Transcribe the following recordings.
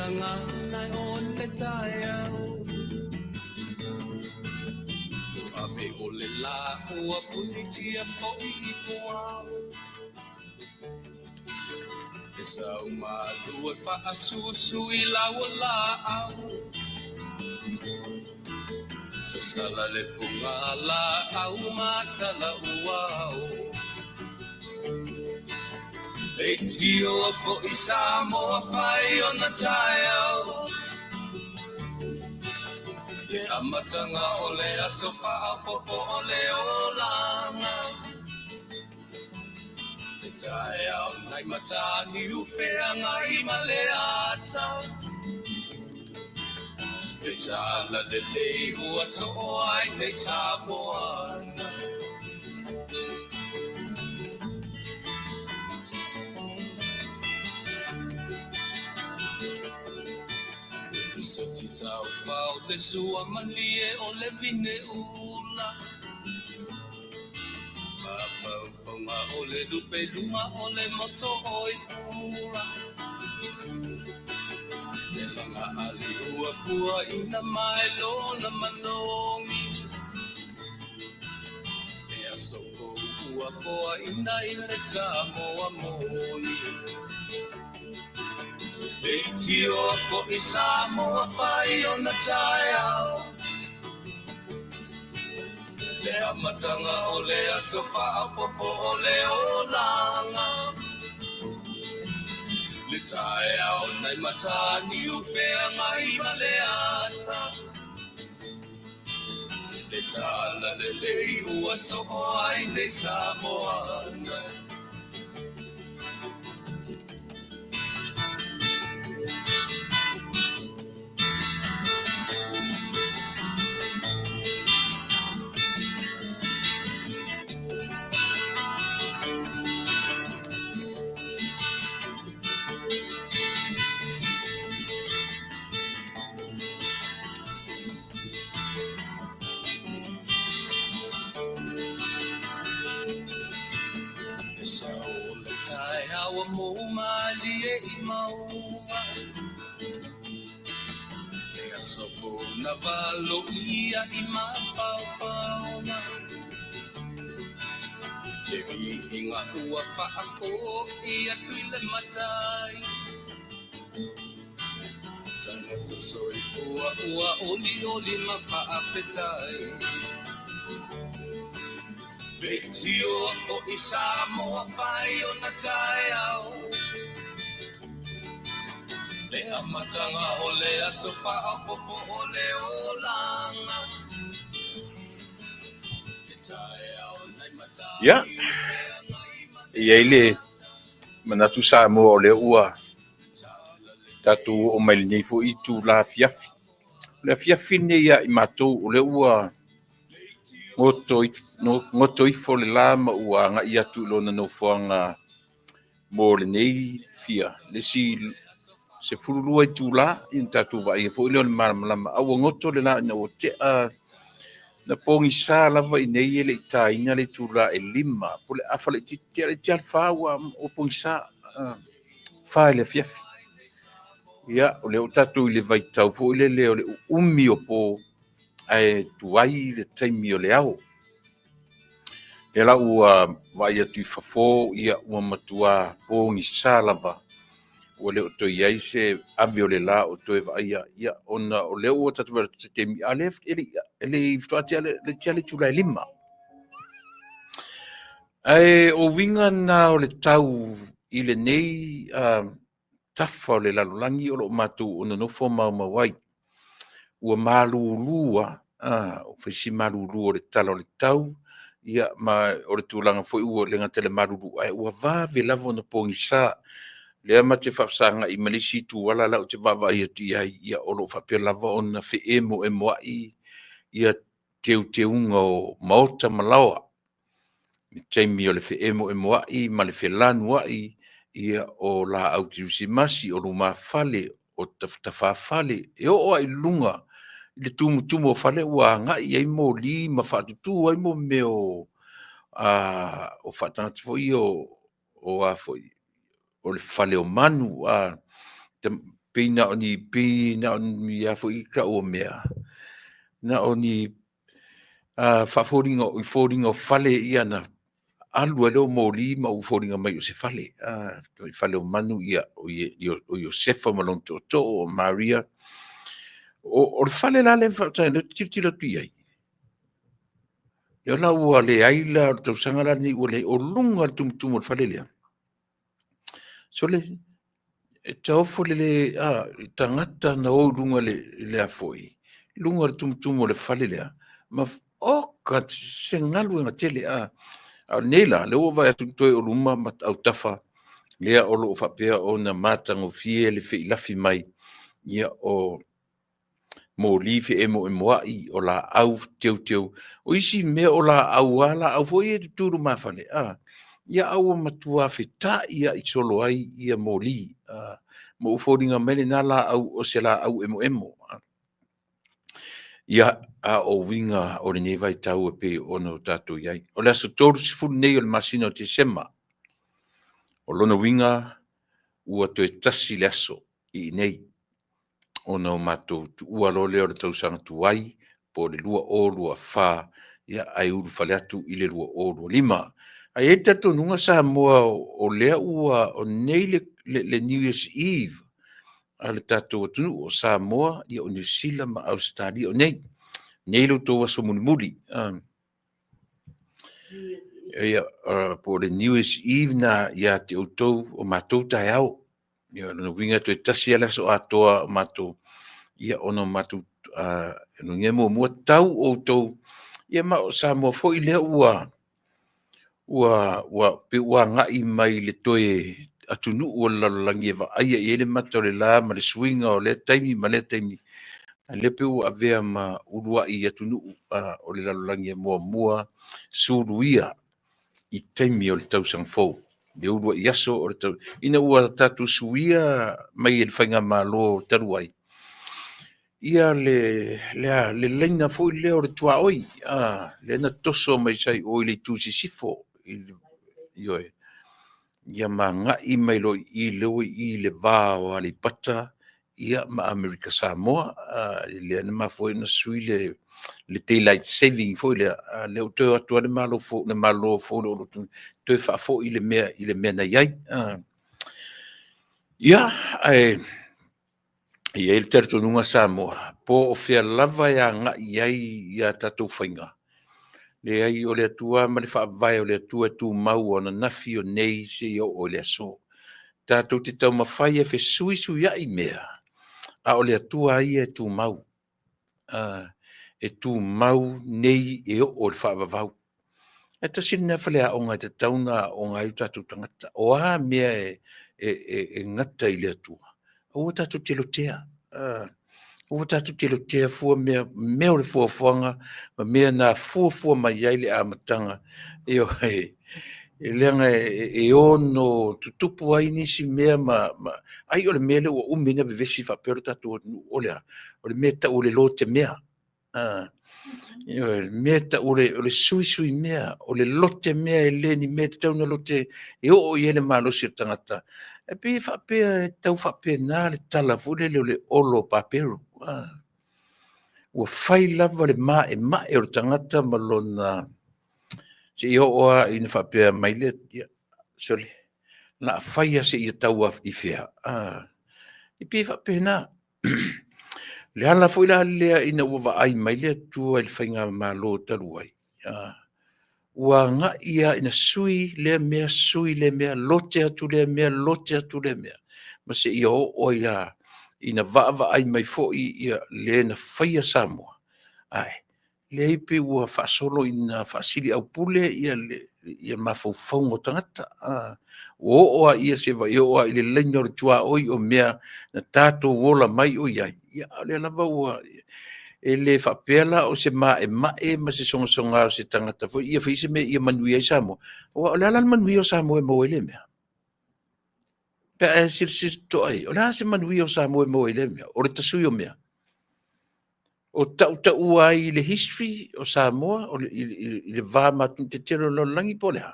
gagana o le taeao. Ave o le la ua punitia fo'i i puao. E sau malu e faasusu i lau o laau. Sasala le puga laau matala uao. Leitioa fo'i Samoa fai ona taeao. Le amataga o le aso faaopoopo o le olaga. Le taeao nai Mataniu feagai ma le ata. Le tala lelei ua soo ai nei Samoa. Soti taufao le sua malie o le vine ula. Mafaufauga o le lupe luga o le moso o i pula. Le laga ali ua pua ina mai lona manogi. Le aso fou ua foaina i le Samoa moni. Leitioa fo'i Samoa fai ona taeao. Le amataga o le aso faaopoopo o le olaga. Le taeao nai Mataniu feagai ma le ata. Le tala lelei ua soo ai nei Samoa. Le sao o le taeao ua mou malie i mauga. Le aso fou na valoia i mafaufauga. Le viiga ua faafoi atu i le Matai. Tagata soifua ua olioli ma faafetai. Leitioa fo'i Samoa fai ona taeao. Le amataga o le aso faaopoopo o le olaga. Le taeao nai Ia, e i ai le manatu Samoa o lea ua tatou oo mai lenei foi itula afiafi. O le afiafi lenei ia i matou o lea ua goto ifo le la ma ua agai atu i lona nofoaga mo lenei fia, le isi 12 itula, ona tatou vaaia foi lea o le malamalama. A ua goto le la ina ua tea na pogisa lava i nei e le i taina le itula e 5, po o le afa laitiiti ea laitiiti lava le 4 ua pogisa, 4 i le afiafi. Ia, o lea ua tatou i le vaitau foi lele o le uumi o po, ae tuai le taimi o le ao. Lea la ua vaai atu i fafo, ia ua matua pogisa lava, ua le o toe i ai se ave o le la o toe vaaia, ia ona o lea ua tatou vaai atu i se taimi, a o lea e le i faatoa tea le itula e 5. Ae o uiga na o le tau i lenei tafa o le lalolagi o lo o matou o nonofo maumau ai. Ua malulu lava, ua fai si malulu o le tala o le tau, ia ma o le tulaga foi ua le gata i le malulu, ae ua vave lava ona pogisa. Lea ma te faafesagai ma le isi itu ala la ou te vaavaai atu i ai, ia o lo o faapea lava ona feemoemoai ia teuteuga o maota ma laoa. I taimi o le feemoemoai ma le felanuai ia o laau kerisimasi, o lumafale, o tafatafafale, e oo lava i luga i le tumutumu o fale ua agai i ai moli ma faatutu ai mo mea o faatagata foi ia o a foi o le fale o manu, Pei na o ni, pei na o ni a foi tau o mea, na o ni faafoliga, i foliga o fale ia na alu ai lea o moli ma ua foliga mai o se fale, fale o manu, ia, o Iosefa ma lona tootoo o Maria. O le fale la lea e lea ou te tilotilo atu i ai, lea la ua leai la, o le tausaga la lenei ua leai, o luga o le tumutumu o le fale lea, sole, e taofo le le, a, tagata na o i luga i le a foi, luga o le tumutumu o le fale lea, ma, oka, se galuega tele, a. A o lenei la, lea ua ou vaai atu toe o luma ma autafa, lea o lo o faapea ona matagofie le feilafi mai, ia, o moli feemoemoai, o laau teuteu. O isi mea o laau lava laau foi ia e tutu i lumafale, a, ia a ua matua feta'ia'i solo ai ia moli, a, ma ua foliga mai lena laau o se laau emoemo. Ia, a o uiga o lenei vaitau e pei ona o tatou i ai. O le aso 30 lenei o le masina o Tesema, o lona uiga ua toe tasi le aso i inei ona o matou tuua loa lea o le tausaga tuai po o le 2024, ia ae ulufale atu i le 2025. Ae i ai le talitonuga Samoa o lea ua, o nei le New Year's Eve a le tatou atunuu o Samoa, ia o Niu Sila ma Ausetalia, o nei, nei lo outou aso mulimuli. Ia, po o le New Year's Eve na ia te outou, o matou taeao. Ia, o lona uiga toe tasi lava le aso atoa o matou, ia ona o matou lona uiga muamua tau outou, ia ma o Samoa foi lea ua pei ua agai mai i le toe atunuu o le lalolagi e vaaia i ai le mata o le la ma le suiga o lea taimi ma lea taimi, a o lea pei ua avea ma uluai atunuu o le lalolagi e muamua suluia i taimi o le tausaga fou, le uluai aso o le tau, ina ua tatou suia mai e le faigamalo talu ai ia le laina foi lea o le tuaoi, lea na toso mai sai o i le itu i sisifo, ioe, ia ma agai mai loa i i lea ua i i le va o Aleipata ia ma Amerika Samoa, lea na mafua ai ona sui le daylight saving foi lea, a o lea ua toe o atu lava le Malo fou, le Malo fou o lo o toe faafoi le mea i le mea na i ai. Ia, ae e i ai le talitonuga Samoa, po o fea lava e agai i ai a tatou faiga, leai o le Atua ma le faavae o le Atua e tumau o ananafi, o nei seia oo i le aso. Tatou te taumafai e fesuisuiai mea, a o le Atua lava ia e tumau. E tumau nei e oo i le faavavau. E tasi lena faleaoga e tatau ona aooga ai o tatou tagata. O a mea e gata i le Atua, aua tatou te lotea, aua tatou te lotea fua mea, mea o le foafoaga ma mea na fuafua mai ai le amataga. Ioe, leaga e ono tutupu ai nisi mea ma ai o le mea lea ua umi ai ona vevesi faapea lo tatou atunuu, o le a? O le mea e tau o le lotemea. Ioe, le mea e tau o le suisui mea, o le lote mea e le ni mea e tatau ona lote e oo i ai le malosi o le tagata. E pei e faapea e tau faapena le tala foi lele o le olo o paperu. Ua fai lava le maemae o le tagata ma lona seia oo lava ina faapea mai le, ia, sole, o le a fai lava seia tau i fea. E pei e faapena. O le ala foi la lea ina ua vaai mai le Atua i le faigamalo talu ai, ua agai lava ina sui lea mea, sui lea mea, lote atu lea mea, lote atu lea mea, ma seia oo ai lava ina vaavaai mai foi le na faia Samoa, ae leai pei ua faasolo ina faasiliaupule ia mafaufauga o tagata. Ua oo lava ia se i oo lava i le laina o le tuaoi o mea na tatou ola mai o i ai, ia a o lea lava ua... E le faapea la o se maemae ma se sogasoga o se tagata foi ia fai se mea ia manuia ai Samoa, aua o le a la le manuia o Samoa e maua ai lea mea? Pe a e silasila totoa i ai, o le a se manuia o Samoa e maua ai lea mea? O le tasui o mea. O tautaua ai i le history o Samoa, i le va ma atunuu tetele o le lalolagi po o le a?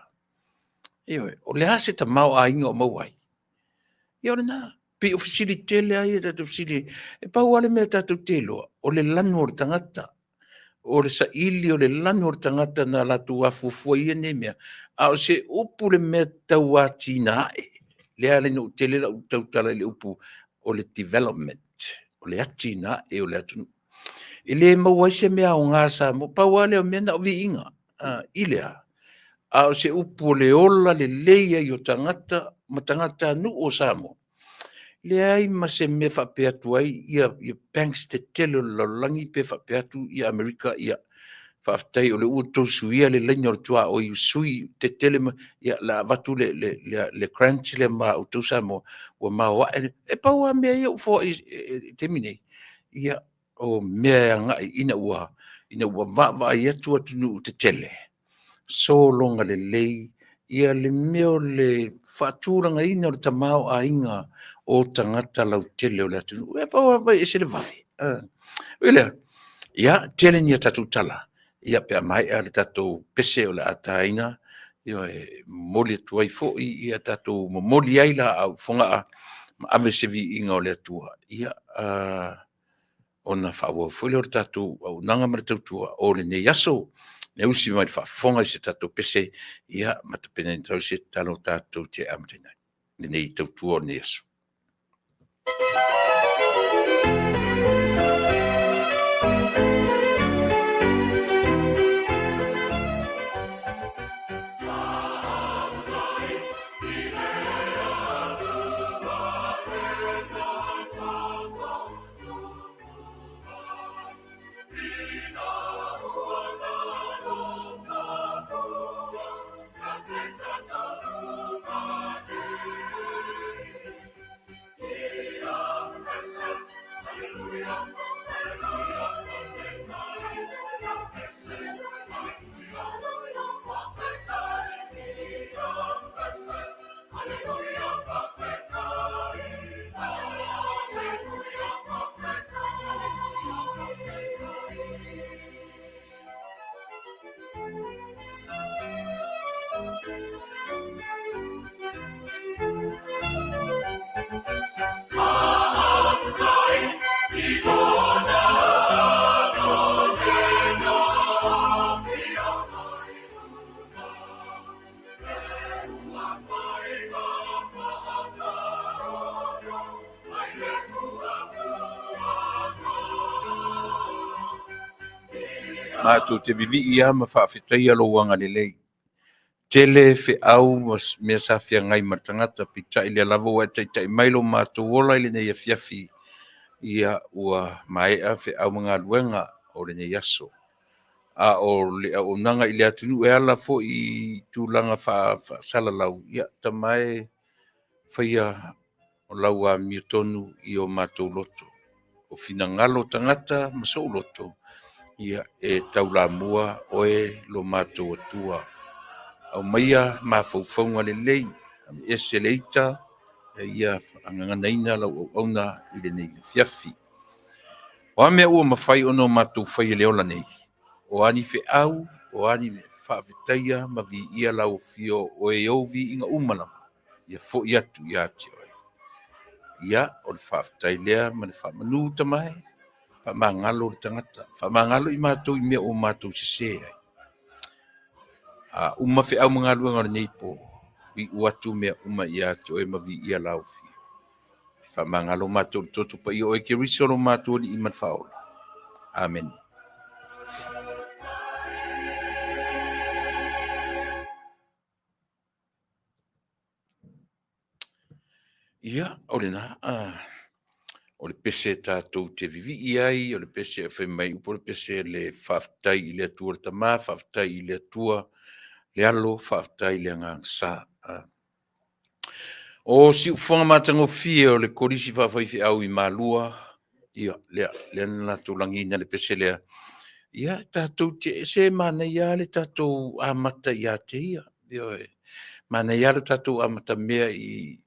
Ioe, o le a se tamaoaiga o maua ai? Ia o lena. Pei o fesili tele lava ia tatou fesili ai. E pau lava le mea tatou te iloa, o le lanu o le tagata, o le saili o le lanu o le tagata na latou afuafua i ia nei mea, a o se upu le mea tau atinae, lea ala ai ona ou tele lau tautala i le upu o le development, o le atinae o le atunuu. E le maua ai se mea aoga a Samoa, pau lava lea o mea na o viiga i le a? A o se upu o le ola lelei ai o tagata ma tagatanuu o Samoa, leai ma se mea faapea atu ai ia banks tetele o le lalolagi pe faapea atu ia Amerika, ia faafetai o lea ua outou suia le laina o le tuaoi, sui tetele ma ia o le a avatu le grant lea ma outou Samoa ua maoae. E pau lava mea ia ua foai i le taimi nei, ia o mea e agai ina ua vaavaai atu atunuu tetele, sologa lelei ia le mea o le faatulagaina o le tamaoaiga o tagata lautele o le atunuu. E pau lava e ese le vave. Ui lea, ia tele ni a tatou tala, ia pe a maea le tatou pese o le a taina, ioe, momoli atu ai foi ia tatou momoli ai laau i Fogaa ma ave se viiga o le Atua, ia ona faaauau foi lea o le tatou auaunaga ma le tautua o lenei aso. Le usi mai i le faafofoga i se tatou pese, ia ma tapenaina foi se tatalo tatou te amataina ai lenei tautua o lenei aso. Matou te vivii lava ma faafetaia lou agalelei. Tele feau ma mea sa feagai ma le tagata, peitai o lea lava ua e taitai mai lo matou ola i lenei afiafi, ia ua maea feau ma galuega o lenei aso. A o le auaunaga i le atunuu e ala foi i tulaga faasalalau, ia Tama e, faia o lau amiotonu i o matou loto. O finagalo o tagata ma sou loto, ia e taulamua oe lo matou Atua. Aumaia mafaufauga lelei, aveese le ita, a ia faagaganaina lau auauna i lenei afiafi. O a mea ua mafai ona matou faia i le ola nei? O a ni feau, o a ni faafetaia ma viia lau afio o e ou viiga uma lava, ia foi atu ia te oe. Ia, o le faafetai lea ma le faamanu Tama e, faamagalo le tagata, faamagalo i matou i mea ua matou sese ai. A uma feau ma galuega o lenei po, iu atu mea uma ia te oe ma viia lau afio. Faamagalo matou i le toto paia o oe Keriso lo matou Alii ma le Faaola. Amene. Ia, o lena, o le pese tatou te vivii ai, o le pese e fai mai upu o le pese le faafetai i le Atua le Tama, faafetai i le Atua le Alo, faafetai i le Agaga Sa. O siufofoga matagofie o le Kolisi Faafaifeau i Malua, ia, lea, lea na latou lagiina le pese lea. Ia, tatou te, se manaia lava le tatou amata ia te Ia. Ioe. Manaia lava lo tatou amatamea i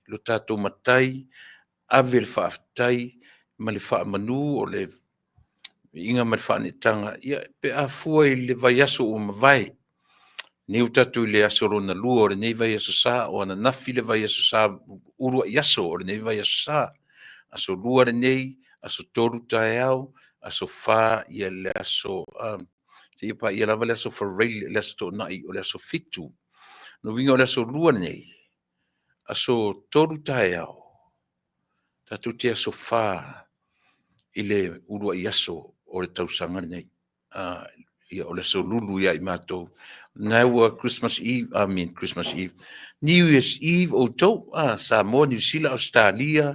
lo tatou Matai, ave le faafetai ma le faamanu o le viiga ma le faaneetaga, ia, pe a fua i le vaiaso ua mavae. Nei ua tatou i le aso lona lua o lenei vaiaso sa, o ananafi le vaiaso sa, uluai aso o lenei vaiaso sa. Aso 2 lenei, aso 3 taeao, aso 4 ia le aso, seia paia lava le aso Faraile, le aso Toonai o le aso 7. Lona uiga o le aso 2 lenei, aso 3 taeao, tatou te aso 4 i le uluai aso o le tausaga lenei. Ia o le aso Lulu ia i matou. Na ua Christmas Eve, I mean Christmas Eve, New Year's Eve outou, Samoa, Niu Sila, Ausetalia,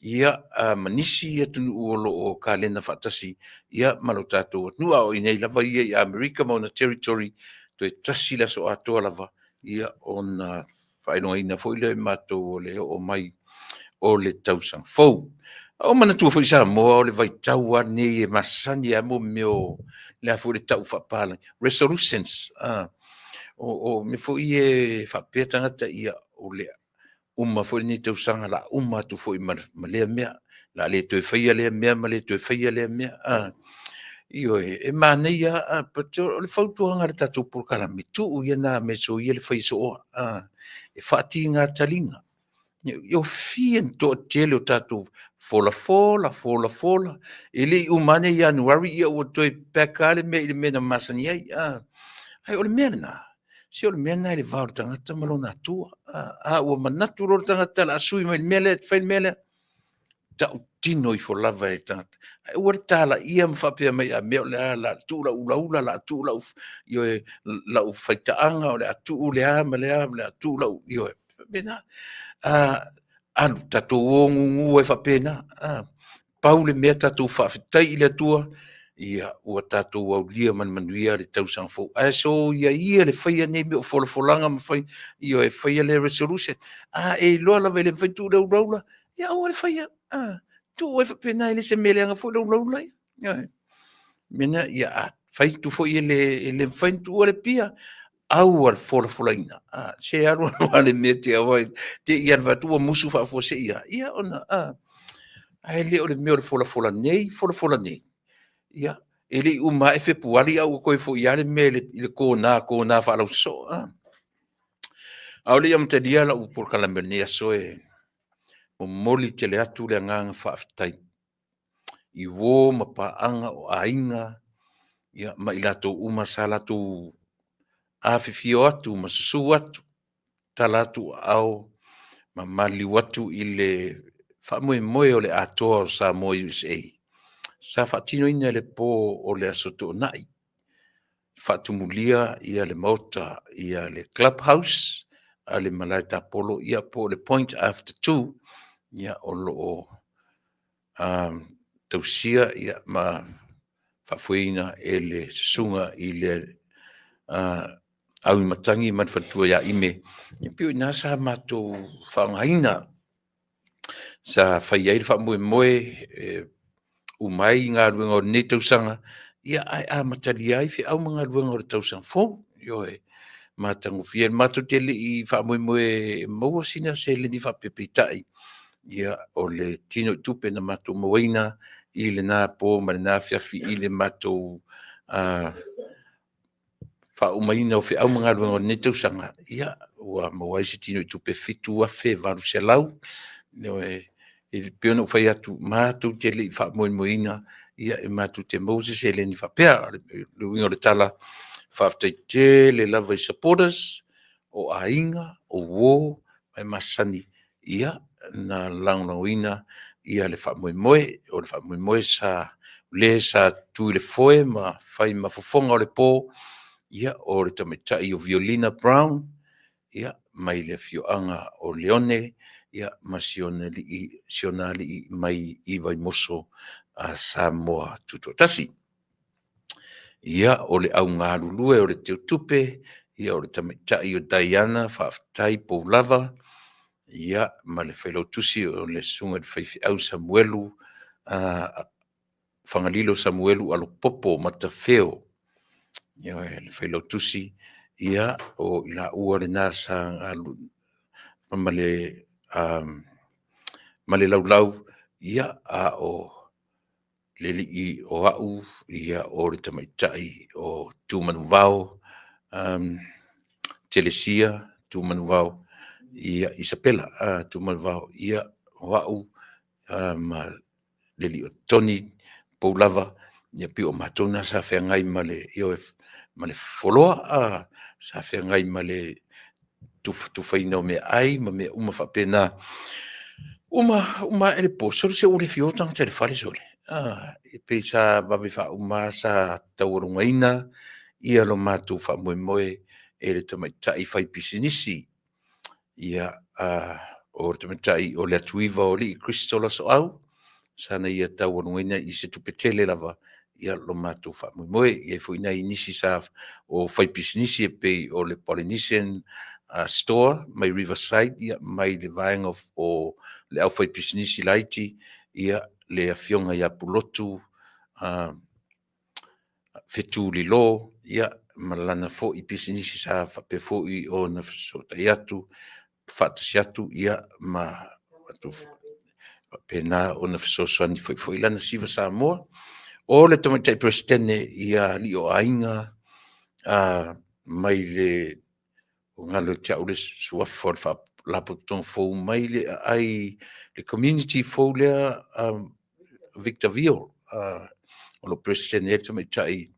ia, ma nisi atunuu o lo o kalena faatasi, ia, ma lo tatou atunuu. A o i inei lava ia i Amerika ma ona territory, toe tasi le aso atoa lava, ia, ona faailogaina foi lea e matou o le oo mai o le tausaga fou. A o manatua foi Samoa o le vaitau lava lenei e masani ai mo mea o le a foi le tau faapapalagi, resolutions, o mea foi ia e faapea tagata, ia, o le uma foi lenei tausaga o le a uma atu foi ma lea mea, o le a le toe faia lea mea ma le toe faia lea mea. Ioe, e manaia lava, but o le fautuaga a le tatou polokalame, tuu ia na mea soia le fai sooa, e faatiga taliga. E fia ni toatele o tatou folafola, folafola, e le i uma ane Ianuari ia ua toe back lava le mea i le mea na masani ai. Ae o le mea lena, se o le mea lena i le va o le tagata ma lona Atua. A ua manatu loa le tagata o le a sui mai le mea lea, fai le mea lea, tautino ifo lava e le tagata. Ae aua le talaia ma faapea mai, a mea o le a, o le a tuu lau ulaula, o le a tuu lau, ioe, lau faitaaga, o le a tuu le a ma le a, o le a tuu lau, ioe, faapena. Alu, tatou o gugu ai faapena. Pau le mea tatou faafetai i le Atua, ia, ua tatou aulia ma le manuia le tausaga fou. Ae soia ia le faia nei mea o folafolaga ma fai, ioe, faia le resolution. A e iloa lava e le mafai ona tuu le ulaula, ia aua le faia. Tuu ai faapena, e le o se mea leaga foi le ulaula ia. Ioe. Mea ia, a fai atu foi e le mafai ona tuua le pia, aua le folafolaina. Se alu alu lava le mea te i alu atu ua musu faafuasei lava, ia ona, ae le o le mea o le folafola nei, folafola nei. Ia, e le i uma ae Fepuari a ua toe foi lava le mea i le kona, kona faalausosoo. A o le i amatalia lau polokalame o lenei aso, e momoli tele atu le agaga faafetai i uo ma paaga o aiga, ia, ma i latou uma sa latou afifio atu ma susu atu, tala atu aao ma maliliu atu i le faamoemoe o le atoa o Samoa USA sa faatinoina i le po o le Aso Toonai, faatumulia ia le maota, ia le clubhouse a le Malae Tapolo, ia po o le Point After Two, ia o lo o tausia ia ma faafoeina e le susuga i le Auimatagi ma le faletua ia Ime. E pei o i ina sa matou faaaogaina, sa fai ai le faamoemoe e uma ai galuega o lenei tausaga, ia ae amatalia ai feau ma galuega o le tausaga fou. Ioe, matagofie. Matou te le i faamoemoe e maua sina seleni faapea, peitai, ia o le tinoitupe na matou mauaina i lena po ma lena afiafi i le matou faaumaina o feau ma galuega o lenei tausaga, ia, ua maua ai se tinoitupe $7,800. Ioe, e pei ona ou fai atu, matou te le i faamoemoeina ia e matou te maua se seleni faapea. O le uiga o le tala, faafetai tele lava i supporters, o aiga, o uo ma e masani, ia, na lagolagoina ia le faamoemoe. O le faamoemoe sa le sa tu i le foe ma fai ma fofoga o le po, ia, o le tamaitai o Violina Brown, ia, mai le afioaga o Leone, ia, ma si ona alii mai i Vaimoso a Samoa Tutoatasi. Ia, o le augalulue o le teutupe, ia, o le tamaitai o Diana Faafetai Poulava, ia, ma le failautusi o le susuga i le faifeau Samuelu Fagalilo Samuelu Alopopo Matafeo, ioe, le failautusi, ia, o i laua lena sa ma le laulau, ia, a o le alii o au, ia, o le tamaitai o Tumanuvao, Telesia Tumanuvao, ia Isapela Tumanuvao, ia o au ma le alii o Tony Poulava, ia pei o matou na sa feagai ma le, ioe, ma le foloa, sa feagai ma le tufatufaina o meaai ma mea uma faapena. Uma uma ae le po, sole se ua le fia o tagata i le fale sole. E pei sa vave faauma sa taualugaina ia lo matou faamoemoe e le tamaitai faipisinisi, ia, o le tamaitai o Leatuiva o Alii Crystal Asoau, sana ia taualugaina i se tupe tele lava ia lo matou faamoemoe. E i ai foi nai nisi sa o faipisinisi e pei o le Polynesian Store mai Riverside, ia, mai le vaega o le aufaipisinisi laiti, ia, le afioga ia Pulotu Fetu Lilo, ia, ma lana foi pisinisi sa faapea foi ona fesootai atu, faatasi atu, ia, ma faapena ona fesoasoani foi lana Siva Samoa. O le tamaitai Peresetene ia alii o aiga mai le galo ia te au le suafa o le Faalapotopotoga fou mai le aai le community fou lea, Victor Vale, o lo o Peresetene ai le tamaitai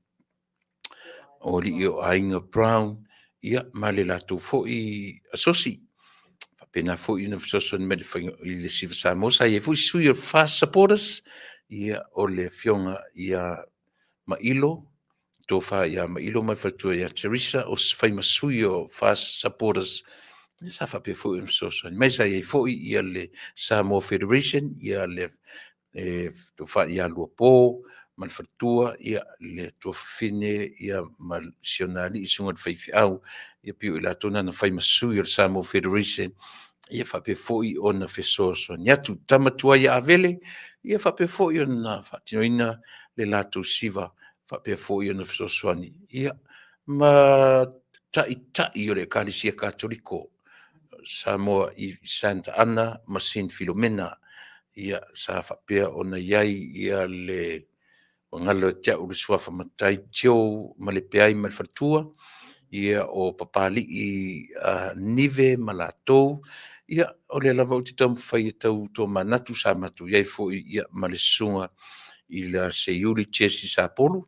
o alii o aiga Brown, ia, ma le latou foi asosi. Faapena foi ona fesoasoani mai i le Siva Samoa. Sa i ai foi sui o le FAST Supporters, ia, o le afioga ia Mailo, tofa ia Mailo ma le faletua ia Teresa, o fai ma sui o FAST Supporters, sa faapea foi ona fesoasoani mai. Sa i ai foi ia le Samoa Federation, ia le tofa ia Luapo ma le faletua, ia le tuafafine, ia ma si ona alii, susuga i le faifeau, ia pei o i latou na na fai ma sui o le Samoa Federation, ia faapea foi ona fesoasoani atu. Tama tuai ia Avele, ia faapea foi ona faatinoina le latou siva, faapea foi ona fesoasoani, ia, ma taitai o le Ekalesia Katoliko Samoa i Santa Ana ma Saint Filomena, ia, sa faapea ona i ai ia le galo ia te au le suafa matai Tio Malepeai ma le faletua, ia, o Papalii Nive ma latou, ia, o lea lava ou te taumafai e tau tomanatu, sa matou i ai foi, ia, ma le susuga i le Seiuli Jesse Sapolu,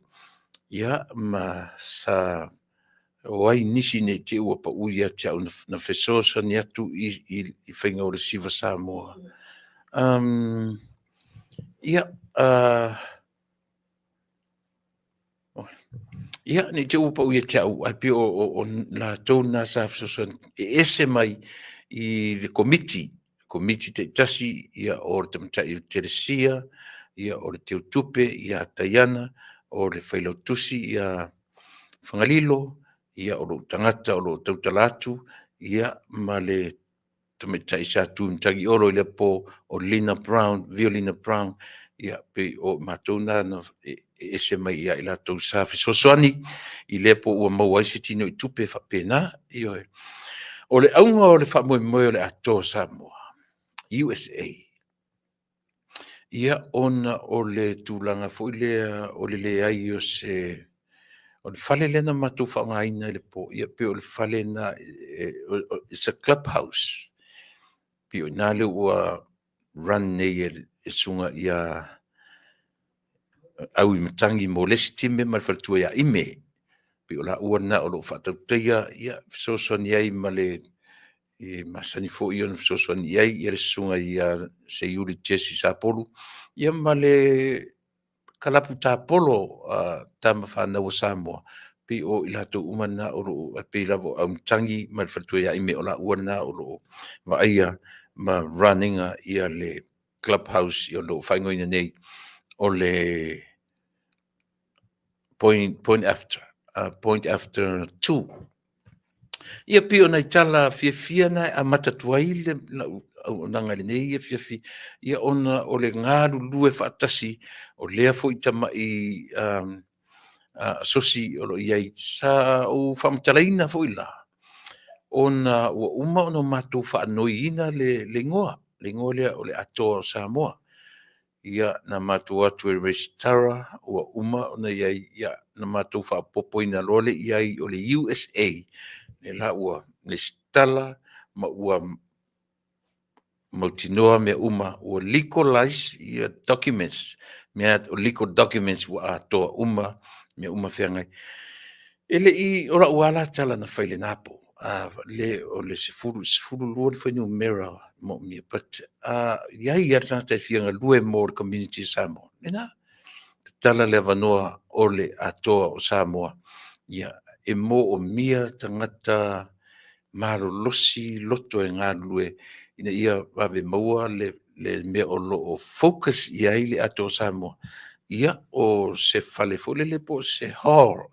ia, ma sa o ai nisi ne i te i ua pau ia te au na fesoasoani atu i faiga o le Siva Samoa. Ia, ia, ne i te i ua pau ia te au, ae pei o latou na sa fesoasoani e ese mai i le komiti, komiti taitasi, ia, o le tamaitai o Telesia, ia, o le Teutupe ia Taiana, o le Failautusi ia Fagalilo, ia, o lou tagata o lo o tautala atu, ia, ma le tamaitai sa tu i Matagiolo i le po o Lina Brown, Violina Brown, ia, pei o matou na e ese mai ia i latou sa fesoasoani i lea po ua maua ai se tino i tupe faapena. Ioe. O le auga o le faamoemoe o le Atoa o Samoa, USA, ia, ona o le tulaga foi lea o le leai o se o le fale lea na matou faaaogaina i le po, ia, pei o le fale na, it's a clubhouse. Pei o i ina lea ua run nei e le susuga ia Auimatagi mo le isi time ma le faletua ia Ime. Pei o laua na o lo o faatautaia, ia, fesoasoani ai ma le e masani foi ona fesoasoani i ai ia le susuga ia Seiuli Jesse Sapolu, ia, ma le kalapu tapolo a tama fanau a Samoa, pei o i latou uma na o lo o pei lava o Auimatagi ma le faletua ia Ime, o laua na o lo o vaaia ma run ina ia le clubhouse o lo o faaigoaina nei o le Point After, Point After 2. Ia pei o nai tala fiafia na e amata atu ai le lau auaunaga i lenei afiafi, ia, ona o le galulue faatasi o lea foi tamai asosi o lo o i ai. Sa ou faamatalaina foi la, ona ua uma ona matou faanoiina le igoa, le igoa lea o le Atoa o Samoa. Ia, na matou o atu e resitala, ua uma ona i ai, ia, na matou faaopoopoina loa lea i ai o le USA. Lea la ua lesitala ma ua mautinoa mea uma, ua legalize ia documents, mea o legal documents ua atoa uma, mea uma feagai. E le i, o lau lava la tala na fai i lena po, le o le 12 le fuainumera moomia, but i ai lava le tagata e fia galue mo le community o Samoa, lena, tatala le avanoa o le Atoa o Samoa, ia, e moomia tagata malolosi loto e galulue ina ia vave maua le mea o lo o focus i ai le Atoa o Samoa, ia, o se fale foi lele po o se hall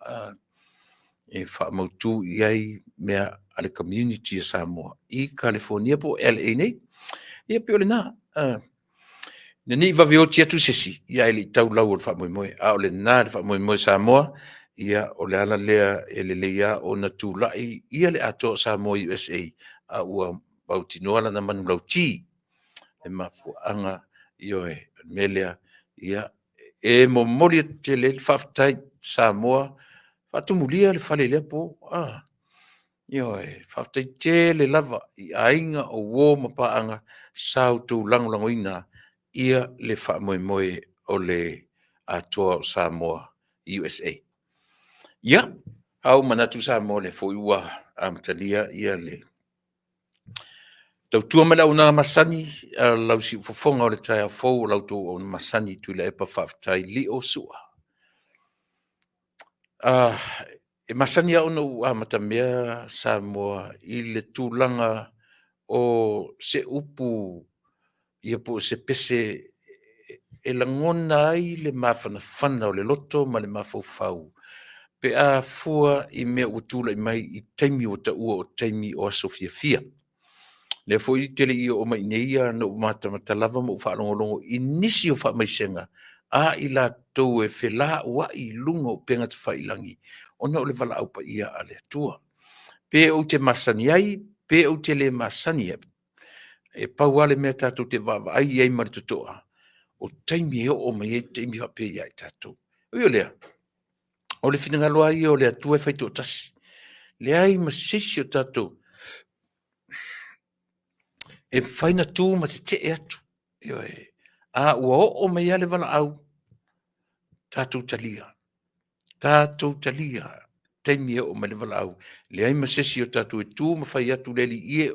e faamautu i ai mea a le community a Samoa i Kalifonia po o LA nei. Ia pei o lena, ina ne i vave oti atu se isi, ia ae le i tau lau o le faamoemoe, a o lena le faamoemoe Samoa, ia o le ala lea e lelei lava ona tulai ia le Atoa o Samoa USA, a ua mautinoa lana manulauti. E mafuaaga, ioe, o le mea lea, ia, e momoli atu tele le faafetai Samoa, faatumulia le fale i lea po, ioe, faafetai tele lava i aiga, o uo ma paaga sa outou lagolagoina ia le faamoemoe o le Atoa o Samoa USA. Ia, a ua manatu Samoa o lea foi ua amatalia le tautua ma le auaunaga masani a lau siufofoga o le taeao fou o la outou auauna masani Tuilaepa Faafetai Lio Sua. E masani lava ona ou amatamea Samoa i le tulaga o se upu ia po o se pese e lagona ai le mafanafana o le loto ma le mafaufau pe a fua i mea ua tulai mai i taimi ua taua o taimi o aso fiafia. O lea foi ou te le i oo mai i inei na ou matamata lava ma ou faalogologo i nisi o faamaisega a i latou e felauai i luga o upega tafailagi ona o le valaau paia a le Atua. Pe ou te masani ai, pe ou te le masani ai, e pau lava le mea tatou te vaavaai i ai ma le totoa, o taimi e oo mai ai taimi faapea ia i tatou. Ui o lea, o le finagalo lava ia o le Atua e fai toatasi, leai ma se isi o tatou e mafai ona tu ma tetee atu. Ioe. A ua oo mai lava le valaau, tatou talia, tatou talia taimi e oo mai le valaau. Leai ma se isi o tatou e tu ma fai atu le Alii e,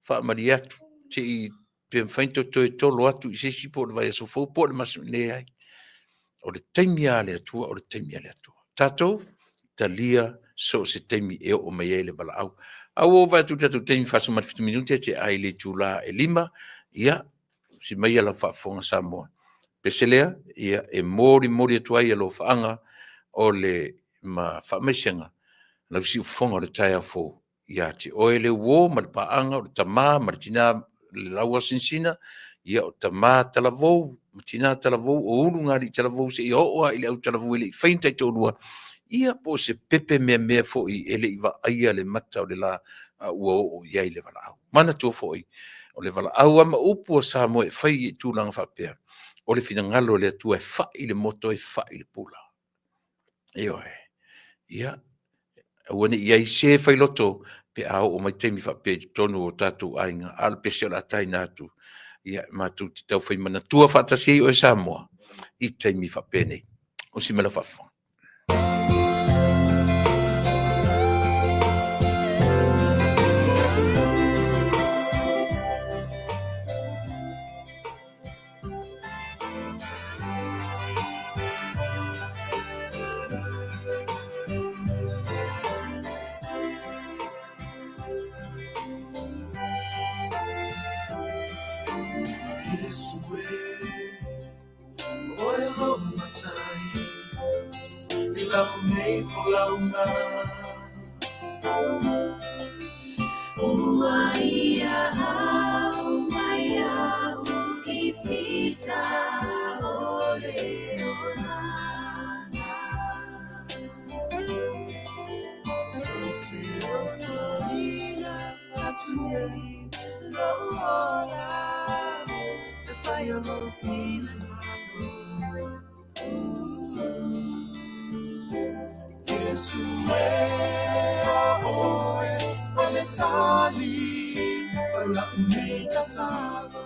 faamalie atu, se i pe mafai ona toe tolo atu i se isi po o le vaiaso fou po o le masina, leai. O le taimi lava a le Atua, o le taimi a le Atua. Tatou, talia so o se taimi e oo mai ai le valaau. A ua ou vaai atu i le tatou taimi e 47 minute tea ai le itula e 5, ia, usi maia lau faafofoga Samoa. Pese lea, ia, e molimoli atu ai alofaaga o le ma faamaisega lau siufofoga o le taeao fou ia te oe le uo ma le paaga, o le tama ma le tina, le lauasinasina, ia o tama talavou ma tina talavou, o ulugalii talavou seia oo lava i le autalavou e le i faia ni taitoalua, ia po o se pepe meamea foi e le i vaaia le mata o le la a ua oo i ai le valaau. Manatua foi, o le valaau lava ma upu a Samoa e fai i tulaga faapea, o le finagalo o le Atua e fai le moto e fai le pula. Ioe. Ia, aua ne i i ai se failoto pe a oo mai taimi faapea i totonu o tatou aiga, a o le pese o le a taina atu, ia matou te taufai manatua faatasi ai oe Samoa i taimi faapenei. Usi mai lau faafofoga. tali o la'u nei tatalo.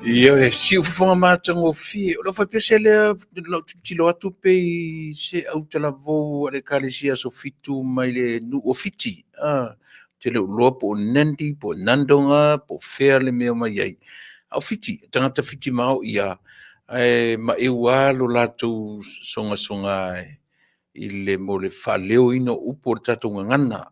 Ioe, siufofoga matagofie. O lau faapea lea lau tilotilo atu pei se autalavou a le Ekalesia Aso Fitu mai le nuu o Fiti. Ah, te le uloa po o Nandi, po o Nandonga, po o fea le mea mai ai. A o Fiti, tagata Fiti mao ia, ae maeu lava lo latou sogasoga i le mo le faaleoina o upu o le tatou gagana.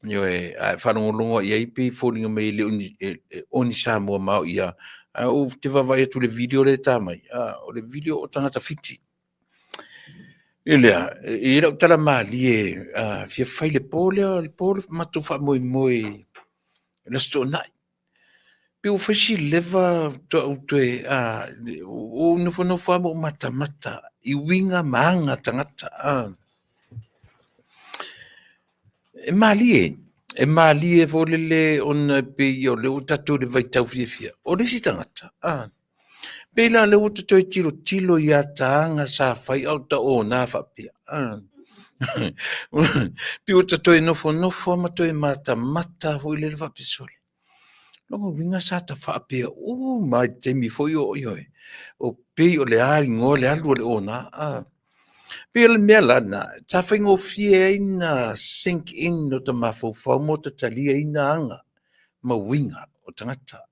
Ioe, ae faalogologo i ai pei foliga mai e le o ni, e, o ni Samoa mao ia. Ae ou te vaavaai atu i le video lea e ta mai, o le video o tagata Fiti. I lea, e i lau tala malie, fia fai le po lea, le po le matou faamoemoe i le Aso Toonai. Pei ua fai si leva faatoa ou toe ua ou nofonofo lava ma ou matamata i uiga ma aga tagata. E malie, e malie foi lele ona e pei o lea ua tatou i le vaitau fiafia. O le isi tagata, pei la o lea ua ta toe tilotilo i ataaga sa fai a o taona faapea. Pei ua ta toe nofonofo lava ma toe matamata foi lele faapea, sole, lona uiga sa ta faapea uma lava i le taimi foi o, ioe, o pei o le a igoa le alu a le ona. Pei o le mea la lena, sa faigofie ai ona sink in o ta mafaufau ma ta taliaina aga ma uiga o tagata.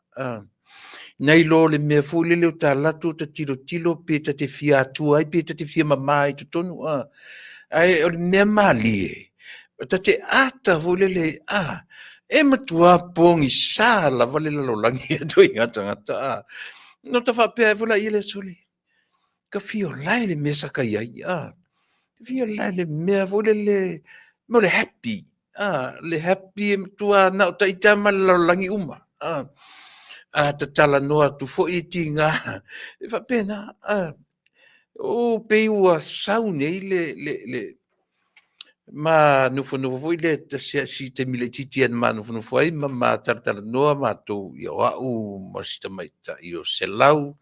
Nai lo le mea foi lele o ta alu atu ta tilotilo pe ta te fia atua ai pe ta te fia mama ai i totonu. Ae o le mea malie, ta te ata foi lele, e matua pogisa lava le lalolagi e ituaiga tagata. Ona ta faapea ai foi laia lea, sole, ka fia ola i le mea sa ka i ai, ka fia ola i le mea foi lele, mo le happy, le happy e matua na o taita ma le lalolagi uma. A tatalanoa atu foi e tiga, e faapena. O pei ua sau nei le ma nofonofo foi lea tasi si taimi laitiiti na ma nofonofo ai ma ma talatalanoa matou, ia o au ma si tamaitai o Selau,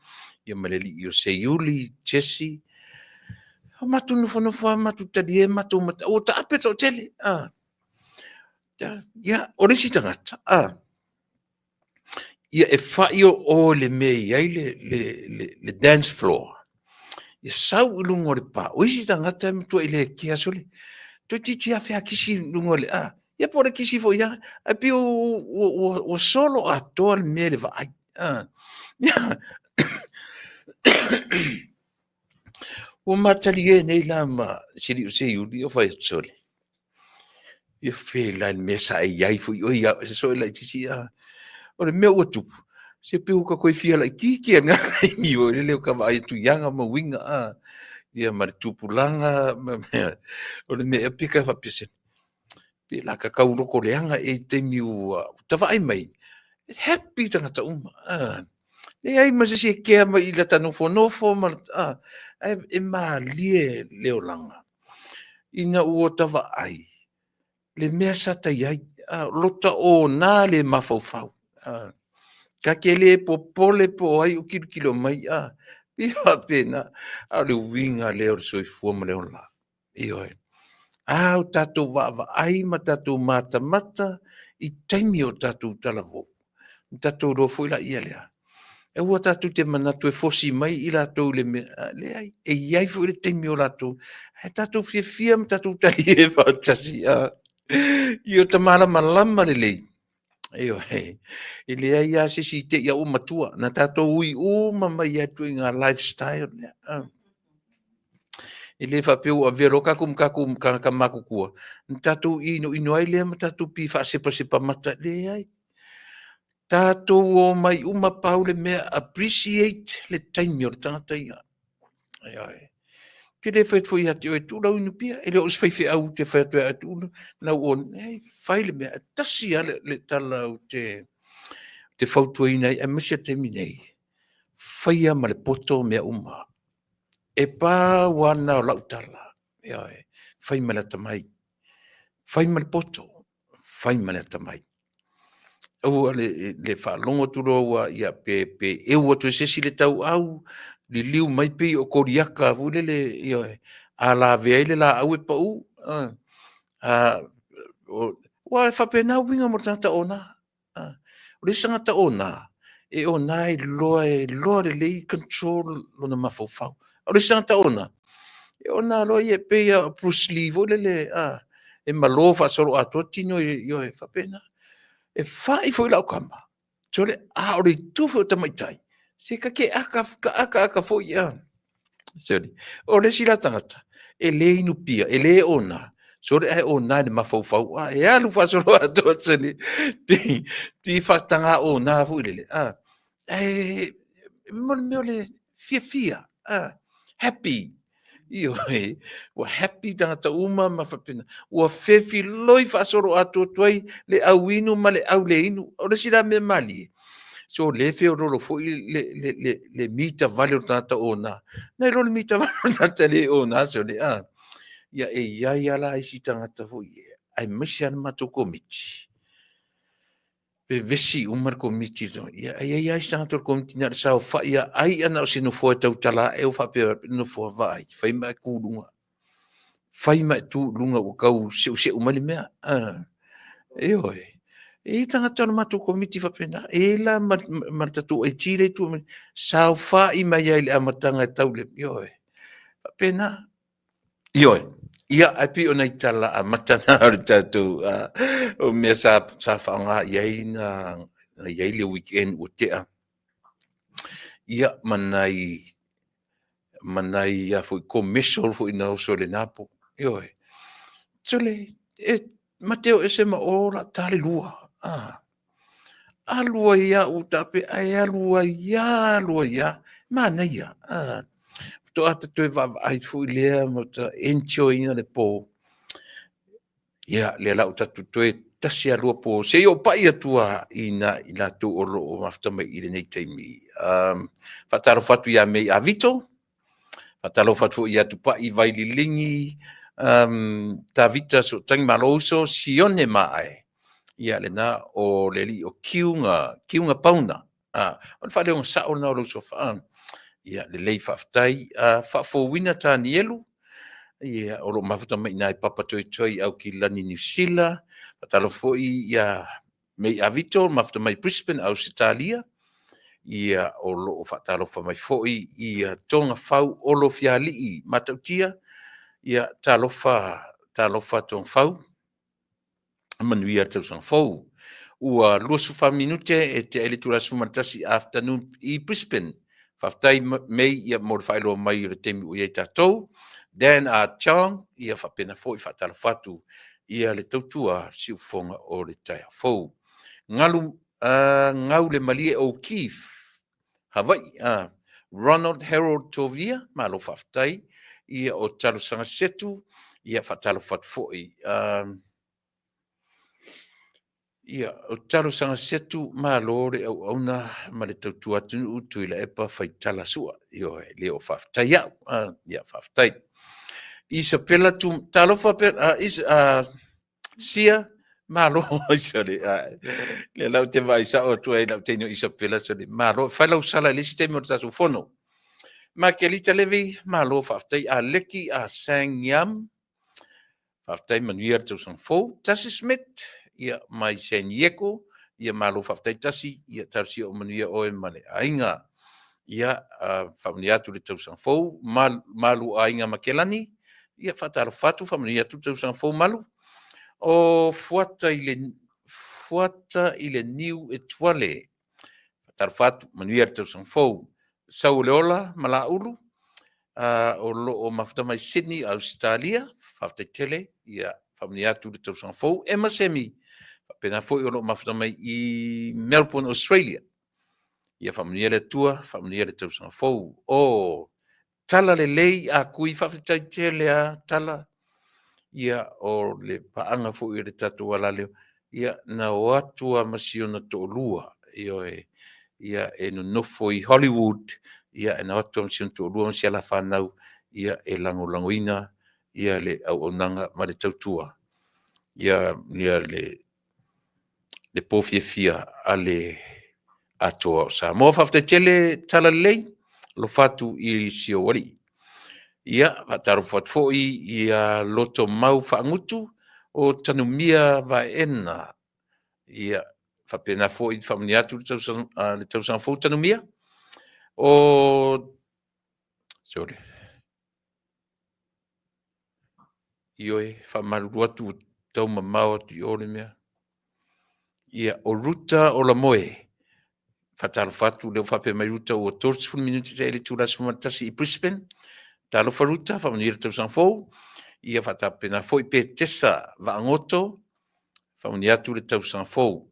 ia ma le alii o Seiuli, Jesse. O matou nofonofo lava matou talie matou mata, ua taape le toatele. Ia, o le isi tagata, ia e fai o oe i le mea e i ai le dance floor, ia sau i luga o le pa. O isi tagata e matuai le kea sole, toeitiiti afe lava kisi i luga o le, ia po o le kisi foi lava, ae pei ua solo atoa le mea i le vaai. Ua ma talie nei la ma si alii o Seiuli o fai atu, sole, ia fe la i le mea sa e i ai foi oe ia se soe laitiiti. O le mea ua tupu, se pei ua ta toe fia laitiiti lava i lena taimi foi lele o ta vaai atu i aga ma uiga, ia ma le tupulaga ma mea. O le mea ea pe ta faapea, se pe o le a ta tau loto leaga ea i le taimi ua ta vaai mai, e happy tagata uma. Leai ma se isi e kea mai i lata nofonofo ma ae e malie le olaga ina ua ta vaai le mea sa ta i ai, lota ona le mafaufau. Ta te le popole po o ai o tilotilo mai, e faapena. A o le uiga lea o le soifua ma le ola. Ioe. A o tatou vaavaai ma tatou matamata i taimi o tatou talavou, ona tatou iloa foi laia lea, aua tatou te manatu e fosi mai i latou i le mea, leai, e i ai foi le taimi o latou, ae tatou fiafia ma tatou talie faatasi, ia ta malamalama lelei. Ioe, e leai lava se isi te i a ua matua, na tatou ui uma mai lava i ituaiga lifestyle lea. E le faapea ua avea loa tatou ma tatou tagata matutua, ona tatou inoino ai lea ma tatou pei e faasepasepa mata, leai. Tatou omai uma pau le mea, appreciate le taimi o le tagata ia. Ioe. Ou te le fai atu foi ia te oe, tuu lau inupia, e le o se faifeau ou te fai atu ai, tuu lau on, leai, fai le mea. E tasi lava le tala ou te fautuaina ai, aemaise le taimi nei, faia ma le poto mea uma. E pau lava lena o lau tala, ioe, fai ma le atamai, fai ma le poto, fai ma le atamai. Aua le faalogo atu loa ua, ia, pe eu atu e se isi le tauau, liliu mai pei o Koliata foi lele, ioe, a lavea ai le laau e pau. Aua e faapena uiga mo le tagata ona. O le isi tagata ona, e ona e iloa, e iloa lelei control lona mafaufau. A o le isi tagata ona, e ona loa ia pei lava o Bruce Lee foi lele, e malo faasoloatoa tino, ioe, e faapena. E fai foi lau tama, sole, a o le itu foi o tamaitai, se ta te akaaka foi, sole. O le isi la tagata, e le inupia, e le ona, sole ae ona i le mafaufau, e alu faasoloatoa, sole, pei faataga ona foi lele, ae mo le mea o le fiafia, happy, ioe, ua happy tagata uma ma faapena, ua fefiloi faasoloatoa atu ai le au inu ma le au le inu. O le isi la mea malie, So le feololo foi le, le, le, le mita vale o le tagata ona. Nai lo le mita vale o le tagata le ona, sole, a. Ia e iai ala isi tagata foi, aemaise lava le matou komiti. Vevesi uma le komiti, ia e iai lava isi tagata o le komiti na o le saofai lava, ai ana o se nofoa e tautala ae ua faapea nofoa vaai, fai ma e tu i luga. Fai ma e tu i luga ua tau seuseu mai le mea. Ioe. E i ai tagata o le matou komiti faapena. E i ai la ma le tatou AG lea e tu mai, saofai mai lava i le amataga e tau i le, ioe. Faapena. Ioe. Ia, ae pei o nai tala amata na o le tatou o mea sa faaaoga i ai na i ai le weekend ua tea. Ia, ma nai a foi commercial foi na oso i lena po. Ioe. Sole, e ma te o ese ma o la ta le lua. Alu ai a u tape ae alu ai a, alu ai a. Manaia. Faatoa ta toe vaavaai foi lea ma ta enjoy ina le po. Ia, lea la ua tatou toe tasi a lua po se i ou pai atu lava i na i latou o lo o mafuta mai i lenei taimi. Faatalofa atu ia Mei Avito, faatalofa atu foi ia Tupai Vaililigi, Tavita Sootagi Malouso, Sione Maae, ia lena o le alii o Kiuga, Kiuga Pauna. O le faaleoga sao lena o lou suafa. Ia, lelei faafetai. Faafouina Tanielu, ia, o lo o mafuta mai i ina i Papatoetoe i Aukilani, Niu Sila. Faatalofa foi ia Mei Avito, mafuta mai Brisbane, Ausetalia. Ia, o lo o faatalofa mai foi ia Togafau Olofialii Matautia. Ia, talofa, talofa Togafau. Manuia le tausaga fou. Ua 24 minute e tea ai le itula 11 afternoon i Brisbane. Faafetai Mei ia mo le faailoa mai o le taimi ua i ai tatou. Dan A Chong, ia faapena foi faatalofa atu ia le tautua siufofoga o le taeao fou. Galu, gau le malie O'Keefe, Hawaii, Ronald Harold Tovia, malo faafetai, ia o Talosaga Setu, ia faatalofa atu foi. Ia, o Talosaga Setu, malo le auauna ma le tautua atunuu, Tuilaepa Faitala Sua. Ioe, le o faafetai au. Ia, faafetai. Isapela Tu, talofa Isa, Sia, malo, sorry, lea la ou te vaai sao atu ai i lau teine o Isapela, sorry, malo, fai lau sala i le isi taimi o le tatou fono. Makelita Levi, malo, faafetai, a Leki a Sang Yam, faafetai, manuia le tausaga fou. Tasi Smith, ia, mai San Diego, ia, malo, faafetai Tasi, ia, talosia o manuia oe ma le aiga. Ia, faamanuia atu le tausaga fou. Malu aiga Makelani, ia, faatalofa atu, faamanuia atu le tausaga fou Malu. O Fuata i le, Fuata i le niu e tuale, faatalofa atu, manuia le tausaga fou. Sau o le ola ma Laulu, o lo o mafuta mai Sydney, Ausetalia, faafetai tele, ia, faamanuia atu le tausaga fou. Emma Semi, faapena foi o lo o mafuta mai i Melbourne, Australia. Ia faamanuia le Atua, faamanuia le tausaga fou. O tala lelei a Kui, faafetai tele a tala. Ia o le paaga foi o le tatou alaleo, ia na o atu a ma si ona toalua, ioe, ia e nonofo i Hollywood, ia e na o atu a ma si ona toalua ma si ala fanau, ia e lagolagoina ia le auaunaga ma le tautua, ia, ia le po fiafia a le Atoa o Samoa. Faafetai tele tala lelei, alofa atu i si ou alii. Ia, faatalofa atu foi ia Lotomau Faagutu o Tanumia Vaeena. Ia, faapena foi faamanuia atu le tausaga fou Tanumia. O, sorry. Ioe, faamalulu atu ua tau mamao atu i o le mea. Ia, o Ruta Olamoe, faatalofa atu, lea ua faapea mai Ruta ua 30 minute tea i le itula 11 i Brisbane. Talofa Ruta, faamanuia le tausaga fou. Ia faatapena foi Petesa Vaagoto, faamanuia atu le tausaga fou.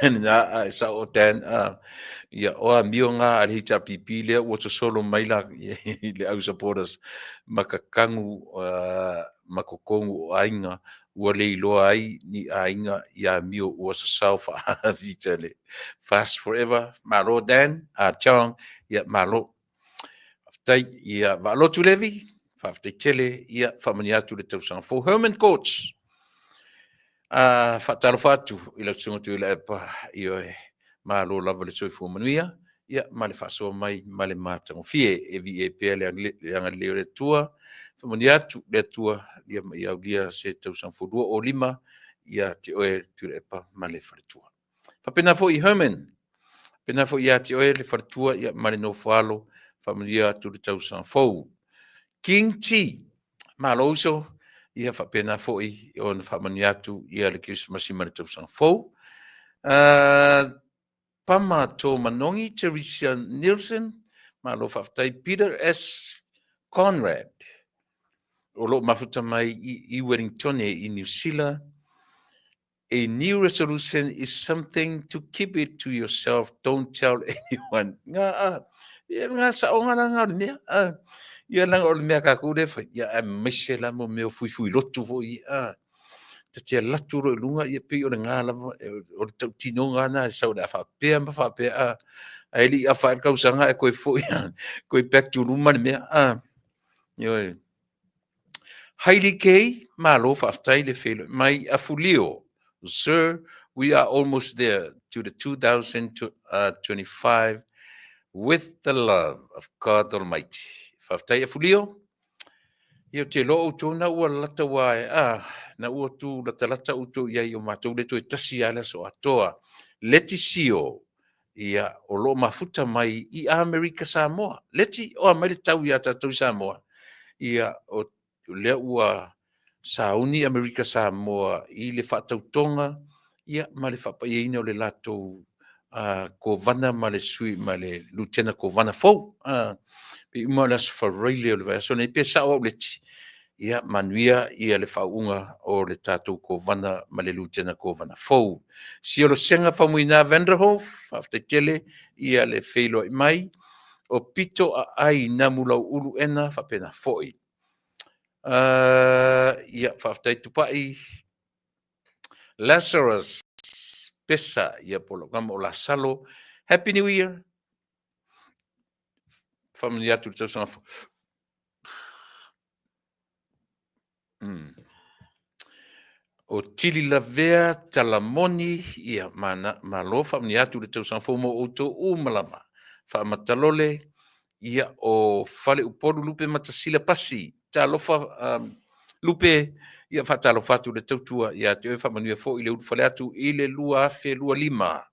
Na, sao o Dan, ia, o amio ngā a le HRPP lea ua sosolo mai la i le au supporters ma kakagu ma kokogu o aiga. ua le iloa ai ni aiga i amio ua sasao faavita le Fast Forever. Malo Dan, a Chong, ia malo. Faafetai ia Vaalotu Levi, faafetai tele, ia faamanuia atu le tausaga fou. Herman Coach, a faatalofa atu i lau susuga Tuilaepa, ioe, malo lava le soifua manuia, ia ma le faasoa mai ma le matagofie. E viia ai pea le agalelei o le Atua, faamanuia atu le Atua ia ma ia aulia se tausaga fou 25 ia te oe Tuilaepa ma le faletua. Faapena foi Herman, faapena foi ia te oe le faletua ia ma le nofoalo, faamanuia atu le tausaga fou. King T, malo uso, ia faapena foi ona faamanuia atu ia le Kerisimasi ma le tausaga fou. Pama Tōmanogi, Teresa Nielsen, malo faafetai. Peter S. Conrad, o lo o mafuta mai i Wellingtone i Niu Sila. A new resolution is something to keep it to yourself, don't tell anyone. Nga a, ia nga saonga la nga o le mea. A, ia langa o le mea kākou le fai. Ia a maise la mo mea o fuifui lotu foi. A, ta te alu atu loa i luga, ia pei o le ga lava, o le tautinoga lena e sau o le a faapea ma faapea, a, ae le i afa ae le tausaga ae toe foi, toe back to luma le mea. A, ioe. Hailey Kay, malo faafetai le feiloai mai. Afulio, sir, we are almost there to the 2025 with the love of God Almighty. Faafetai Afulio. Ia ou te iloa outou na ua lata ua a, na ua tu latalata outou i ai o matou le toe tasi lava le aso atoa. Letisio, ia o lo o mafuta mai i Amerika Samoa. Leti, o a mai le tau iā tatou i Samoa. Ia o lea ua sauni Amerika Samoa i le faatautoga ia ma le faapaiaina o le latou Kovana ma le sui ma le Lutena Kovana fou. Pe uma o le Aso Faraile o le vaiaso nei, pe sao au Leti, ia manuia ia le faauuga o le tatou Kovana ma le Lutena Kovana fou. Siolosega Faumuina Vanderhof, faafetai tele ia le feiloai mai. O pito aai Namulauulu ena faapena foi. Ia faafetai Tupai. Lazarus Pesa, ia po o lau tama o Lasalo. Happy New Year. Faamanuia atu le tausaga fou. O Tili Lavea Talamoni, ia mana, malo faamanuia atu le tausaga fou mo outou uma lava. Faamatalole, ia o Faleupolu Lupe Matasila Pasi, talofa Lupe, ia faatalofa atu le tautua ia te oe, faamanuia foi le ulufale atu i le 2025.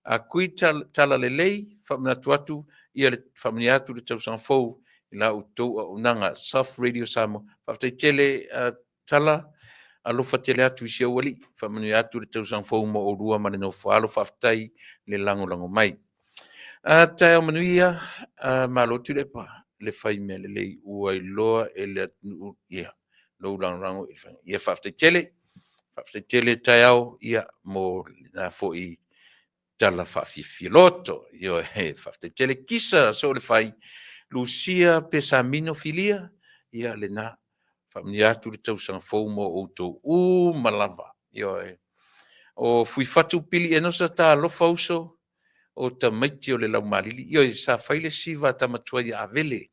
A kui talalelei, faamanatu atu ia le faamanuia atu le tausaga fou i la outou auaunaga Soft Radio Samoa. Faafetai tele Tala, alofa tele atu i si ou alii, faamanuia atu le tausaga fou mo oulua ma le nofo alo, faafetai le lagolago mai. A taeao manuia, a malo Tuilaepa, le fai mea lelei ua iloa e le atunuu ia lou lagolago i le faiga. Ia faafetai tele, faafetai tele taeao ia mo lena foi tala faafiafia loto. Ioe, faafetai tele Kisa Soolefai, Lucia Pesamino Filia, ia lena faamanuia atu le tausaga fou mo outou uma lava. Ioe. O Fuifatu Pili Enosa, talofa uso, o tamaiti o le laumalili. Ioe, sa fai le siva a tama tuai ia Avele.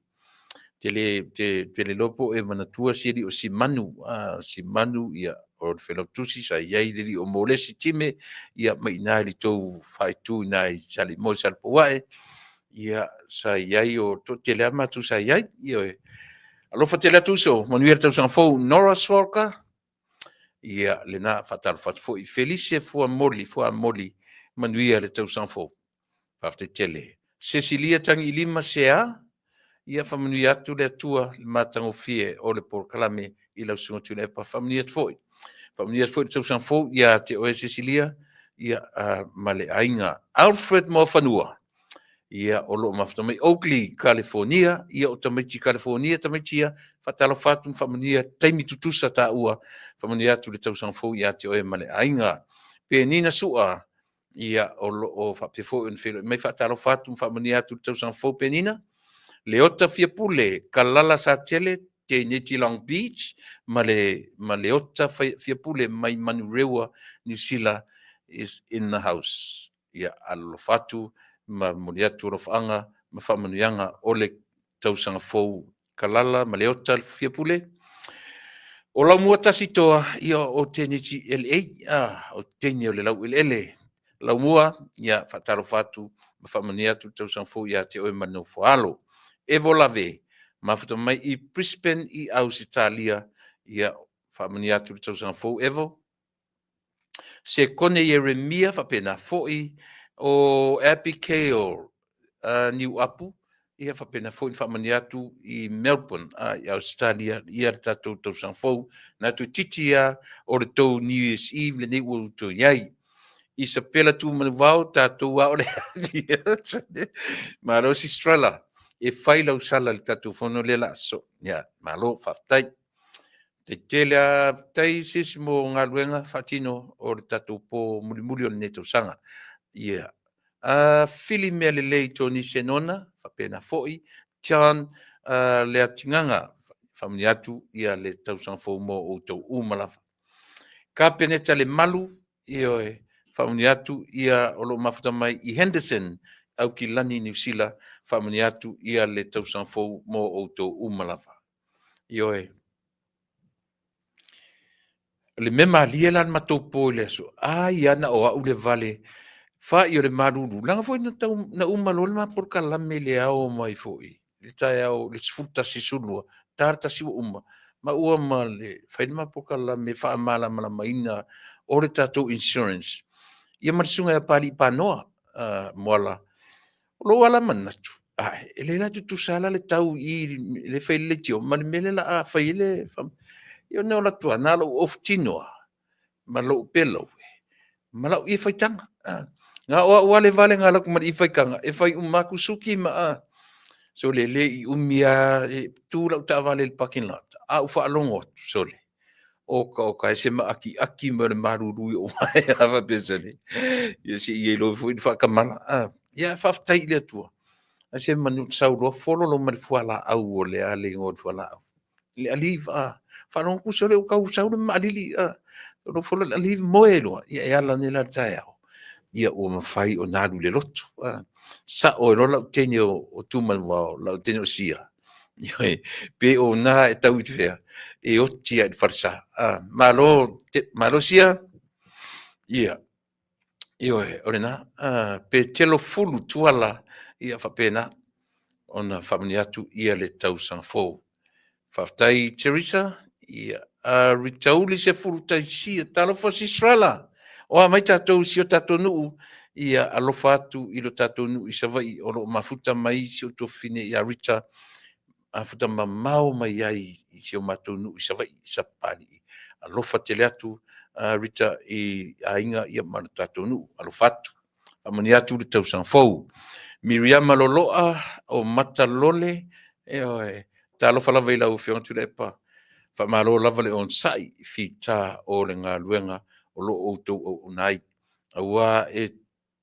Te le, te, te le iloa po o e manatua si alii o Simanu, a, Simanu, ia, o le Failautusi sa i ai le alii o Molesi Time, ia, ma i ina i le tou faaitu i ina i Salimoa i Salepouae, ia, sa i ai o toatele lava matou sa i ai, ioe. Alofa tele atu uso, manuia le tausaga fou. Nora Swalka, ia, lena, faatalofa atu foi. Felice Fuamoli, Fuamoli, manuia le tausaga fou. Faafetai tele. Cecilia Tagiilima Sea, ia faamanuia atu le Atua i le matagofie o le polokalame i lau Susuga Tuilaepa. Faamanuia atu foi. Faamanuia atu foi le tausaga fou ia te oe Cecilia, ia, ma le aiga. Alfred Moafanua, ia, o lo o mafuta mai Oakley, California, ia o tamaiti California, tamaiti ia, faatalofa atu ma faamanuia taimi tutusa taua, faamanuia atu le tausaga fou ia te oe ma le aiga. Penina Sua, ia o lo o faapea foi ona feiloai mai, faatalofa atu ma faamanuia atu le tausaga fou Penina. Leota Fiapule, Kalala Satele, Teneti Long Beach ma le ma Leota Fiapule mai Manurewa, Niu Sila is in the house. Ia alolofa atu ma momoli atu alofaaga ma faamanuiaga o le tausaga fou Kalala ma Leota Fiapule. O Laumua tasi toa, ia o Teneti LA, o teine o le laueleele. Laumua, ia faatalofa atu ma faamanuia atu le tausaga fou ia te oe ma le nofo a alo. Evo Lave, mafuta mai i Brisbane i Ausetalia, ia faamanuia atu le tausaga fou Evo. Sekone Ieremia faapena foi o Abigail Niuapu, ia faapena foi ona faamanuia atu i Melbourne i Ausetalia ia le tatou tausaga fou. Na toeitiiti lava o le tou New Year's Eve lenei ua outou i ai. Isapela Tumanuvao, tatou lava o le Malo Sistrella, e fai lau sala i le tatou fono lea o le a sosoo. Ia, malo, faafetai. Faafetai tele lava, faafetai sis mo galuega faatino o le tatou po mulimuli o lenei tausaga. Ia, Fili mea lelei Tony Senona, faapena foi John Leatigaga, faamanuia atu ia le tausaga fou mo outou uma lava. Kapeneta Lemalu, ioe, faamanuia atu ia o lo o mafuta mai i Henderson, Aukilani, Niu Sila, faamanuia atu ia le tausaga fou mo outou uma lava. Ioe. O le mea malie la le matou po i le aso, ai lava na o au le vale fai o le malulu, leaga foi na tau na uma loa le ma polokalame i le ao mai foi i le taeao i le 11 i le 12, ta le 1 ua uma, maua ma le fai le ma polokalame faamalamalamaina o le tatou insurance, ia ma le susuga ia Papalii Panoa Moala. O lou lava la manatu, ae, e leai la e tutusa lava la le tau i i lea e fai ai le leitio ma le mea lea o le a fai ai le... Ia ona ou alu atu lava, na o lou ofu tino lava ma lou pelaue ma lau ie faitaga. Na o au lava le vale na alu atu ma le ie faitaga e fai uma atu suki ma a. Sole, e le i umi lava e tu lau taavale i le parking lot, ae ou faalogo atu, sole, oka oka e se maatiati mai o le malulu i ou vae a faapea, sole, ia se i e iloa foi ona faatamala. Ia faafetai i le Atua, ae semanu ou te sau loa fololo mai le fualaau o le a le igoa o le fualaau, le Aleve a. Faalogo atu sole ua tau sau le maalili, lou fono le Aleve moe ai loa, ia e ala nei la i le taeao, ia ua mafai ona alu i le lotu. Sao ai loa lau teine o Tumanuvao, lau teine o Sia, ioe, pe o na e tau i fea, e oti lava i le falesa. Malo, malo Sia. Ia, ioe, o lena. Petelo Fulu Tuala, ia faapena ona faamanuia atu ia le tausaga fou. Faafetai Teresa, ia, Ritauli Sefulu Taisia, talofa Sistrella, o a mai tatou i si o tatou nuu, ia alofa atu i lo tatou nuu i Savaii o lo o mafuta mai si ou tuafafine ia Rita, mafuta mamao mai ai i si o matou nuu i Savaii i Sapapalii. Alofa tele atu Rita i aiga ia ma lo tatou nuu, alofa atu. Faamanuia atu le tausaga fou. Miriama Loloa o Matalole, ioe, talofa lava i lau Afioga Tuilaepa, faamalo lava le onosai i fita o le galuega o lo o outou auauna ai, aua e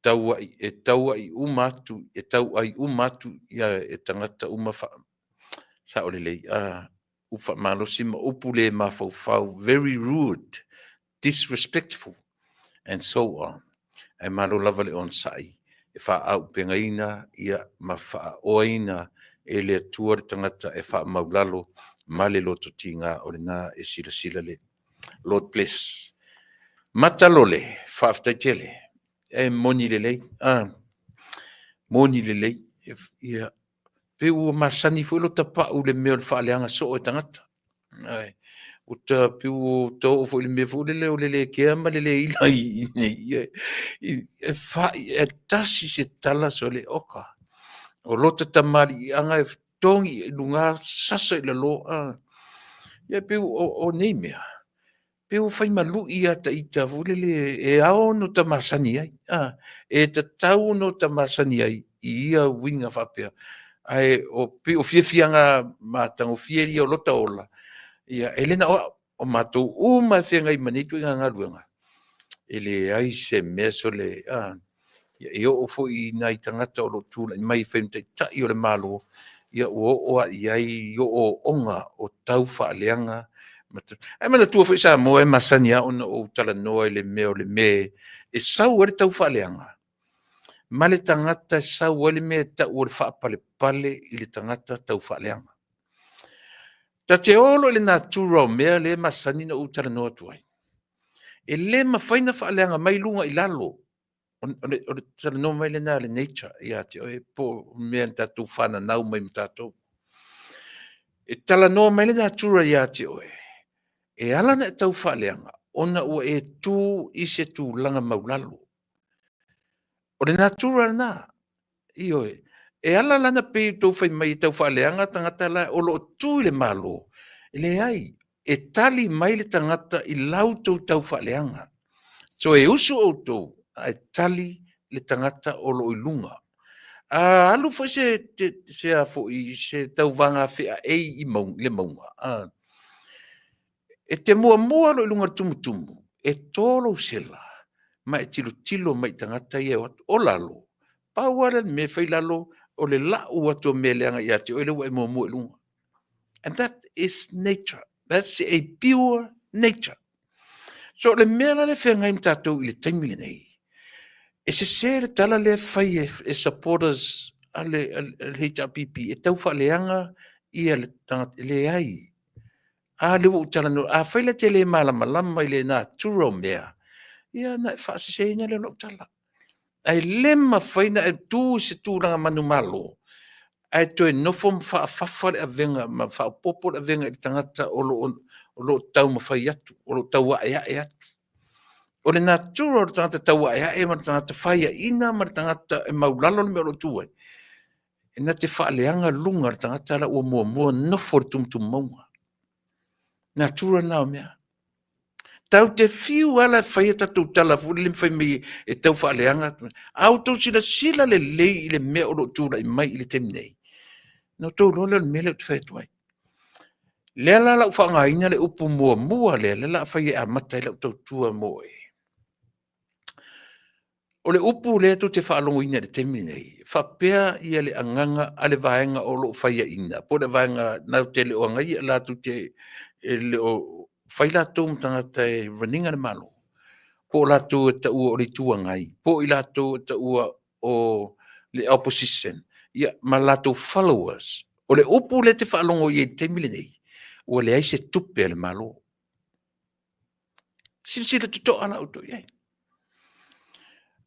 tauai uma atu, e tauai uma atu e tagata uma sao lelei, upu faamalosi ma upu le mafaufau, very rude, disrespectful and so on. Ae malo lava le onosai e faaauupegaina ma faaoaina e le Atua le tagata e faamaulalo ma le loto tiga o lena e silasila le Lord bless. Matalole, faafetai tele. E moni lelei, moni lelei. Ia, pei ua masani foi lota pau i le mea o le faaleaga soo e tagata. Ae, ua ta pei ua ta oo foi i le mea foi lele o le le kea ma le le ila i i e fai e tasi se tala sole oka. O lota tamaliiaga e togi i luga sasa i lalo. Ia pei o nei mea, pei ua fai ma lui lava ta ita foi lele e ao ona ota masani ai, e tatau ona ota masani ai i ia uiga faapea. Ae o pei o fiafiaga matagofie ia o lota ola, ia e le na o au, o matou uma e feagai ma nei ituaiga galuega, e leai se mea sole, e oo foi i nai tagata o lo o tulai mai e fai ma taitai o le Malo, Ia ua oo lava i ai ooooga o tau faaleaga. Ae manatua foi Samoa e masani lava ona ou talanoa i le mea o le mea e sau ai le tau faaleaga, ma le tagata e sau ai le mea e tau o le faapalepale i le tagata tau faaleaga. Ta te o loa i le natura o mea lea e masani ona ou talanoa atu ai, e le mafai ona faaleaga mai luga i lalo. O le talanoa mai lena a le nature ia te oe po o mea na tatou fananau mai ma tatou. E talanoa mai le natura ia te oe, e ala ona e tau faaleaga, ona ua e tu i se tulaga maualalo. O le natura lena, ioe. E ala la ona pei o outou fai mai e tau faaleaga tagata la o lo o tu i le Malo, e leai, e tali mai le tagata i la outou taufaaleaga. So e usu outou ae tali le tagata o lo o i luga. A alu foi se tauvaga feaei i le mauga, e te muamua loa i luga o le tumutumu, e to lou sela ma e tilotilo mai i tagata ia e o atu. O lalo, pau lava lea o le mea e fai lalo, o le lau atu o mea leaga ia te oe lea ua e muamua i luga. And that is nature. That's a pure nature. So o le mea la lea e feagai ma tatou i le taimi lenei, e sese le tala lea e fai e supporters a le HRPP e tau faaleaga ia le tagata. E leai. A lea ua ou talanoa, afai la e te le malamalama i le natura o mea, ia ona e faaseseina lea o lau tala. Ae le mafai ona e tu i se tulaga manumalo ae toe nofo ma faafafa le avega ma faaopoopo le avega i le tagata o lo o taumafai atu, o lo o tau aeae atu. O le natura o le tagata tauaeae ma le tagata faiaina ma le tagata e maulalo le mea o lo o tu ai, e na te faaleaga luga o le tagata la ua muamua nofo i le tumutumu mauga. Natura lena o mea. Tatou te fiu lava la e fai a tatou tala foi lele fai mai e tau faaleaga. A outou silasila lelei i le mea o lo o tulai mai i le taimi nei, ona outou iloa lea o le mea lea ou te fai atu ai. Lea la o le a ou faaaogaina le upu muamua lea, lea o le a fai e amata ai lau tautua mo oe. O le upu lea tou te faalogoina i le taimi lenei, faapea ia le agaga a le vaega o lo o faiaina, po o le vaega latou te le o agaia, latou te le o fai latou ma tagata e run ina le Malo, po o latou e taua o le Itu Agai, po o i latou e taua o le Opposition, ia ma latou followers. O le upu lea e te faalogo i ai i le taimi lenei, ua leai se tupe a le Malo. Silasila totoa la outou i ai.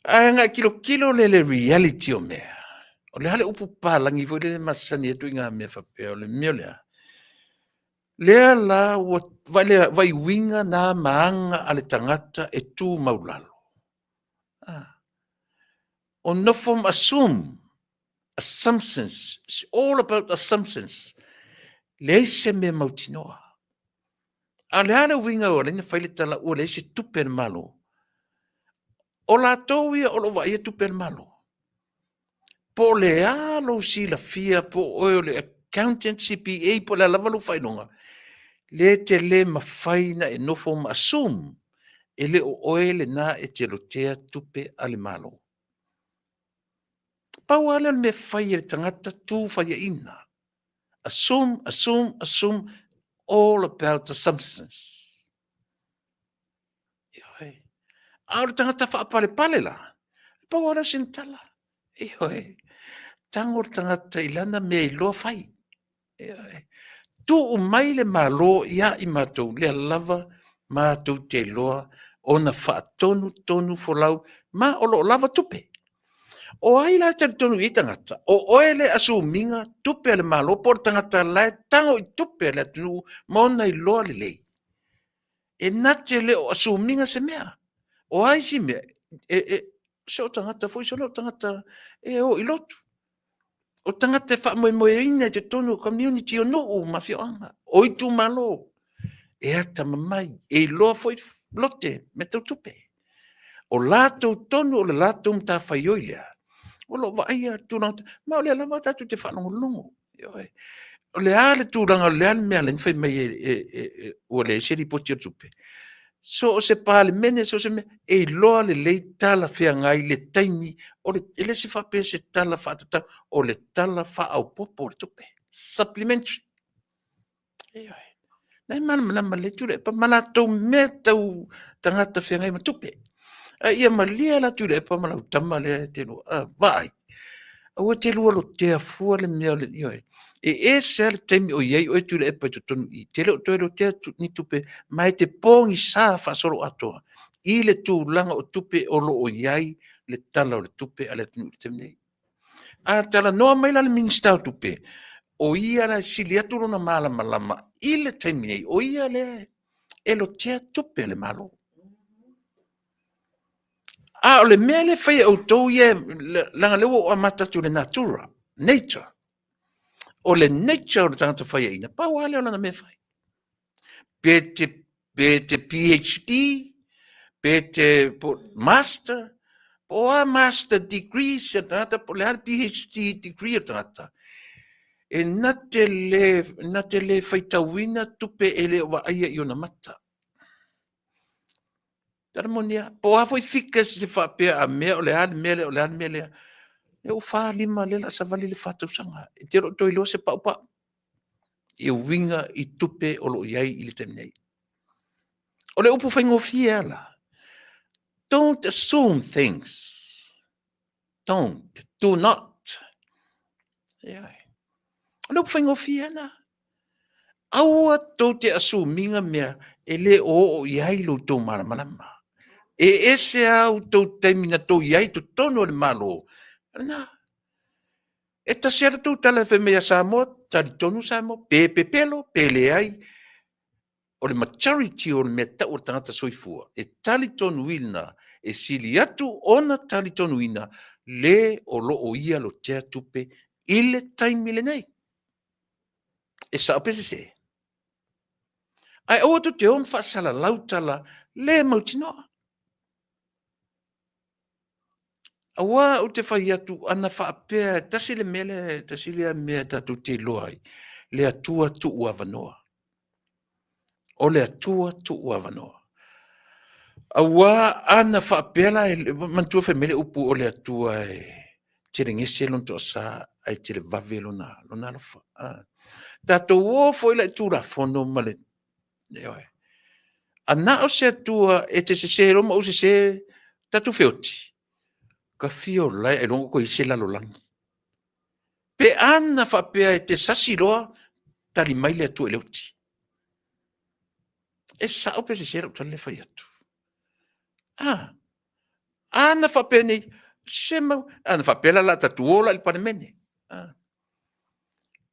Ae na e tilotilo lea i le reality o mea, o le a le upu papalagi foi lea e masani ai ituaiga mea faapea, o le mea o le a? Lea la ua vaai uiga na ma aga a le tagata e tu maulalo. O nofo ma assume, assumptions, it's all about assumptions. Leai se mea mautinoa. A o le a le uiga ua ala ai ona fai le tala ua leai se tupe a le Malo? O latou ia o lo o vaaia tupe a le Malo. Po o le a lou silafia po o oe o le accountant, CPA po o le a lava lou faailoga, lea e te le mafai ona e nofo ma assume e le o oe lena e te lotea tupe a le Malo. Pau lava lea o le mea e fai e le tagata tu faiaina. Assume, assume, assume, all about assumptions. Ioe. A o le tagata faapalepale la, pau lava lea o sina tala. Ioe. Tago le tagata i lana mea iloa fai. Ioe. Tuu mai le Malo ia i matou, lea lava matou te iloa ona faatonutonu folau ma o lo o lava tupe. O ai la e talitonu i ai tagata? O oe lea e assume ina tupe a le Malo po o le tagata la e tago i tupe a le atunuu ma ona iloa lelei. E na te le o assume ina se mea. O a isi mea, so o tagata foi sole o tagata e o i lotu. O tagata e faamoemoeina i totonu o community o nuu ma afioaga, o itumalo, e atamamai, e iloa foi lote mea tau tupe. O latou tonu o le latou matafaioi lea, o lo o vaaia tulaga, ma o lea lava tatou te faalogologo. Ioe. O le a le tulaga, o le a le mea e fai mai ua leai se lipoti o tupe? So o se Palemene, so o se mea, e iloa lelei talafeagai le taimi, o le, e le se faapea se tala faatatau, o le tala faaopoopo o le tupe. Supplementary. Ioe. Na e malamalama lelei Tuilaepa ma latou mea tau tagata feagai ma tupe. A ia malie la Tuilaepa ma lau tama lea e te lua, vaai, aua te lua lotea fua le mea o le, ioe, e ese lava le taimi o i ai oe Tuilaepa i totonu i i, te le o toe lotea ni tupe, ma e te pogisa faasoloatoa i le tulaga o tupe o lo o i ai le Tala o le Tupe a le atunuu i le taimi nei. A talanoa mai la le Minisita o Tupe, o ia la e sili atu lona malamalama i le taimi nei, o ia lea e lotea tupe a le Malo. A o le mea lea e fai e outou ia, leaga lea ua ou amata atu i le natura, nature. O le nature o le tagata faiaina, pau lava lea o lana mea e fai. Pe te, pe te PhD, pe te po, master, po o a master degrees a le tagata, po o le a le PhD degree a le tagata, e na te le, na te le faitauina tupe e le o vaaia i ona mata. Tala moni lava, po o a foi figures e faapea a mea o le a le mea lea, o le a le mea lea. Lea ua 4, 5, lea o le a savali le 4 tausaga. E te le o toe iloa se paupau e uiga i tupe o lo o i ai i le taimi nei. O le upu faigofie lava la, don't assume things. Don't, do not. Ioe. O le upu faigofie lava lena. Aua tou te assume ina mea e le o oo i ai lo outou malamalama. E ese lava outou taimi na tou i ai i totonu o le Malo, lena. E tasi lava le tou tala e fai mai ia Samoa, talitonu Samoa, pe pepelo, pe leai, o le majority o le mea tau o le tagata soifua, e talitonuina, e sili atu ona talitonuina le o lo o ia lotea tupe i le taimi lenei. E sao pe sese? Ae aua tou te o ma faasalalau tala le mautinoa. Aua ou te fai atu, ana faapea, tasi le mea lea, tasi lea mea tatou te iloa ai, le Atua tuu avanoa. O le Atua tuu avanoa. Aua ana faapea la, manatua fai mai le upu o le Atua e telegese lona toasa ae televave lona, lona alofa. Ah. Tatou o foi la i Tulafono ma le, ioe. A na o se Atua e te sese loa ma ou sese, tatou feoti, ka fia o lae ailoga koe i se lalolagi. Pe ana faapea e te sasi loa, tali mai le Atua i le oti. E sao pe sese lau tala lea fai atu. Ah, ana faapea nei, se mau, ana faapea la la tatou o la i le Palemene. Ah.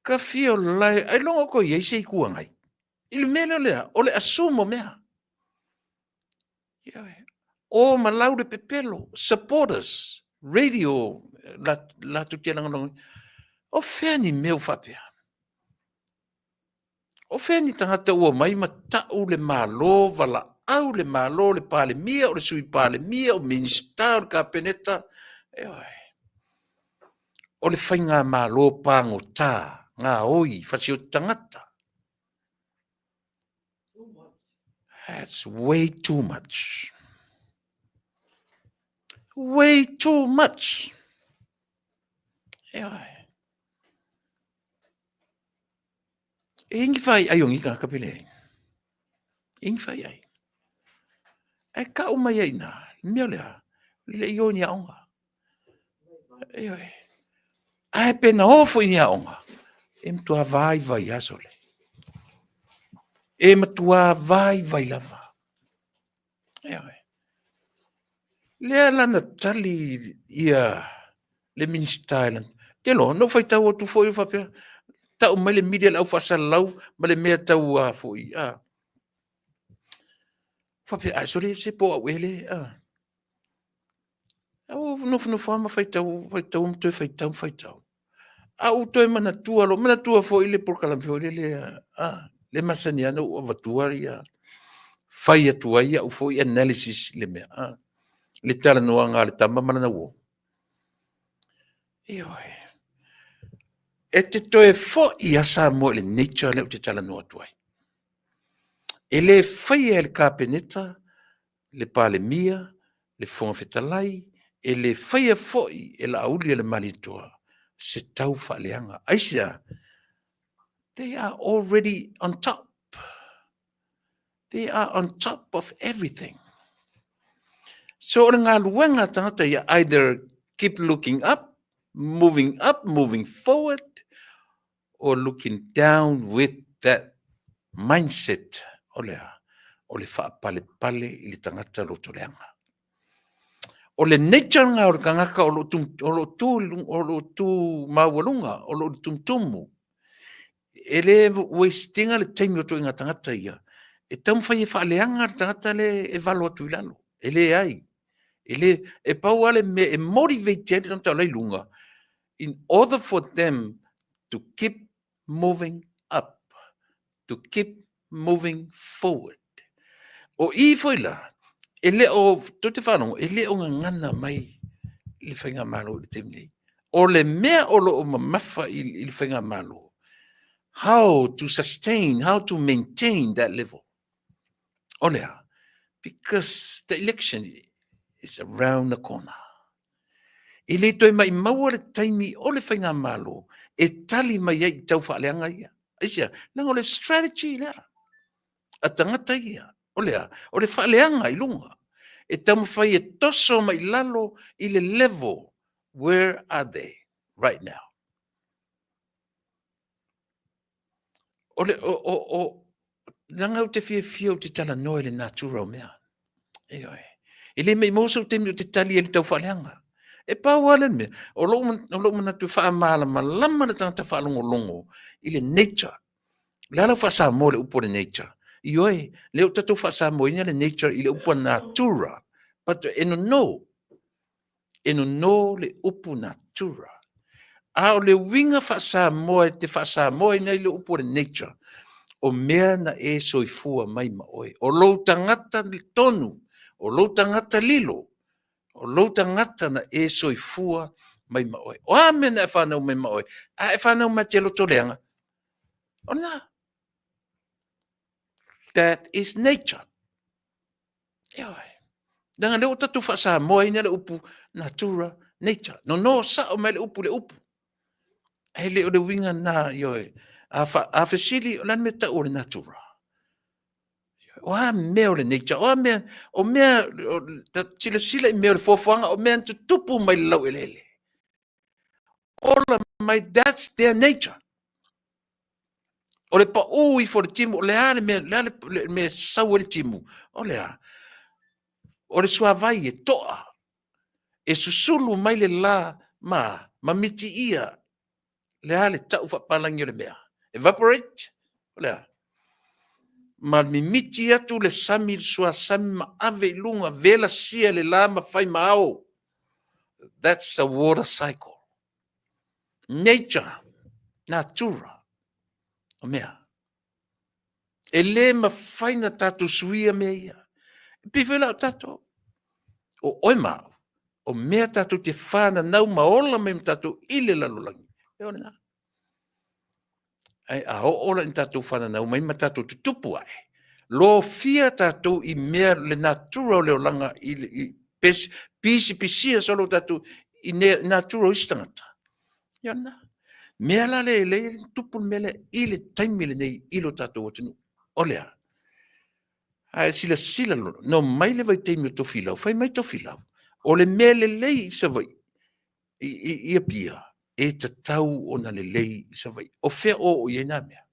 Ka fia o lae, ailoga koe i ai se Itu Agai. I le mea lea o le a? O le assume o mea. Ioe. O ma lau le pepelo, supporters, radio, latou te lagolago. O fea ni mea ua faapea? O fea ni tagata ua omai ma tau le Malo, valaau le Malo, le Palemia, o le Sui Palemia, o Minisita, o le Kapeneta. Ioe. O le faigamalo pagota, gaoi, fasioti tagata. That's way too much. Way too much. Ioe. E ingi whai ai o ngi ka kapele ai. Ingi whai ai. E ka umai ai nā, mea lea, le i o ni aonga. Ioe. Ae pe na o foi ni aoga, e matua vaivai lava sole. E matua vaivai lava. Ioe. Lea la na tali ia le Minisita e lana. Te loa, na ou faitau atu foi o faapea, tau mai le mili a le au faasalalau ma le mea tau a foi. A. Faapea, ae sole se po au ele. A. Au nofonofo lava ma faitau, faitau ma toe faitau ma faitau. A ua toe manatua loa, manatua foi le polokalame foi lele a, le masani lava ona ou avatua ia, fai atu ai au foi analysis i le mea, a, le talanoaga a le tama ma lana uo. Ioe. E te toe foi lava Samoa i le nature lea ou te talanoa atu ai. E le faia e le Kapeneta le Palemia, le Fofoga Fetalai, e le faia foi e Laauli a le Malietoa se tau faaleaga. Aisea? They are already on top. They are on top of everything. So o le galuega a tagata ia, either keep looking up, moving up, moving forward, or looking down with that mindset o le a? O le faapalepale i le tagata loto leaga. O le nature lena o le tagata o lo o lo o tu maualuga, o lo o tumutumu. E le waste ina le taimi o ituaiga tagata ia e taumafai e faaleaga le tagata lea e valo atu i lalo. E leai. E le, e pau lava le mea e motivate ai le tagata o la e i luga, in order for them to keep moving up, to keep moving forward. O i foi la, e le o, tou te faalogo, e le o gagana mai le Faigamalo i le taimi nei. O le mea o lo o mamafa i le Faigamalo, how to sustain, how to maintain that level. O le a? Because the election is around the corner. E le toe maimaua le taimi o le Faigamalo e tali mai ai i taufaaleaga ia. Aisea? Leaga o le strategy lea a tagata ia. O le a? O le faaleaga i luga. E taumafai e toso mai i lalo i le level where are they right now. O le, o, o, o, leaga ou te fiafia ou te talanoa i le natura o mea. Ioe. E le maimau sou taimi ou te tali ai i le taufaaleaga. E pau lava le mea, o lou, o lou manatu e faamalamalama le tagata faalogologo i le nature. O le a lau faa-Samoa i le upu o le nature? Ioe, lea ua tatou faa-Samoaina le nature i le upu a natura, but e nono. E nono le upu natura. A o le uiga faa-Samoa e te faa-Samoaina ai le upu o le nature, o mea na e soifua mai ma oe. O lou tagata tonu, o lou tagata lilo, o lou tagata na e soifua mai ma oe. O a mea na e fanau mai ma oe? A e fanau mai te loto leaga, o lena. That is nature. Ioe. Leaga lea ua tatou faa-Samoaina le upu natura, nature. Nono sao mai le upu le upu. Ae le o le uiga lena, ioe. A, fa, a fesili, o le a le mea tau o le natura? O a mea o le nature? O a mea, o mea, o, ta, silasila i mea o le foafoaga, o mea na tutupu mai le laueleele. Ola mai, that's their nature. O le paū ifo o le timu, o le a le mea, le a le mea e sau ai le timu? O le a? O le suavai e toa, e susulu mai le la ma ma mitiia le a le tau faapalagi o le mea? Evaporate? O le a? Ma mimiti atu le sami, le suasami ma ave i luga, velasia le la ma fai ma ao. That's a water cycle. Nature, natura, o mea. E le mawhai na tātou suia mea ia. E pei foi la o tātou. O oe ma au, o mea tātou te whananau ma ola mai ma tātou i le lalolagi. E o lena. Ae a oo la ina tatou fananau mai ma tatou tutupu ae, lofia tatou i mea le natura o le olaga i, i pes, pisipisia solo tatou i ne, natura o isi tagata. Ia lena. Mea la le le tupu le mea lea i le taimi lenei i lo tatou atunuu. O le a? Ae silasila loa, no mai le vaitaimi o Tofilau, fai mai Tofilau, o le mea lelei i Savaii, i Apia, e tatau ona lelei i Savaii. O fea o oo i ai nā mea?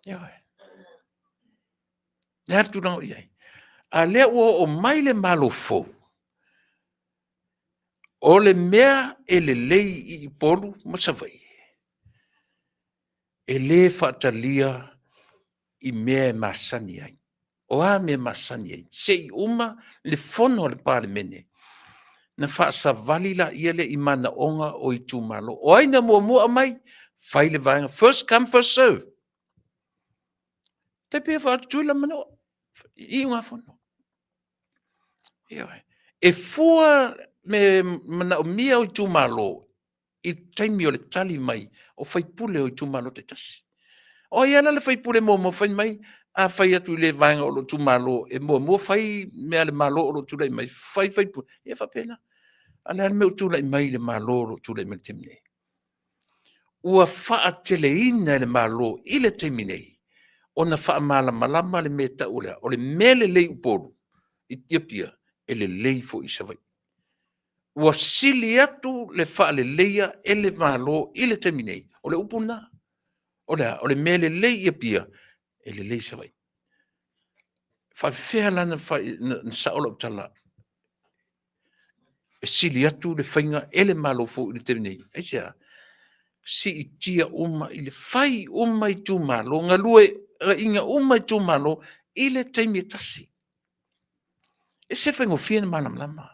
Ioe. Le a le tulaga o i ai? A lea ua oo mai le Malo fou, o le mea e lelei i Upolu ma Savaii, e le faatalia i mea e masani ai. O a mea e masani ai? Se i uma le fono a le Palemene, na faasavali laia lea i manaoga o itumalo. O ai na muamua aumai? Fai le vaega first come first serve. Tai pei e faa-Tutuila ma Manua i iugafono. Ioe. E fua me manaomia o itumalo i le taimi o le tali mai o faipule o itumalo taitasi. O ai ala le faipule muamua fai mai, a fai atu i le vaega o lou itumalo e muamua fai mea a le Malo o lo o tulai mai, fai faipule, ia faapena. A o le a le mea ua tulai mai i le Malo o lo o tulai mai i le taimi nei? Ua faateleina e le Malo i le taimi nei ona faamalamalama le mea e tau o le a? O le mea lelei i Upolu i Apia, e lelei foi i Savaii. Ua sili atu le faaleleia e le Malo i le taimi nei, o le upu lena. O le a? O le mea lelei i Apia, e lelei i Savaii. E faapefea la ona sao lau tala e sili atu le faiga e le Malo fou i le taimi nei? Aisea? Siitia uma i le fai uma itumalo, galueaiina uma itumalo i le taimi e tasi. E ese le faigofie ona malamalama.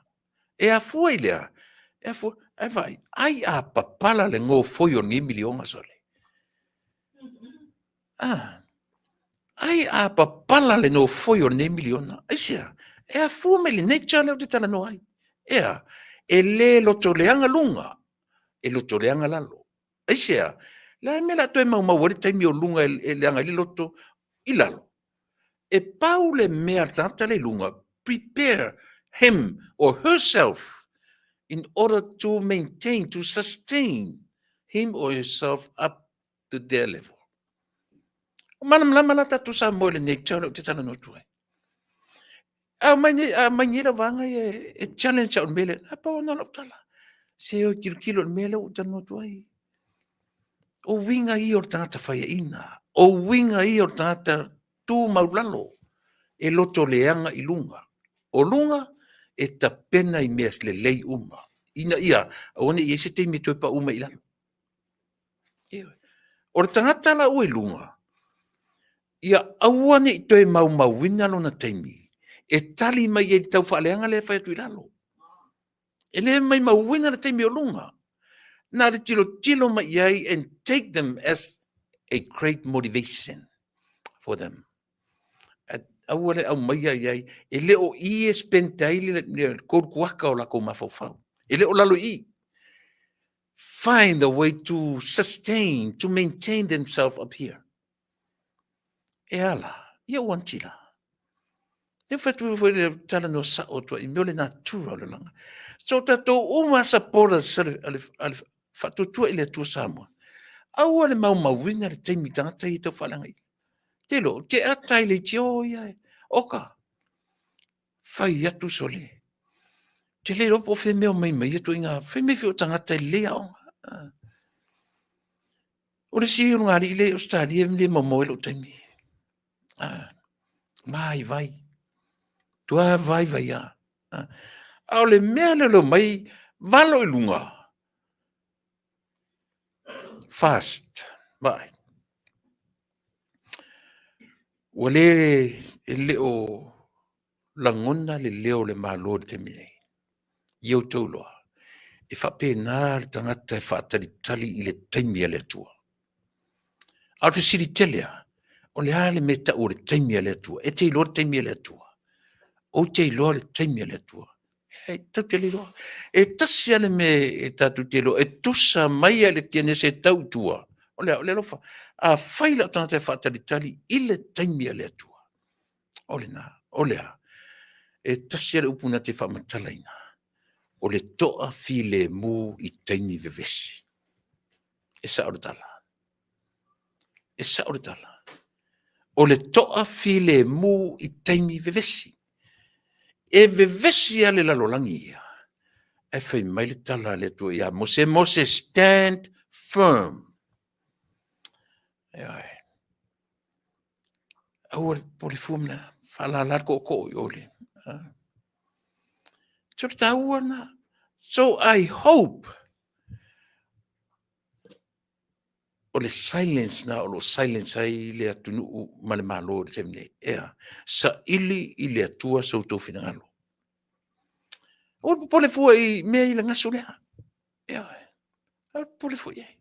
E afua i le a? E afua, ae vaai, ai a papala le gofoi o lenei miliona sole. A, ai a papala le nofoi o lenei miliona. Aisea? E afua mai i le nature lea ou te talanoa ai. E a? E le lotoleaga luga, e lotoleaga lalo. Aisea? O le a le mea o le a toe maumau ai le taimi o luga e leaga ai le loto i lalo? E pau le mea a le tagata la e i luga, prepare him or herself in order to maintain, to sustain him or herself up to their level. O malamalama la tatou Samoa i le nature lea ou te talanoa atu ai. A mai nei, a mai nei lau vaega ia e challenge au i le mea lea, a pau lena o lau tala. Se oi tilotilo i le mea lea ua ou talanoa atu ai. O uiga ia o le tagata faiaina, o uiga ia o le tagata tu maulalo, e loto leaga i luga. O luga e tapena i mea lelei uma, ina ia aua ne i i ai se taimi e toe pau mai i lalo. O le tagata la ua i luga, ia aua ne i toe maumauina lona taimi e tali mai ai i le taufaaleaga lea e fai atu i lalo. E le maumauina le taimi o luga. Na o le tilotilo mai i ai and take them as a great motivation for them. Aua le aumaia i ai, e le o i e spend ai le 3 kuaka o lakou mafaufau. E le o lalo i i. Find a way to sustain, to maintain themselves up here. E ala, ia ua anti la. Lea fai atu foi le talanoa sao atu ai, mea o le natura o le olaga. So tatou uma supporters a le faatuatua i le Atua Samoa, aua le maumauina le taimi tagata ia tau faaleaga i. Te lo, te ata i leitio ia, oka, fai atu sole. Ou te le iloa po o fea mea o omai mai ia ituaiga, fai mai foi o tagata e lelei aoga. O le isi ulugalii lea i Ausetalia e le maumau ai lou taimi. Vaivai. Matua vaivai lava. A o le mea lea o le omai valo i luga, fast, vaai. Ua le, e le o lagona le leo o le Malo i le taimi nei. Ia outou iloa, e faapena le tagata e faatalitali i le taimi a le Atua. A o le fesili tele lava, o le a le mea e tau o le taimi a le Atua? E te iloa le taimi a le Atua? Ou te iloa le taimi a le Atua. E tatou te le iloa. E tasi lava le mea e tatou te iloa, e tusa mai lava i le Kenese e tau i tua, o le a? O le alofa. Afai lau tagata e faatalitali i le taimi a le Atua, o lena, o le a? E tasi lava le upu na te faamatalaina, o le toafilemu i taimi vevesi. E sao le tala. E sao le tala. O le toafilemu i taimi vevesi. E vevesi lava le lalolagi ia, ae fai mai le tala a le Atua ia Mose, Mose, stand firm. Ioe. Aua le popole fua ma le faalala le tootoo i o le. So le taua lena. So I hope o le silence na o lo o silence ai le atunuu ma le Malo i le taimi nei. Ea, saili i le Atua so outou finagalo. Aua le popole fua i mea i le gasu lea. Ea, aua le popole fua i ai.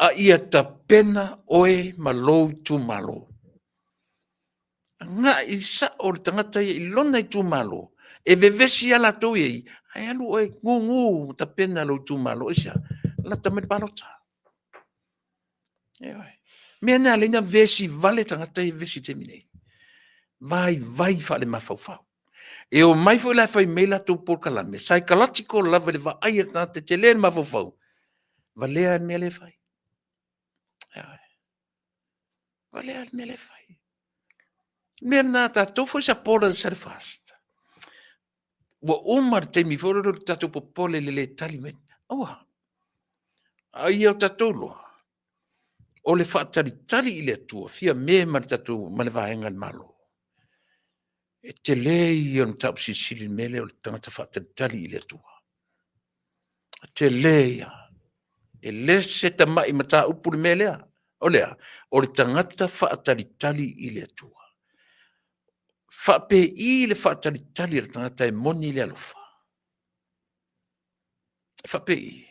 A ia tapena oe ma lou itumalo. Agai sao le tagata ia i lona itumalo, e vevesi lava latou ia i, ae alu oe gugu ma tapena lou itumalo. Aisea? Lata mai le palota. Ioe. Mea na ala ai ona vesi vale tagata ia e vevesi i le taimi nei. Vaivai faalemafaufau. E omai foi la e fai mai latou polokalame, psychological lava i le vaai a le tagata e tele le mafaufau. Valea le mea lea e fai. Ioe. Valea le mea lea e fai. Mea lena a tatou foi supporters a le FAST. Ua uma le taimi foi lele o le tatou popole i le le tali mai. Aua. A ia o tatou loa, o le faatalitali i le Atua, fia me ma le tatou, ma le vaega a le Malo. E tele ia o le mataupu silisili i le mea lea o le tagata faatalitali i le Atua. E tele ia. E le se tamai mataupu le mea lea. O le a? O le tagata faatalitali i le Atua. Faapei le faatalitali a le tagata e moni le alofa? E faapei?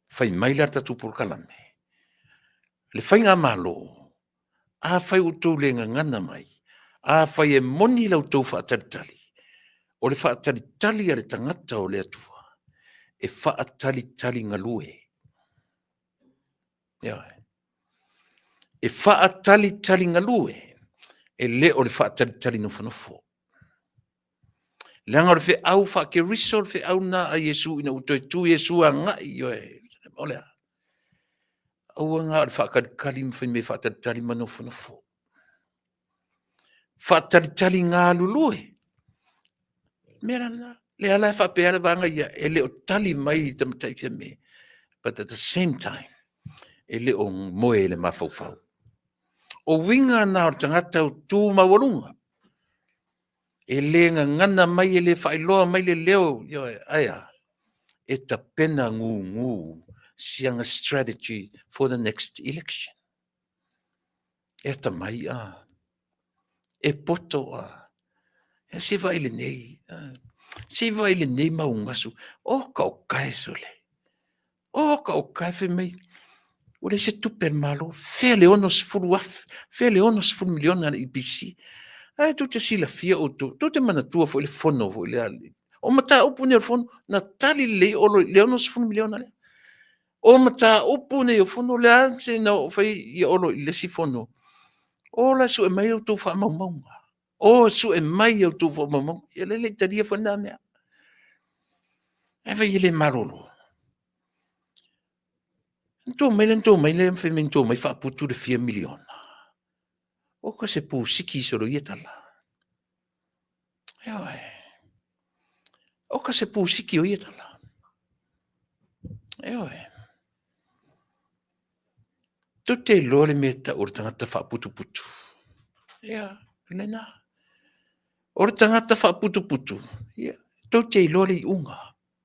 Fai mai la le tatou polokalame, le Faigamalo, afai ua outou le gagana mai, afai e moni la outou faatalitali, o le faatalitali a le tagata o le Atua, e faatalitali galue. Ioe. E faatalitali galue, e le o le faatalitali nofonofo. Leaga o le feau faa-Keriso le feau lena a Iesu ina ua toe tu Iesu agai, ioe, o le a? Aua na o le faatalitali ma fai mea faatalitali ma nofonofo. Faatalitali galulue. Mea la lena. Lea la e faapea le vaega ia, e le o tali mai le tamaitai Fiame, but at the same time, e le o moe i le mafaufau. O uiga na o le tagata o tu maualuga, e le gagana mai, e le faailoa mai le leo, ioe, ae a? E tapena gugu siana strategy for the next election. E atamai a, e poto a, e se vaai lenei, se vaai lenei maugasu, o ka o kae sole, o ka o kae fai mai, ua leai se tupe a le Malo, fea le 60,000, fea le 60 miliona a le EPC. Ae tou te silafia outou, tou te manatua foi le fono foi lea, o mataupu nei o le fono, na tali lelei Olo i le 60 miliona lea. O mataupu nei o fono, le a se na oo fai ia Olo i le isi fono, o la e sue mai a outou faamaumauga, o e sue mai a outou faamaumauga. Ia lea e le i talia foi lena mea. Ae fai e le malolo. Na tou omai lea, na tou omai lea fai mai na tou omai faaputu le fia miliona. Oka se pusiki solo ia tala. Ioe. Oka se pusiki o ia tala. Ioe. Tou te iloa le mea e tau o le tagata faaputuputu. Ia, lena. O le tagata faaputuputu, ia, tou te iloa le iuga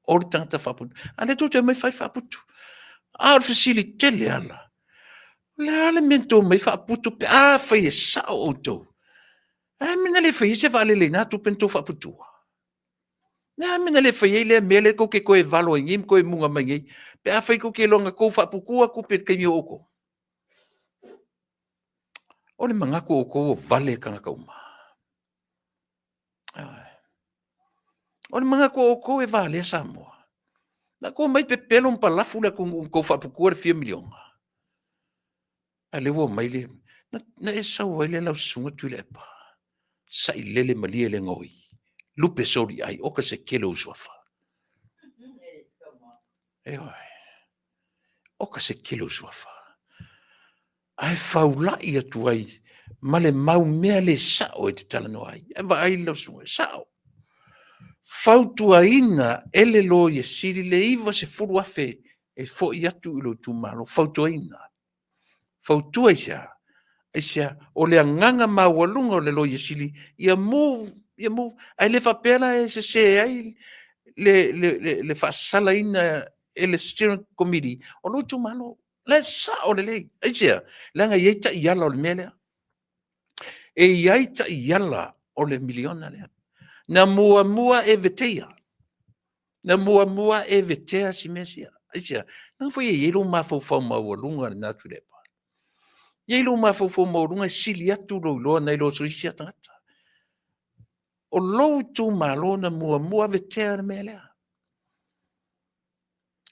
o le tagata faaputu. A lea tou te omai fai faaputu. A o le fesili tele ala, o le a le mea na tou omai faaputu pe afai e sao outou? A mea na le fai ai se vaalele i na tupe na tou faaputua? Le a mea na le fai ai lea mea lea tou te toe valo ai nei ma toe muga mai nei pe afai tou te iloa na tou faaputua tupe i le taimi o outou? O le manatu o outou ua vale tagata uma. O le manatu o outou e valea Samoa. Na tou omai pepelo ma palafu le atunuu na tou faaputua le fia miliona. A lea ua omai le... Na, na e sau ai le lau susuga Tuilaepa. Sailele malie le gaoi. Lupe soliai, oka se tele o suafa. Ioe. Oka se tele o suafa. Ae faulai atu ai ma le mau mea le sao e te talanoa ai. E vaai lau susuga, e sao. Fautuaina e le Loia Sili le 90,000 e foi atu i lou itumalo, fautuaina. Fautua i se a? Aisea? O le agaga maualuga o le Loia Sili ia move, ia move. Ae le faapea la e sese ai le faasalaina e le steering committee o lou itumalo. La e sao lelei. Aisea? Leaga e i ai taiala o le mea lea. E i ai taiala o le miliona lea. Na muamua e veteia. Na muamua e vetea si mea sia. Aisea? Leaga foi e i ai lou mafaufau maualuga lena Tuilaepa. E i ai lou mafaufau maualuga e sili atu lou iloa nai lo isi tagata. O lou itumalo na muamua vetea le mea lea.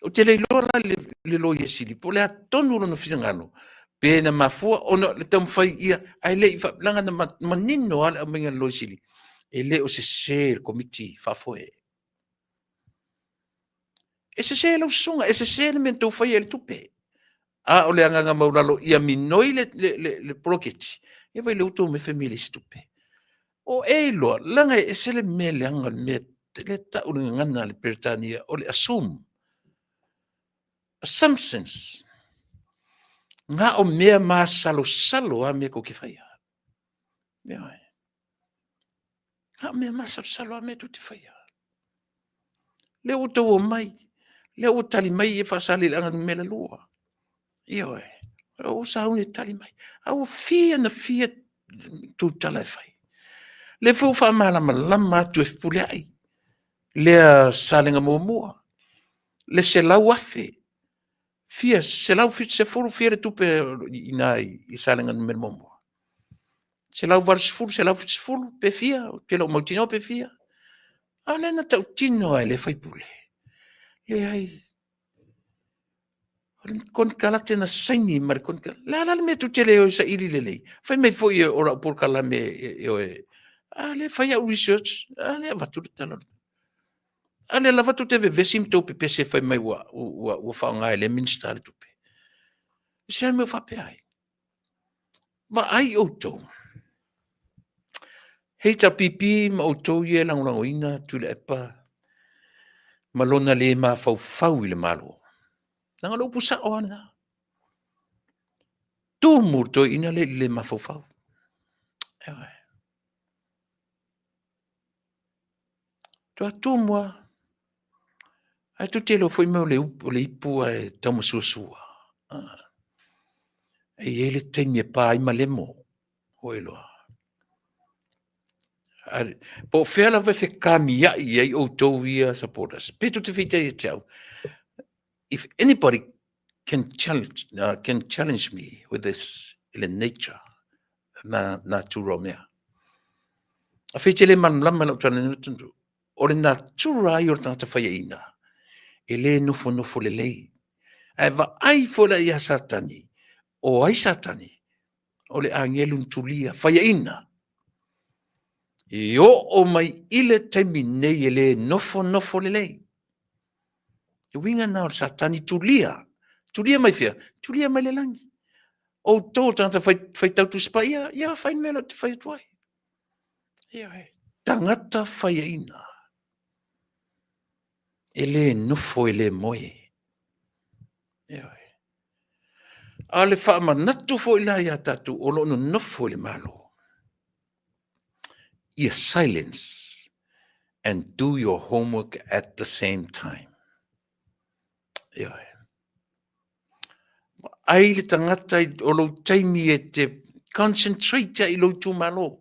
Ou te le iloa la le Loia Sili po o le a tonu lona finagalo pe na mafua ona le taumafai ia, ae le i leaga na manino lava le aumaiga a le Loia Sili, e le o sese le Komiti Faafoe. E sese lau susuga, e sese le mea na tou faia i le tupe. A o le agaga maualalo ia minoi le poloketi, ia vaai o lea ua outou omai fai mai e leai se tupe. O e iloa, leaga e ese le mea leaga o le mea lea e tau i le gagana a le Peretania o le assume, assumptions. Na o mea masalosalo lava mea tou te faia. Ioe. Na o mea masalosalo lava mea tou te faia. Lea ua outou omai, lea ua tali mai Faasaleleaga Nu.2. Ioe. Ua sauni e tali mai. A ua fia na fia tou tala e fai. O lea foi ua faamalamalama atu e Fepuleai lea Salega 1, le $100,000, fia 170 fia le tupe i ina i Salega 1? 180, 170 pe fia? Ou te le o mautinoa pe fia. A lea na tautino lava e lea sui usufono, leai, o le konekarate na saini ma le konekarate. O le a la le mea tou te le o ai e saili lelei? Fai mai foi o lau polokalame e o e... A lea e fai au research, a lea e avatu le tala. A lea lava tou te vevesi ma tou pepese fai mai ua faaaoga e lea Minisita le tupe. O se a le mea ua faapea ai? Vaai outou, HRPP ma outou ia e lagolagoina Tuilaepa ma lona le mafaufau i le Malo, leaga o le upu sao lava lena. Tumu le toeaina lea i le le mafaufau. Ioe. Matua tumu lava. Ae tou te iloa foi mea o le ipu ae taumasuasua, e i ai le taimi e pa ai malemo, ua e iloa. Po o fea lava e fekamiai ai outou ia supporters, pe tou te faitau ia te au, if anybody can challenge, can challenge me with this i le nature, na natura o mea. A fei te le malamalama i lau talanoa, o le natura ia o le tagata faiaina, e le nofonofo lelei. Ae vaai foi la ia Satani, o ai Satani? O le agelu na tulia, faiaina. E oo mai i le taimi nei e le nofonofo lelei. Le uiga lena o le Satani tulia. Tulia mai fea? Tulia mai le lagi. Outou o tagata faitau Tusi Paia, ia fai le mea lea ou te fai atu ai. Ioe. Tagata faiaina. E le nofo e le moe. Ioe. A o le faamanatu foi la ia tatou o lo o nonofo i le Malo, ia silence and do your homework at the same time. Ioe. Ai le tagata o lou taimi e te concentrate ai i lou itumalo.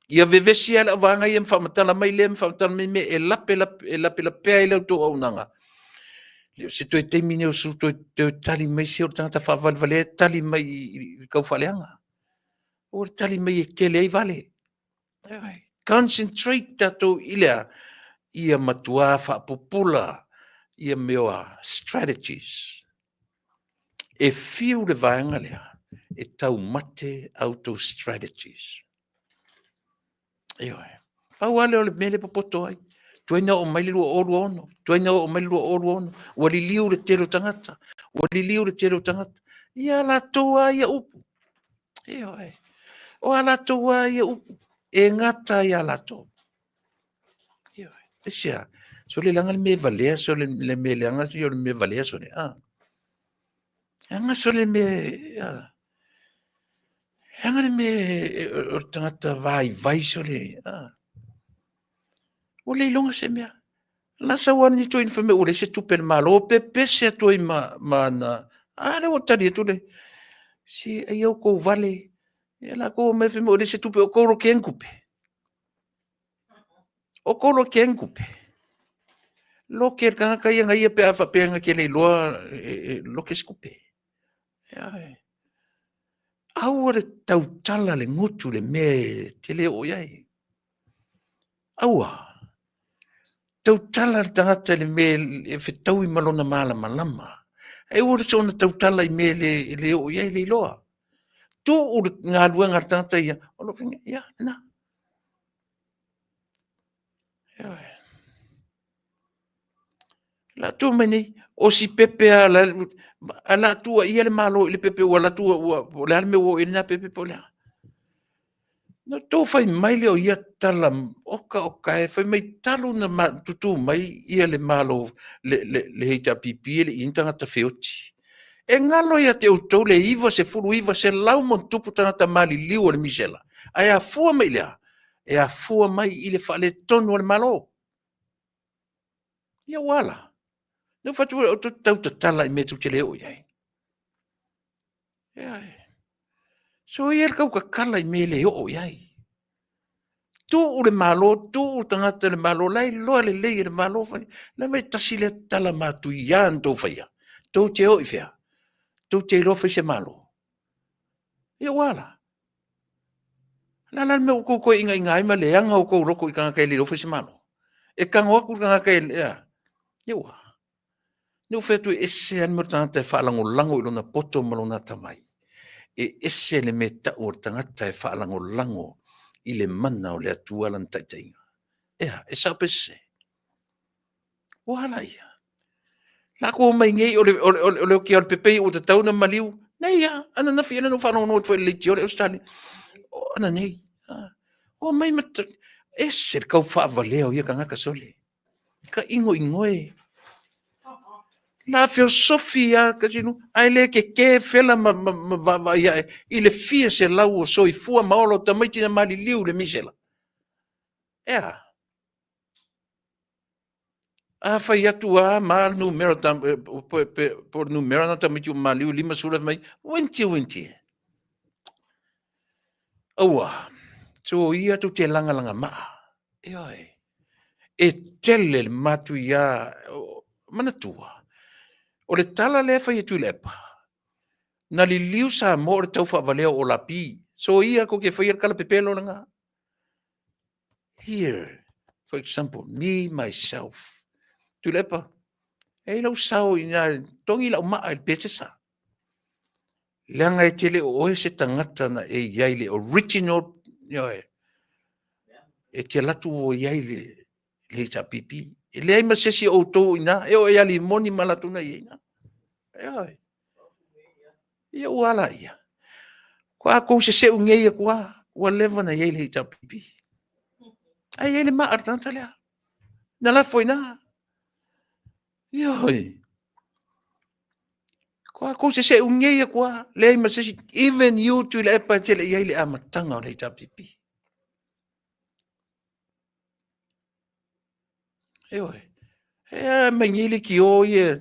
Ia vevesi lava le auvaega ia ma faamatala mai lea ma faamatala mai mea e lape lape e lapelapea ai la outou auaunaga. Le o se toe taimi lenei o se toe, toe tali mai se o le tagata faavalevalea e tali mai i le taufaaleaga. Ua tali mai e tele ai vale. Concentrate tatou i le a? Ia matua faapupula ia mea o strategies. E fiu le vaega lea e taumate a outou strategies. Ioe. Pau lava lea o le mea lea e popoto ai. Tuai na oo mai le 2026, tuai na oo mai le 2026, ua liliu le tele o tagata, ua liliu le tele o tagata. Ia latou lava ia upu. Ioe. O a latou lava ia upu, e gata ia latou. Ioe. Aisea? Sole leaga le mea e valea, sole le mea leaga o le mea valea sole. Ah. Leaga sole mea, ah. Leaga le mea o le tagata vaivai sole. Ah. Ua le iloga se mea. La sau lava lenei toeaina fai mai ua leai se tupe a le Malo, pepese atu ai ma ana. A lea ua tali atu le, se ai outou vale. Ia latou omai fai mai ua leai se tupe, o outou lotea ni tupe. O outou lotea ni tupe. Lote le tagata ia na ia pe a faapea na te le iloa e lote se tupe. Aua le tautala le gutu i le mea e te le oo i ai. Aua. Tautala le tagata i le mea e fetaui ma lona malamalama. Ae aua le soona tautala i mea e le oo i ai le iloa. Tuu le galuega a le tagata ia, o lo o ia, lena. Ioe. La tu mai nei, o si pepe a la, a la tua ia le malo i le pepe ua la tua ua, o le a le mea ua oo i ai lena pepe po o le a. Na tou fai mai lea o ia tala, oka oka e, fai mai talu na tutū mai ia le Malo, le HRPP e le i i ai ni tagata feoti. E galo ia te outou le 99 100+ tagata maliliu o le misela, ae afua mai i le a? E afua mai i le faaletonu o le Malo. Ia ua a la? Na ou fai atu, ou te tau tatala i mea tou te le oo i ai. Soia le tau tatala i mea e le oo i ai. Tuu le Malo, tuu tagata i le Malo, la e iloa lelei e le Malo. Le mea e tasi lea tala matuia na outou faia, tou te o i fea? Tou te iloa fai se Malo? Ia ua a la? O le a la le mea ua outou toe inaina ai ma leaga outou loto i tagata e le iloa fai se Malo? E tago atu le tagata e a? Ia ua a? Na ou fai atu e ese lava le mea o le tagata e faalagolago i lona poto ma lona atamai, e ese le mea e tau o le tagata e faalagolago i le mana o le Atua lana taitaiga. E a? E sao pe sese? Ua a laia? Latou omai nei o le oti lava o le pepe ua tatau ona maliu. Nei lava, ananafi ea na ou faalogologo atu foi i le leitio a le Ausetalia, o ananei. Omai ma ese le tau faavalea o ia tagata sole. Ka inoino e. La feosofi lava ae le keke fela ma vaavaai ae i le fia selau o soifua ma ola o tamaiti na maliliu i le misela. E a? A fai atu lava ma le numera po o le numera lena o tamaiti ua maliliu e 50 fai mai, uenti uenti e. Aua, soia tou te lagalaga maa. Ioe. E tele le matuia. Manatua, o le tala lea e fai e Tuilaepa, na liliu Samoa o le taufaavalea o Olapi. Soia tou te faia le tala pepelo lena. Here, for example, me, myself, Tuilaepa, e i ai lou sao i ina, togi lau maa i le Pesesa. Leaga e te le o oe se tagata na e i ai le original, ioe, e te alu atu ua i ai le HRPP. E leai ma se isi o outou o i ina, e oo ia Limoni ma latou na i ai i ina. Ioe. Ia ua a laia? Faatoa tou seseu nei atu lava, ua leva ona i ai le HRPP. Ae i ai le maa o le tagata lea. Na lafo i ina. Ioe. Faatoa tou seseu nei atu lava, leai ma se isi, even you Tuilaepa e te le i i ai i le amataga o le HRPP. Ioe. E a mai nei leitio ia,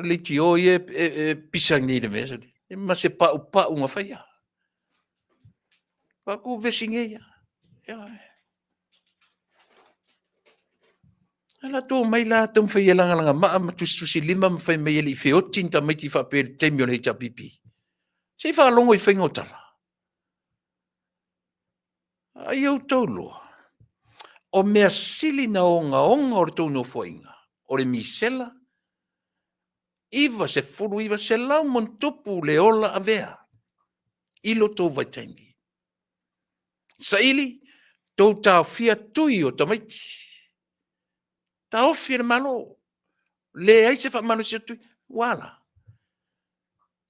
leitio ia e pisa nei i le mea, ma se paupau na faia. Faatoa vevesi nei lava. Ioe. Ae latou omai la taumafai e lagalaga maa ma tusitusilima ma fai mai e le i feoti ni tamaiti faapea i le taimi o le HRPP. Se i faalogo i faiga o tala. A ia outou iloa, o mea sili na ogaoga o le tou nofoaiga, o le misela, 99 100+ le ola avea i lo tou vaitaimi. Saili, tou taofia tui o tamaiti. Taofi e le Malo. Leai se faamalosia o tui. Ua a la?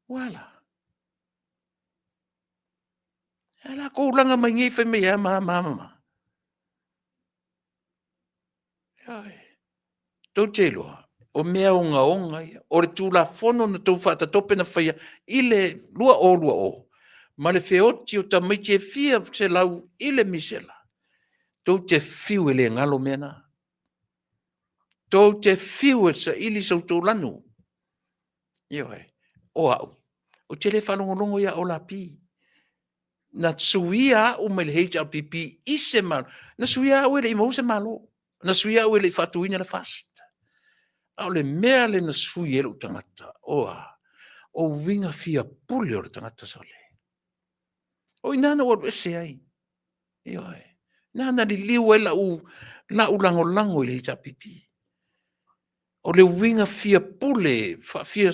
Ua a la? Ae latou laga mai nei fai mai e a ma a ma a ma a. Ioe. Tou te iloa, o mea ogaoga ia. O le Tulafono na outou faatatope na faia i le 2020 ma le feoti o tamaiti e fia selau i le misela, tou te fiu e le galo mea na. Tou te fiu e saili so outou lanu. Ioe. O au, ou te le faalogologo ia Olapi. Na suia au mai le HRPP i se Malo. Na suia au e le i maua se Malo. Na suia au e le i faatuina le FAST. A o le mea lea na sui ai lou tagata, o a? O uiga fia pule o le tagata sole. O i ina na ou alu ese ai. Ioe. Na na liliu ai lau, lau lagolago i le HRPP. O le uiga fia pule, fia,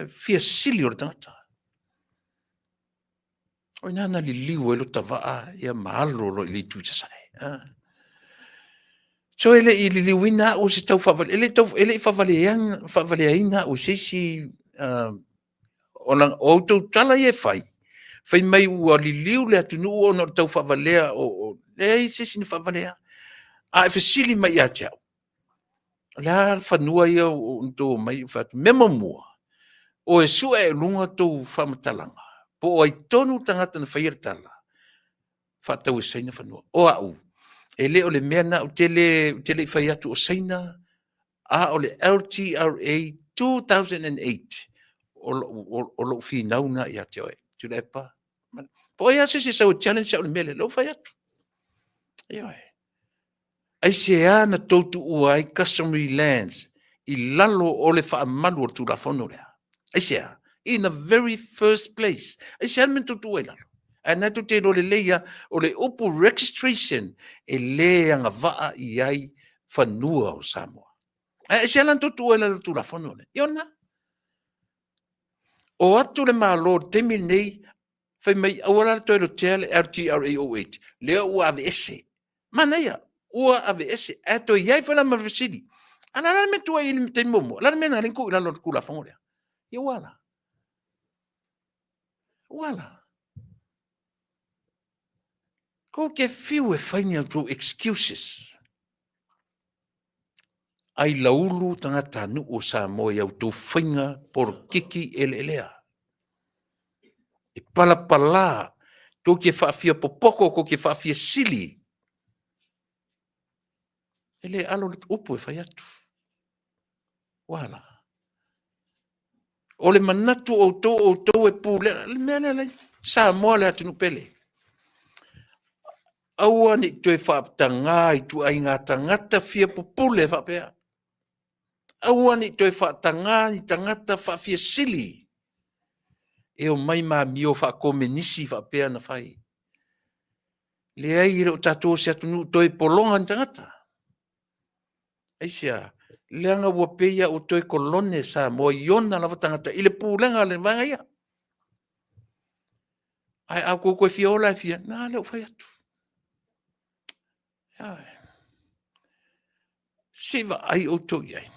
fia sili o le tagata. O i ina na liliu ai lo ta vaa ia ma alo loa i le itu i sasae. So e le i liliuina au se tau faavale, e le tau, e le i faavaleaina, faavaleaina au e se isi o la, o outou tala ia e fai, fai mai ua liliu le atunuu ona o le tau faavalea o, o leai se isi na faavalea. A e fesili mai ia te au, o le a le fanua ia ua outou omai ou fai atu, mea muamua, o e sue i luga tou faamatalaga, po o ai tonu le tagata na faia le tala, faatau e Saina fanua. O au, e le o le mea lena, ou te le, ou te le i fai atu o Saina, a o le LTRA 2008, o lou finau lena ia te oe. Tuilaepa. Po o ai lava se isi e sau e challenge au i le mea lea, lea ua fai atu. Ioe. Aisea na tou tuua ai customary lands i lalo o le faamalu o le Tulafono lea? Aisea? In the very first place. Aisea le mea na tou tuua ai i lalo? Ae na tou te iloa lelei lava, o le upu registration e le agavaa i ai fanua o Samoa. Ae aisea la na tou tuua ai i lalo o le Tulafono lea? Ia o lena. O atu le Malo i le taimi lenei, fai mai aua la le toe lotea le LTRA 08, lea ua aveese. Manaia, ua aveese. Ae toe i ai foi la ma le fesili, a o le a la le mea na tuu ai i le taimi muamua? O le a le mea na ala ai ona tuu i lalo o le Tulafono lea? Ia ua a la? Ua a la? Tou te fiu e fai ni a outou excuses. Ailaulu tagatanuu o Samoa i a outou faiga polokiki eleelea. E palapala, tou te faafia popoto, tou te faafia sili. E le alo le upu e fai atu. Ua a la? O le manatu o outou, o outou e pulea, le mea lea Samoa le atunuu pele. Aua ne i toe faatagā i ituaiga tagata fia pupule faapea. Aua ne i toe faatagā ni tagata faafiasili e omai ma amio faakomenisi faapea na fai. Leai, e le o tatou o se atunuu toe pologa ni tagata. Aisea? Leaga ua pei lava ua toe kolone Samoa i ona lava tagata i le pulega a le vaega ia. Ae a outou toe fia ola e fia, na lea ua fai atu. Se i vaai outou i ai.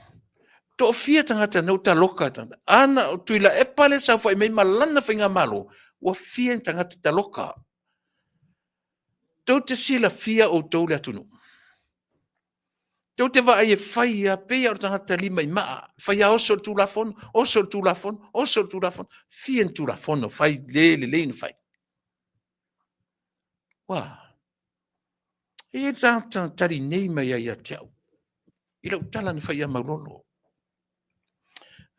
Toafia tagata na ua taloka tagata. Ana o Tuilaepa lea e saofai mai ma lana faigamalo, ua fia ni tagata taloka. Tou te silafia outou le atunuu. Tou te vaai e fai lava, pei lava o le tagata lima i maa, fai lava oso le Tulafono, oso le Tulafono, oso le Tulafono. Fia ni Tulafono fai le lelei ona fai. Ua. E i ai le tagata na tali nei mai ia ia te au, i lau tala na fai ia Maulolo.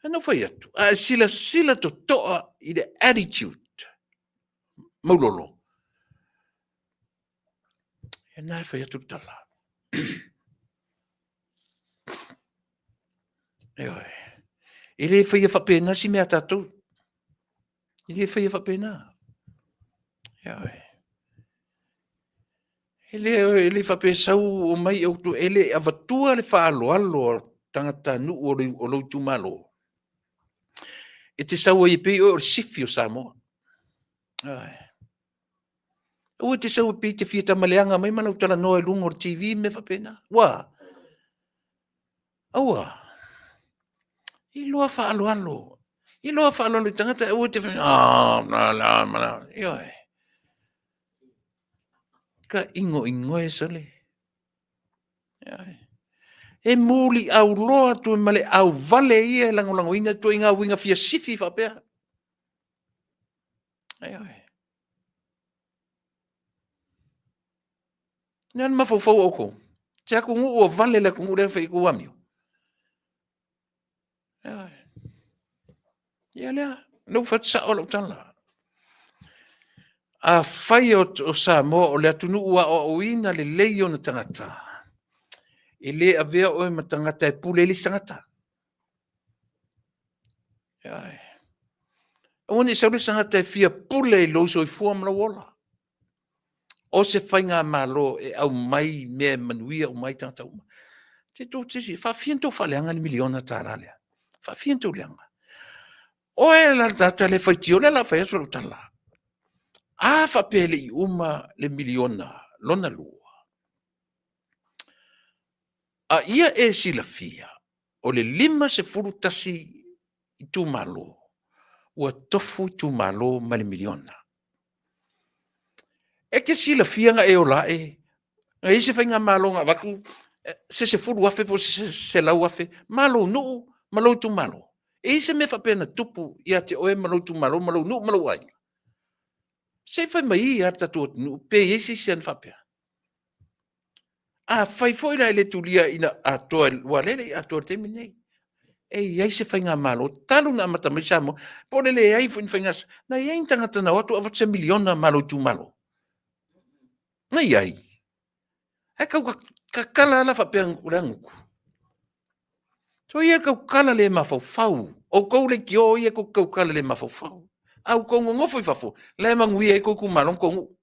Na ou fai atu, a e silasila totoa i le attitude, Maulolo, e na e fai atu le tala. Ioe. E le faia faapena si mea a tatou. E le faia faapena. Ioe. E le, e le faapea sau omai e le avatua le faaaloalo a tagatanuu o, le, o lou itumalo. E te sau ai e pei oe o le sifi o Samoa. Ioe. Aua e te sau e pei e te fia tamaleaga mai ma lau talanoa i luga o le TV ma mea faapena. Ua. Aua. Iloa faaaloalo. Iloa faaaloalo i tagata aua e te fai, ah, la, la, la. Ioe. Ka ingoingoe sole. Ioe. E muliauloa atu ma le auvale ia e lagolagoina ituaiga uiga fia sifi faapea. Ioe. Le mafaufau o outou. Se atunuu ua vale le atunuu lea fai atu amio. Ia lea, lea ua fai atu sao lau tala. Afai o Samoa o le atunuu ua aoaoina lelei ona tagata, e le avea oe ma tagata e pule ai le isi tagata. Aua ne i sau le isi tagata e fia pule i lou soifua ma lou ola. O se faigamalo e aumai mea e manuia uma ai tagata uma. Te tou te faafia ona tou faaleaga le miliona tala lea. Faafia ona tou leaga. Oe la le tagata lea faitio, lea la fai atu lau tala. A faapea e le i uma le miliona lona lua. A ia e silafia, o le 51 itumalo ua tofu itumalo ma le miliona. E te silafia na e ola ae, na i ai se faigamalo na avatu se 10,000 po o se 100,000 ma lou nuu ma lou itumalo. E i ai se mea faapea na tupu ia te oe ma lou itumalo ma lou nuu ma lou aiga? Se i fai mai ia le tatou atunuu pe i ai se isi ana faapea. Afai foi la e le tulia ina atoa, aua o lea e le i atoa i le taimi lenei, e i ai se faigamalo talu ona amata mai Samoa, po o le leai foi o ni faiga, na i ai ni tagata na o atu avatu se miliona ma lou itumalo? Na i ai? Ae tau tatala lava la faapea o le a gutu. Soia tautala le mafaufau. Outou leitio ia tou te tautala le mafaufau. A outou nonofo i fafo, la e manuia ai tou itumalo ma tou nuu.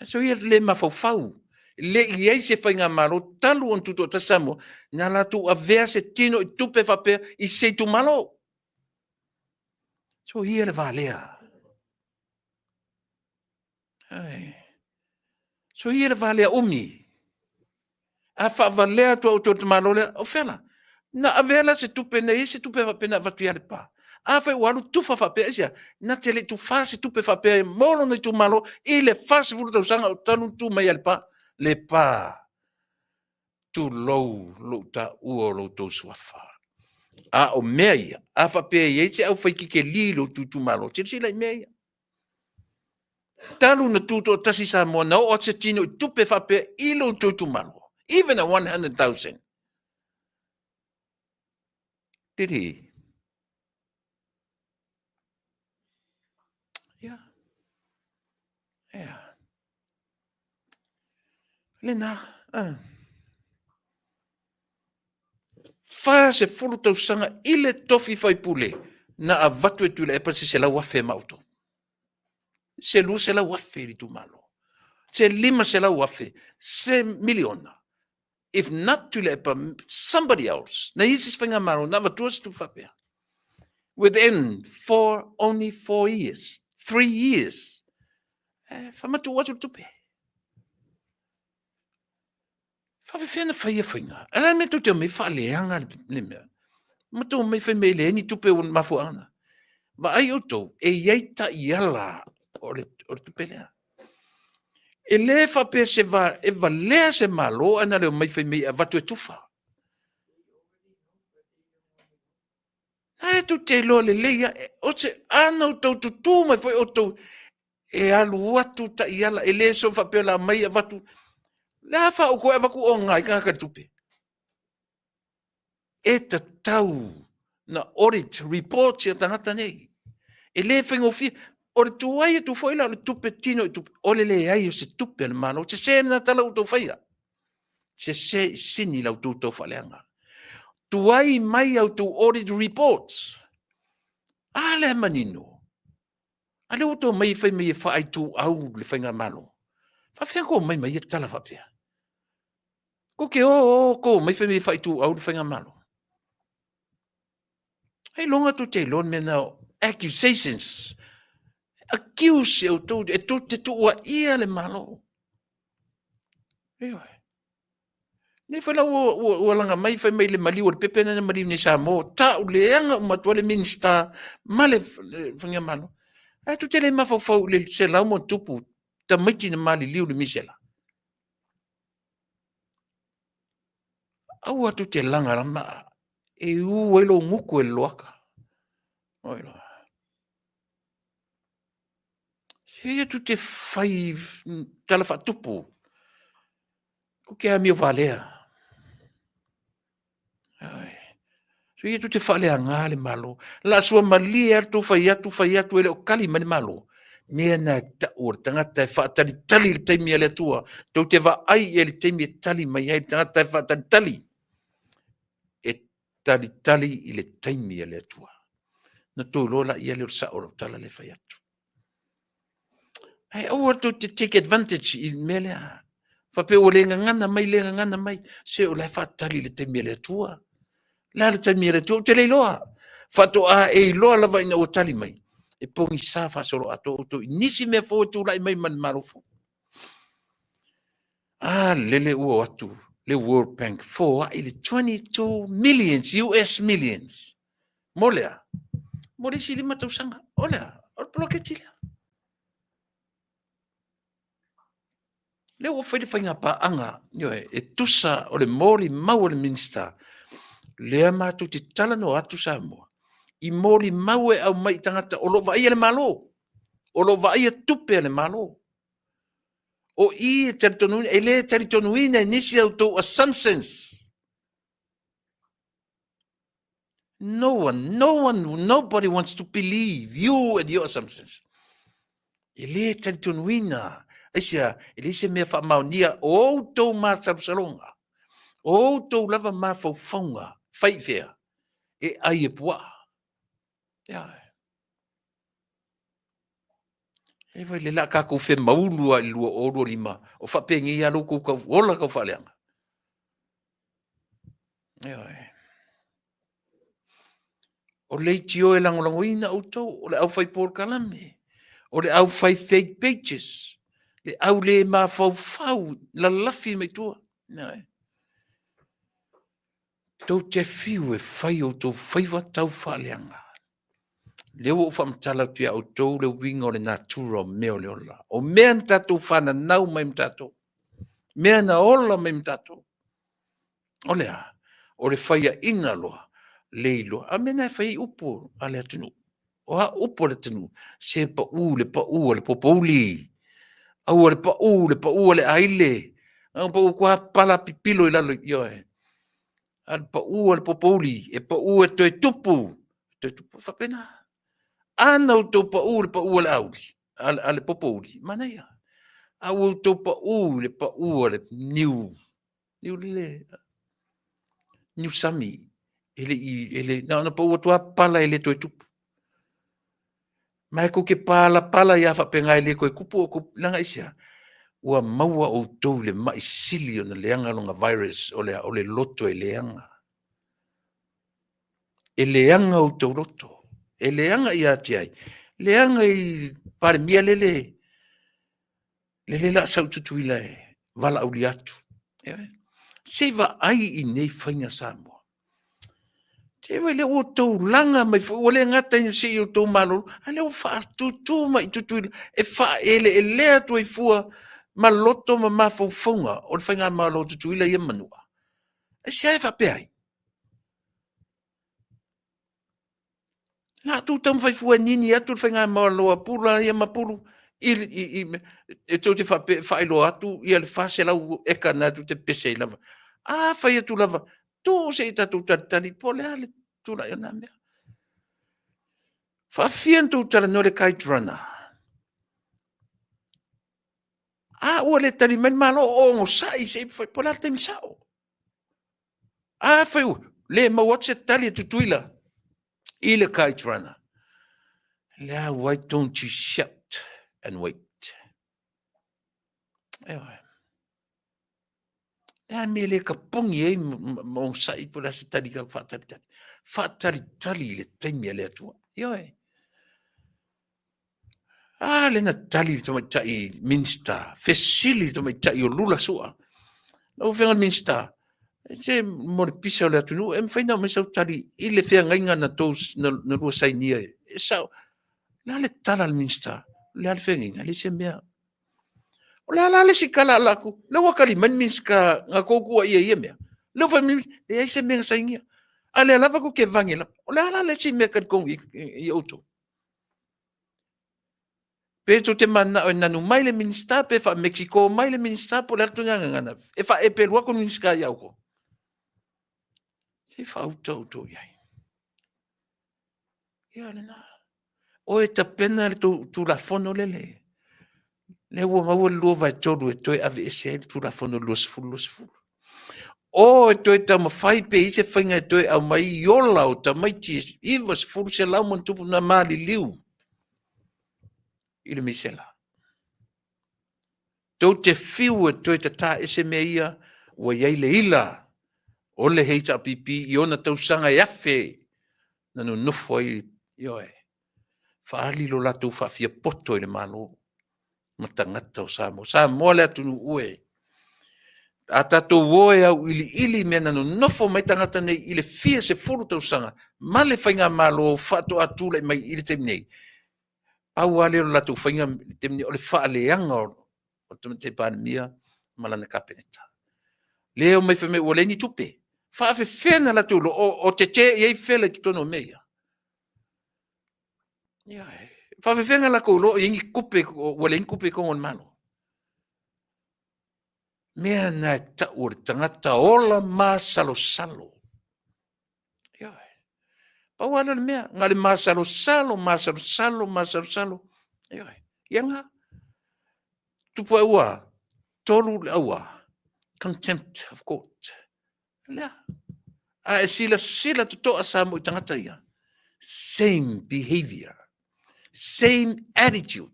Soia le mafaufau. E le i i ai se faigamalo talu ona tutoatasi Samoa na latou avea se tino i tupe faapea i se itumalo. Soia le valea. Soia le valea umi. A faavalea atu e outou i le tamaloa lea, o fea la? Na avea la se tupe, na i ai se tupe faapea na avatu ia Lepa? Afai ua alu tufa faapea, aisea? Na te le i tufa se tupe faapea mo lona itumalo i le 40 tausaga o talu ona tu mai ia Lepa. Lepa, tulou lou taua o lo outou suafa. A o mea ia, a faapea e i ai se aufaitikelī i lo outou itumalo, silasila i mea ia. Talu ona tutoatasi Samoa, na oo atu se tino i tupe faapea i lo outou itumalo, even a 100,000. Did he? Yeah. Yeah. Lena. 40 tausaga i le tofi faipule na avatu e Tuilaepa se 100,000 ma outou. Se 200,000 i le itumalo. Se 500,000, se miliona. If not Tuilaepa, somebody else. Na i ai se faigamalo na avatua se tupe faapea. Within four, only 4 years, 3 years, eh, faamatuu atu le tupe. Faafefea na fai ia faiga? A le mea tou te omai faaleaga le mea. Ma tou omai fai mai e leai ni tupe ua mafuaaga na. Vaai outou, e i ai taiala o le tupe lea. E le faapea se va, e valea se Malo ae na o le omai fai mai e avatu e tufa. Ae tou te iloa lelei lava, o se, a na outou tutū mai foi outou e alu atu taiala, e le soona faapea o le a aumai avatu. O le a fa outou e avatu oga ai tagata i le tupe? E tatau na audit report ia tagata nei. E le faigofie. O le tuai atu foi la o le tupe tino i tupe, o le leai o se tupe a le Malo. Sese lena tala ua outou faia. Sese i sini la outou taufaaleaga. Tuai mai a outou audit reports. A lea manino. A lea ua outou omai e fai mai e faaituau le faigamalo. Faafefea tou omai ma ia tala faapea? Tou te o o tou omai fai mai e faaituau le faigamalo. Ailoga tou te iloa le mea na accusations. Accuse e outou, e tou te tuuaia le Malo. Ioe. Nei foi la ua, ua, ua laga mai fai mai le maliu o le pepe na maliu nei Samoa, tau leaga uma atu ai le Minista ma le Faigamalo. Ae tou te le mafaufau i le 100+ tamaiti na maliliu i le misela. Aua tou te laga lama e u ai lou gutu e le loaka. Oi loa. Ia tou te fai tala faatupu. Tou te amio valea. So ia tou te faaleaga le Malo. La sua malie lava le tou fai atu, fai atu, e le o tali mai le Malo. Mea na e tau o le tagata e faatalitali i le taimi a le Atua. Tou te vaai i ai i le taimi e tali mai ai le tagata e faatalitali. E talitali i le taimi a le Atua. Na tou iloa laia lea o le sao o lau tala lea e fai atu. Ae aua tou te take advantage i le mea lea. Faapea ua le gagana mai, le gagana mai. Se o la e faatali i le taimi a le Atua. O le a le taimi a le Atua? Ou te le iloa. Faatoa e iloa lava ina ua tali mai. E pogisa faasoloatoa outou i nisi mea fou e tulai mai ma le Malo fou. A lele ua o atu. Le World Bank foai le 22 millions, US millions. Mo le a? Mo le isi 5 tausaga. O le a? O le poloketi lea. Lea ua fai le faiga paaga, ioe, e tusa o le molimau a le Minisita, lea matou te talanoa atu Samoa, i molimau e aumai i tagata o lo o vaaia le Malo, o lo o vaaia tupe a le Malo. O i e talitonuina, e le talitonuina e nisi a outou assumptions. No one, no one, nobody wants to believe you and your assumptions. E le talitonuina, aisea, e leai se mea faamaonia o outou masalosaloga, o outou lava mafaufauga, fai i fea, e ai e puaa. Ia. E vai le la tatou femaulu lava i le 2025, o faapenei lava lo outou tau ola tau faaleaga. Ioe. O leitio e lagolagoina outou, o le aufai polokalame, o le aufai fake pages, le au le mafaufau, lalafi mai tua. Ioe. Tou te fiu e fai outou faiva tau faaleaga. Lea ua ou faamatala atu ia outou le uiga o le natura o mea o le ola. O mea na tatou fananau mai ma tatou, mea na ola mai ma tatou. O le a? O le faiaina loa, le iloa. A o mea na e fai ai upu a le atunuu. O a upu a le atunuu? Se pau le pau a le popouli. Aua le pau le pau a le aile. Na ona pau atu lava pala pipilo i lalo, ioe. A o le pau a le popouli, e pau e toe tupu. Toe tupu. E faapena. A na outou pau i le pau a le auli, a le popouli, manaia. A ua outou pau i le pau a le niu, niu lele, niu sami, e le i, e le, na ona pau atu lava pala e le toe tupu. Ma e tou te palapala ai lava faapena e le toe tupu outou, leaga aisea? Ua maua outou i le mai sili ona leaga lona virus, o le a? O le loto e leaga. E leaga outou loto. E leaga ia te ai? Leaga i Palemia lele, lele la sau i Tutuila e valaaulia atu. Se i vaai i nei faiga Samoa. Se i lea ua outou laga mai foi, ua le gata ina sei outou malolo, a lea ua faatutu mai i Tutuila e faaeleelea atu ai fua ma loto ma mafaufauga o le faigamalo a Tutuila ia ma Manua. Aisea e faapea ai? La outou taumafai fua e nini atu le faigamalo a Pula ia ma Pulu i, i, i, e tou te faapea e faailoa atu ia le 400 eka na tou te pepese ai lava. A fai atu lava, tuu se i tatou talitali po o le a le tulai o na mea. Faafia ona tou talanoa i le Kite Runner. A ua le tali mai le Malo, onosai se i fai, po o le a le taimi sao. Afai ua le maua atu se tali a Tutuila i le Kite Runner, lea, why don't you shut and wait? Ewa. Le a mea le kapogi ai ma onosai po o le a se tali ka faatalitali. Faatalitali i le taimi a le Atua. Ioe. A lea na tali le tamaitai Minista, fesili le tamaitai o Lula Sua. Lau Afioga i le Minista, se mo le pisa o le atunuu, e mafai ona aumai sau tali i le feagaiga na tou na lua sainia e sao. O le a le tala a le Minista? O le a le feagaiga? E leai se mea. O le a la le isi tala a latou? O lea ua tali mai le Minisita na tou tuuaia i ia mea. O lea ua fai mai, e leai se mea na sainia. A o lea lava tou te vage lava. O le a la le isi mea e talitonu i ai outou? Pe tou te mananao e nanu mai le Minisita, pe faa-Mexico mai le Minisita, po o le a le ituaiga gagana, e faaepelu atu le Minisita ia outou. Se i faauta outou i ai. Ia lena. O e tapena le Tulafono lele. Lea ua maua le 2/3 e toe aveese ai le Tulafono 2020. O e toe taumafai pe i ai se faiga e toe aumai i ola o tamaiti 90 selau ma ona tupu na maliliu i le misela. Tou te fiu e toe tatā ese mea ia, ua i ai le ila o le HRPP i ona tausaga e afe na nonofo ai, ioe, faaali lo latou faafiapoto i le Malo ma tagata o Samoa. Samoa le atunuu e. A tatou o e auiliili i mea na nonofo mai tagata nei i le fia sefulu tausaga ma le faigamalo faatoa tulai mai i le taimi nei, pau lava lea o le latou faiga i le taimi nei, o le faaleaga o le Tamaitai Palemia ma lana Kapeneta. Lea e omai fai mai ua leai ni tupe. E faapefea ona latou iloa o tetee i ai fela i totonu o mea ia? Ioe. E faapefea ona latou iloa o i ai ni tupe, ua leai ni tupe i totonu o le Malo? Mea na e tau o le tagata ola masalosalo. Ioe. Pau lava lea o le mea, na o le masalosalo, masalosalo, masalosalo. Ioe. Ia lena. Tupu ae ua 3 le aua, contempt of court. Lea. A e silasila totoa Samoa i tagata ia, same behavior, same attitude.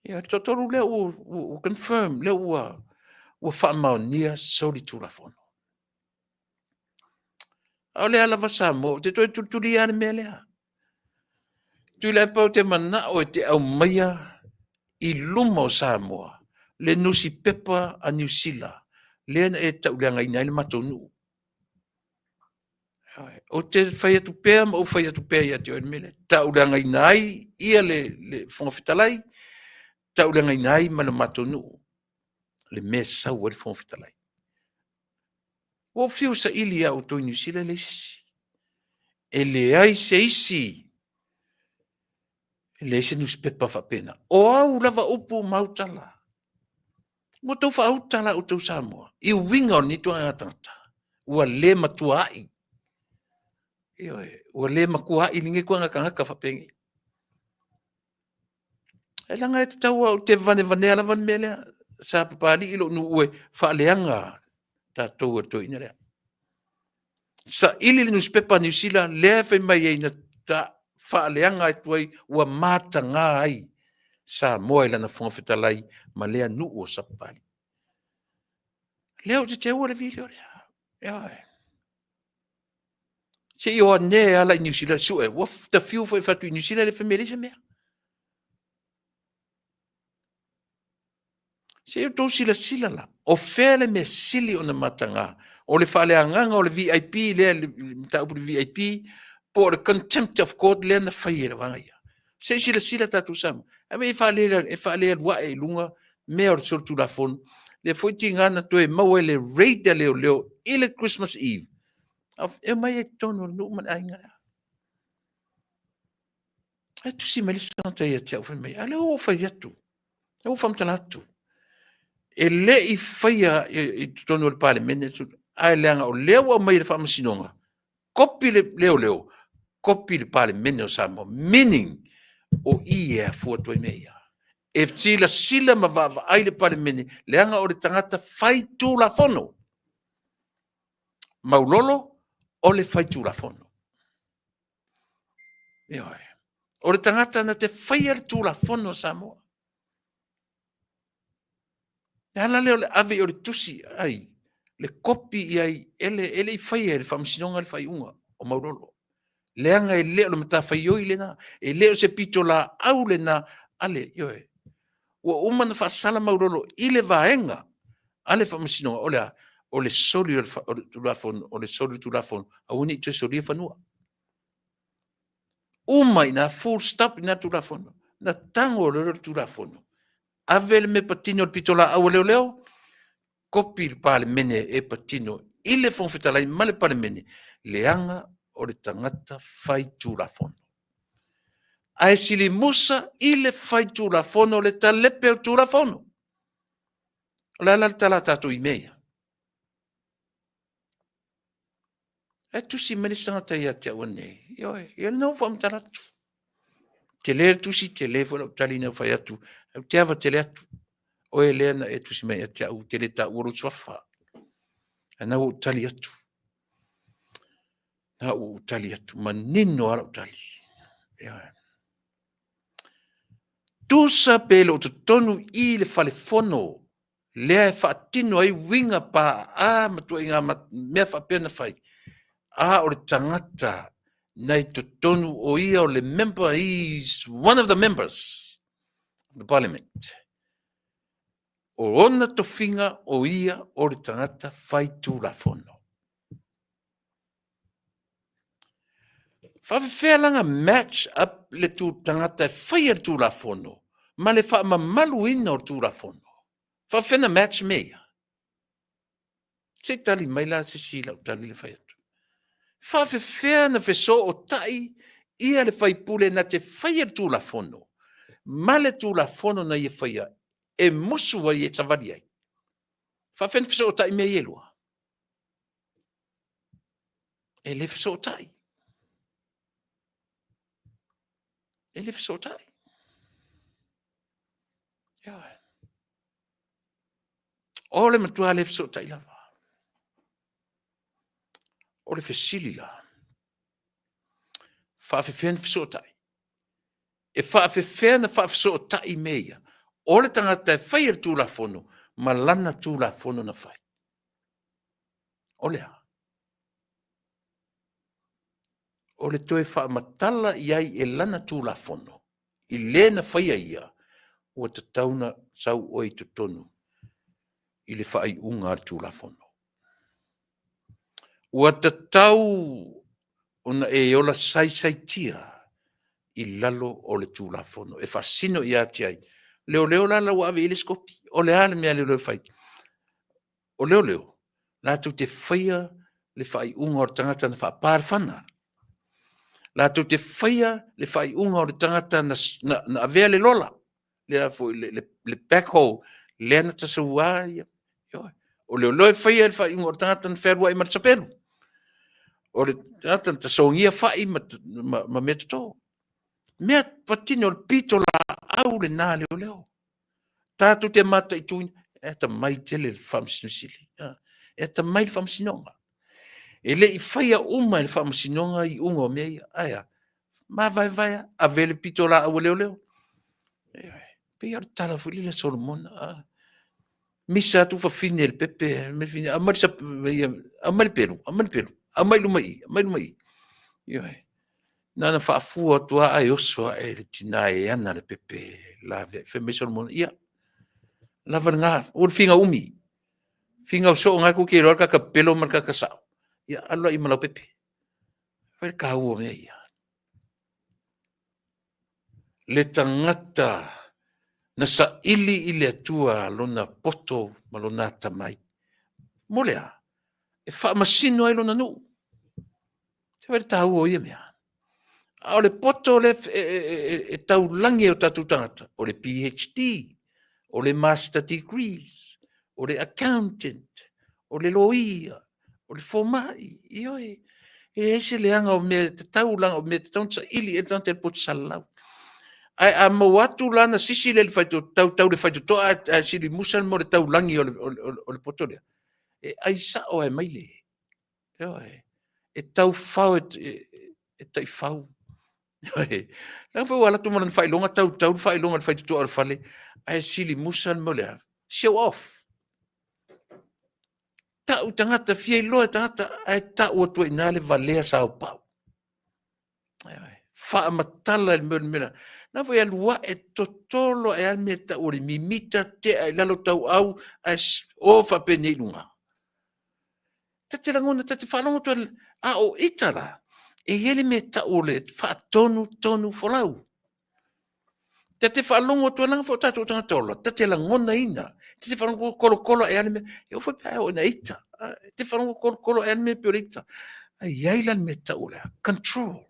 Ia, le toatolu lea ua, ua confirm, lea ua, ua faamaonia solitulafono. A o lea lava Samoa, ou te toe tulitulia lava le mea lea. Tuilaepa, ou te manao e te aumaia i luma o Samoa le nusipepa a Niu Sila lea na e tauleagaina ai le matou nuu. Ou te fai atu pea ma ou fai atu pea ia te oe le mea lea, tauleagaina ai ia le Fofoga Fetalai, tauleagaina ai ma le matou nuu le mea e sau ai le Fofoga Fetalai. Ua ou fiu e saili ia outou i Niu Sila e leai se isi. E leai se isi, e leai se nusipepa faapena. O au lava upu ma au tala. Ua outou faauta la outou Samoa i uiga o lenei ituaiga tagata. Ua le matua ai. Ioe, ua le matua ai lenei ituaiga tagata faapenei. E leaga e tatau ou te vanevanea lava le mea lea. Sa Papalii lou nuu e faaleaga tatou e le toeaina lea. Saili le nusipepa a Niu Sila lea e fai mai ai na faaleaga atu ai ua mataga ai Samoa i lana Fofoga Fetalai ma lea nuu o Sapapalii. Lea ou te teua le video lea. Ioe. Se i o ane e ala i Niu Sila sue, ua ta fiu foi e fai atu i Niu Sila le fai mai e leai se mea. Se i outou silasila la, o fea le mea sili ona mataga, o le faaleagaga o le VIP lea, le mataupu i le VIP, po o le contempt of court lea na fai e le vaega ia. Se i silasila tatou Samoa, ae e faalealuae i luga mea o le solitulafono, lea foi tiga na toe maua e le raid a leoleo i le Christmas Eve, e omai ai i totonu o le nuu ma le aiga lea. Ae tusi mai le isi tagata ia te au, fai mai, a lea ua ou fai atu, lea ua ou faamatala atu, e le i faia i totonu o le Palemene, ae leaga o lea ua aumai e le Faamasinoga, kopi le leoleo, kopi le Palemene o Samoa, meaning, o i e afua atu ai mea ia. E silasila ma vaavaai le Palemene, leaga o le tagata faitulafono. Maulolo, o le faitulafono. Ioe. O le tagata na te faia le Tulafono a Samoa. Le ala lea o le ave i o le tusi ai, le kopi i ai, e le i faia e le Faamasinoga le faaiuga o Maulolo. Leaga e le o le matafaioi lena, e le o se pitolaau lena a le, ioe. Ua uma ona faasala Maulolo i le vaega a le Faamasinoga, o le a? O le soli o le Tulafono, o le soli o le Tulafono, aua ne i toe solia fanua. Uma i ina, full stop i ina le Tulafono. Na tago loa lea o le Tulafono, ave le mea patino i le pitolaau a leoleo, kopi le Palemene e patino i le Fofoga Fetalai ma le Palemene, leaga o le tagata faitulafono. Ae silimusa i le faitulafono le talepe o le Tulafono. O le a la le tala a tatou i mea ia? Ae tusi mai le isi tagata ia te au anei, ioe, ia lena ua faamatala atu. Tele le tusi, tele foi lau tali na fai atu, ou te ava tele atu. Oe lea na e tusi mai ia te au, ou te le taua lou suafa. Ae na ua ou tali atu. Na ua ou tali atu, manino lava lau tali. Ioe. Tusa pe le o totonu i le fale fono lea e faatino ai uiga paaa ma tuaiga mea faapea na fai, a o le tagata na i totonu o ia o le member, he is one of the members of the parliament. O ona tofiga o ia o le tagata fai tulafono. Faafefea la ona match up le tagata e faia le tulafono ma le faamamaluina o le tulafono? Faafefea ona match mea ia? Se i tali mai la se isi i lau tali lea e fai atu. Faafefea ona fesootai ia le faipule na te faia le tulafono ma le tulafono na ia faia e musu ai e savali ai? Faafefea ona fesootai mea ia e lua? E le fesootai. E le fesootai. Ioe. O le matua le fesootai lava. O le fesili la, faafefea ona fesootai? E faafefea ona faafesootai mea ia? O le tagata e faia le Tulafono ma lana Tulafono na fai. O le a? O le toe faamatala i ai e lana Tulafono i le na faia ia, ua tatau ona sau oe i totonu i le faaiuga a le Tulafono. Ua tatau ona e ola saisaitia i lalo o le Tulafono e faasino ia te ai. Leoleo la la ua ave i ai le isi kopi. O le a le mea a leoleo e fai? O leoleo, latou te faia le faaiuga o le tagata na faapa le fana. Latou te faia le faaiuga o le tagata na avea le lola, le, foi, le backhoe lea na tasaua ia. O leoleo e faia le faaiuga o le tagata na fealuai ma le sapelu. O le tagata na tasogia fai ma mea toto. Mea patino, o le pitolaau lena a leoleo. Tatou te mataituina, e atamai tele le Faamasino Sili, e atamai le Faamasinoga. E le i faia uma e le Faamasinoga iuga o mea ia. Ae a? Mavaevae lava, ave le pitolaau a leoleo. E pei lava o le tala foi lele a Solomona, misa atu fafine i le pepe, aumai le pelu, aumai le pelu, aumai i luma i i, aumai i luma i i. Ioe. Na ona faafua atu lava ae oso ae le tina e ana le pepe e laveai. Fai mai Solomona, ia, lava lena, aua le finau umi, finau soo o lena tou te iloa le tagata pepelo ma le tagata sao. Ia alu laia ma lau pepe. Vaai i le taua o mea ia. Le tagata na saili i le Atua lona poto ma lona atamai. Mo le a? E faamasino ai lona nuu. Se i vaai i le taua o ia mea. A o le poto lea e taulagi e o tatou tagata, o le PhD, o le Master Degrees, o le Accountant, o le Loia, o le Fomai, ioe. E leai se leaga o mea tatau, leaga o mea e tatau ona saili i ai le tagata i le poto salalau. Ae a maua atu la na sisi le tautau i le faitotoa ae silimusa le mea o le taulagi o le poto lea, e ai sao lava e maile. Ioe. E taufao e taifau. Leaga foi ua alu atu ma lona faailoga tautau le faailoga i le faitotoa o le fale, ae silimusa le mea o le a? Show off. Tau i tagata, fia iloa e tagata, ae tau atu ai i ina le valea saopau. Faamatala i le mea o le mea la foi e alu ae totolo ae lava le mea e tau o le mimita, tea i lalo tauau, ae o faapenei i luga. Ta te lagona, ta te faalogo atu, a o ita la, e i ai le mea e tau o le faatonutonu folau. Ta te faalogo atu, leaga foi o tatou o tagata ola, ta te lagonaina, ta te faalogo tolotolo ae lava le mea, e oo foi pe a oo ina ita, e te faalogo tolotolo ae lava le mea pei o le ita. Ae i ai la le mea e tau o le a? Control.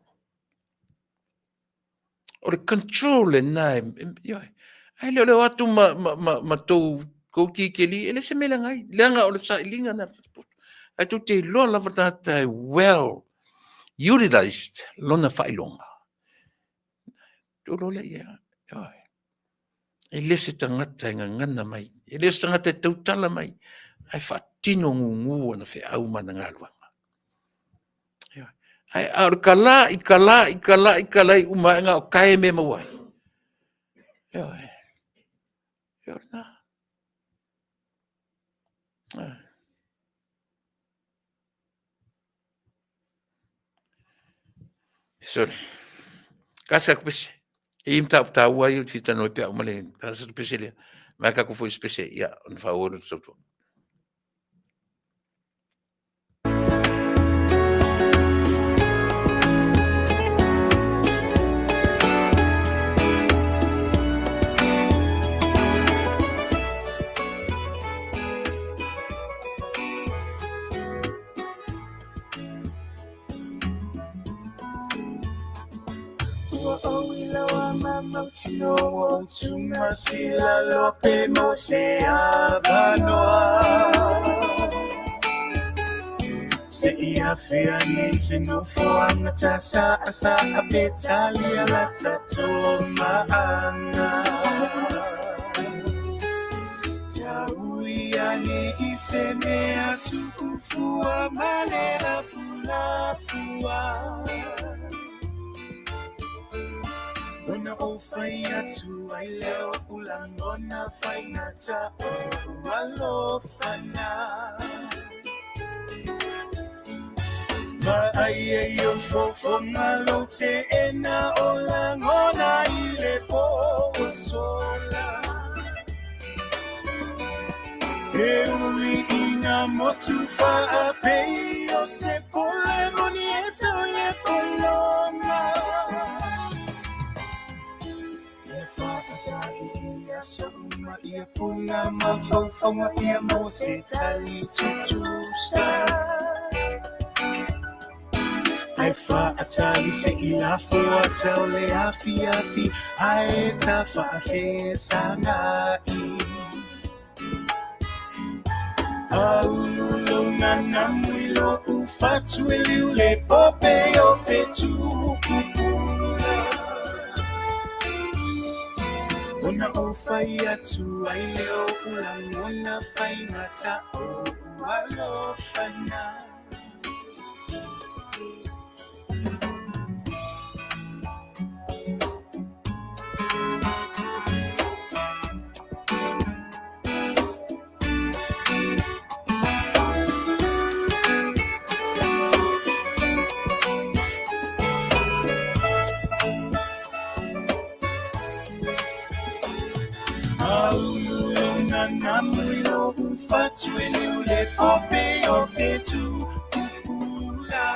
O le control lena, ioe. Ae le o le o atu ma tou kikeli, e le se mea leaga ai, leaga o le sailiga lena. Ae tou te iloa lava le tagata e well utilized lona faailoga. Tuu loa lea i ai, ioe. E le se tagata e gagana mai, e le o se tagata e tautala mai, ae faatino gugu ana feau ma ana galuega. Ae a o le kala'i, kala'i, kala'i, kala'i uma ae na o tae mea e maua ai. Ioe. Ia o lena. Sorry. Tasi atu pese. E i ai mataupu taua ia ou te fia talanoa ai pe a uma le tasi atu pese lea. Mai tatou foi se pese, ia, ona faaauau lea o le tautua. Ua ou iloa ma mautinoa ua ou tumasila loa pe maua se avanoa. Se i afea nei se nofoaga ta saʻasaʻa pe talia lata tomaʻaga. Taui ane i se mea tuʻu fua ma le lafulafua. Ona ou fai atu ai lea o oʻu lagona faigata oʻu alofa na. Vaai i ou fofoga lou teena o lagona i le pō ua sola. E ui i nā motu faaapei o se pule moni e tau i le pologa. E whaatahi i aso uma ia puna mafaufauga ia maua se tali tutusa. Ae faatali se i lafo ata o le afiafi ae ta faafesagai. Aulu lou nanamu i loʻu fatu e liu le pope o fetu pupula. Ona ou fai atu ai lea o oʻu lagona faigata oʻu alofa na. Aulu lou nanamu i loʻu fatu e liu le pope o fetu pupula.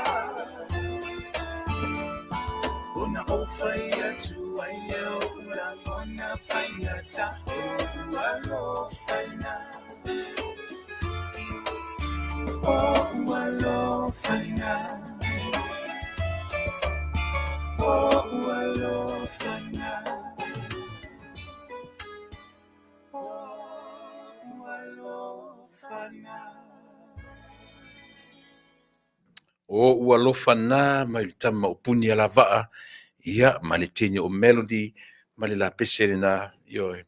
Ona ou fai atu ai lea o oʻu lagona faigata oʻu alofa na. Oʻu alofa na. Oʻu alofa na. Oʻu alofa na. Oʻu alofa na mai le tama o Punialavaa, ia, ma le teine o Melody, ma le lapese lena, ioe.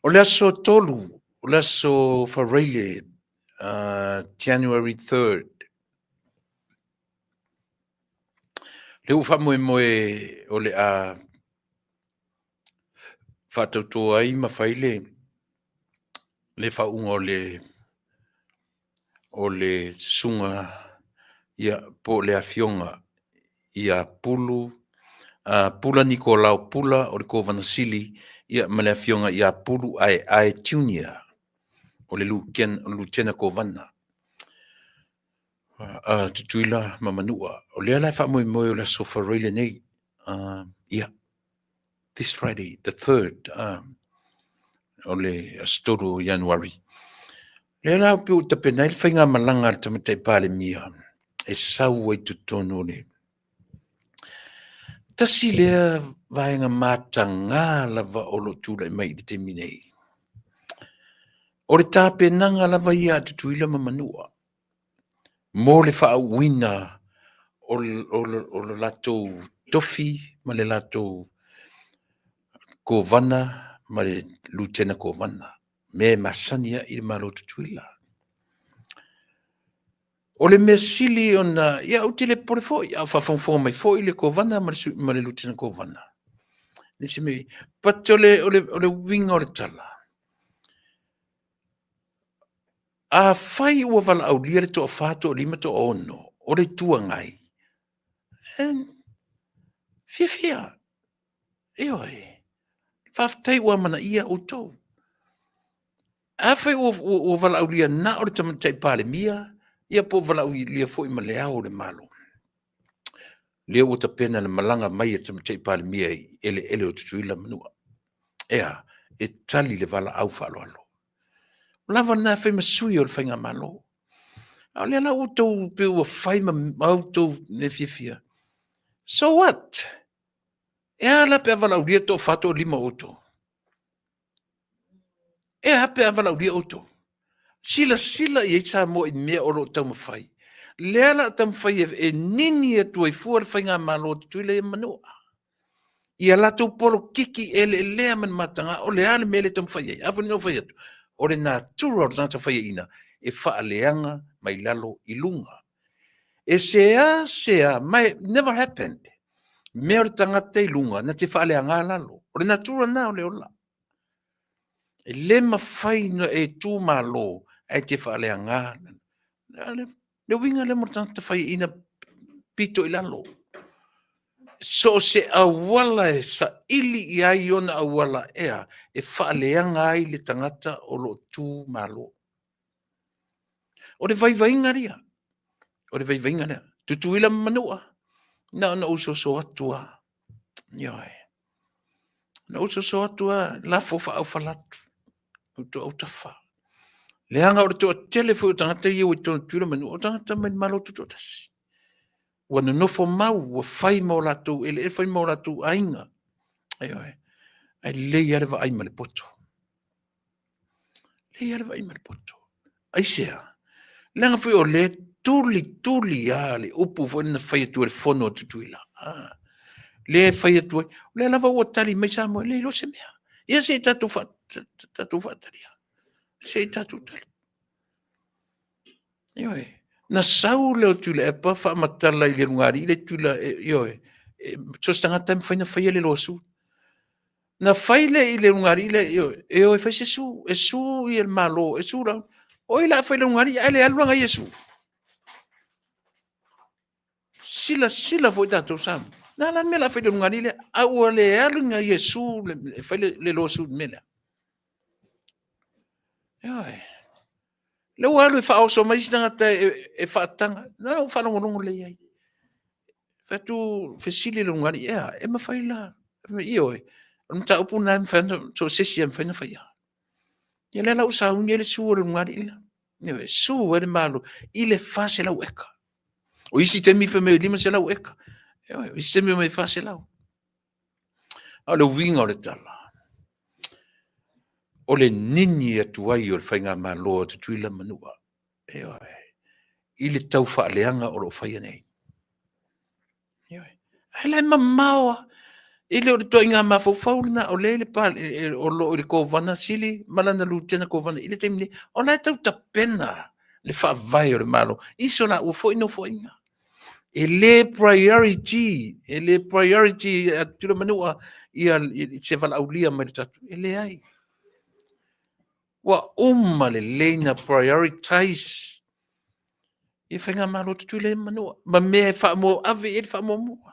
O le aso 3, o le aso Faraile, January 3rd, lea ua faamoemoe o le a faatauto ai ma fai le le faauuga o le o le susuga ia po o le afioga ia Pulu Pula Nikolao Pula o le Kovana Sili ia ma le afioga ia Pulu Aeae Junior o le Lutena Kovana Tutuila ma Manua. O lea la e faamoemoe o le aso Faraile nei, ia, this Friday, the third, o le aso 3 o Ianuari. Lea la pei ua tapena ai le faigamalaga a le Tamaitai Palemia e sau ai totonu o le tasi lea vaega mataga lava o lo o tulai mai i le taimi nei. O le tapenaga lava ia a Tutuila ma Manua mo le faauuina o le latou tofi ma le latou Kovana ma le Lutena Kovana, mea e masani ai i le Malo o Tutuila. O le mea sili ona, ia ou te le popole foi, a o faafogafoga mai foi le Kovana ma le Lutena Kovana. Le isi mea, but o le uiga o le tala, afai ua valaaulia le toafa, toalima, toaono o le Itu Agai, fiafia, ioe. Faafetai ua amanaia outou. Afai ua valaaulia na o le Tamaitai Palemia, ia po o valaaulia foi ma le Ao o le Malo. Lea ua tapena le malaga mai a le Tamaitai Palemia i eleele o Tutuila ma Manua. E a? E tali le valaau faaaloalo. Ua lava lena e fai ma sui o le Faigamalo. A o lea la ua outou pei ua fai ma outou mea fiafia. So what? E a la pe a valaaulia le toafa toalima o outou? E a pe a valaaulia outou? Silasila i ai Samoa i mea o lo o taumafai. Lea la a taumafai e nini atu ai fua le faigamalo a Tutuila ia ma Manua. I a latou polokiki eleelea ma ni mataga, o le a le mea lea e taumafai ai? A foi na ou fai atu, o le natura o le tagata faiaina e faaleaga mai lalo i luga. E seasea, ma e never happened, mea o le tagata i luga na te faaleaga lalo. O le natura lena o le ola. E le mafai ona e tu malo ae te faaleaga. Le uiga lea mo le tagata faiaina pito i lalo. So o se auala e saili i ai ona auala ea e faaleaga ai le tagata o lo o tu malo. O le vaivaiga lea. O le vaivaiga lea. Tutuila ma Manua, na ona ou soso atu lava. Ioe. Na ou soso atu lava, lafo faaufalatu i outou autafa. Leaga o le toatele foi o tagata ia ua i totonu o Tutuila ma Manua, o tagata mai le Malo Tutoatasi. Ua nonofo mau, ua fai ma o latou eleele, fai ma o latou aiga. Ioe. Ae lelei lava le vaai ma le poto. Lelei lava le vaai ma le poto. Aisea? Leaga foi o lea e tuli tuli lava le upu foi na fai atu e le fono a Tutuila. Ah, lea e fai atu ai, o lea lava ua tali mai Samoa, e le iloa se mea. Ia se i tatou faatalia. Se i tatou tali. Ioe. Na sau lea o Tuilaepa faamatala i le ulugalii le Tuila, ioe, so o se tagata e mafai ona faia le lawsuit. Na fai lea i le ulugalii lea, ioe, e o e fai se sue, e sue le Malo, e sue le... O ai o le a fai i le ulugalii ae le alu la ia e sue? Silasila foi tatou Samoa. O le a la le mea o le a fai i le ulugalii lea? A ua le alu na ia sue e fai le lawsuit i le mea lea. Ioe. Lea ua alu e faaoso mai isi tagata e faataga. Na ou faalogologo lelei i ai. Fai atu, fesili le ulugalii, e a, e mafai la? Ioe, o le mataupu lena e mafai ona, so o se isi lava e mafai ona faia. Ia lea la ua sauni ai le sue a le ulugalii lea. Ioe, sue ai le Malo i le 400 eka. O isi taimi fai mai e 500 eka. Ioe, o isi taimi fai mai e 400. A o le uiga o le tala, o le nini atu ai o le faigamalo a Tutuila ma Manua, ioe, i le tau faaleaga o lo o faia nei. Ioe. Ae la e mamao lava. E le o le ituaiga mafaufau lena o lea o lo o i le Kovana Sili ma lana Lutena Kovana i le taimi nei, o la e tau tapena le faavae o le Malo i so laua foi nofoaiga. E le priority, e le priority a Tutuila ma Manua ia se valaaulia mai le tatou, e leai. Ua uma lelei na prioritize ia faigamalo a Tutuila ia ma Manua ma mea e ave i ai le faamuamua.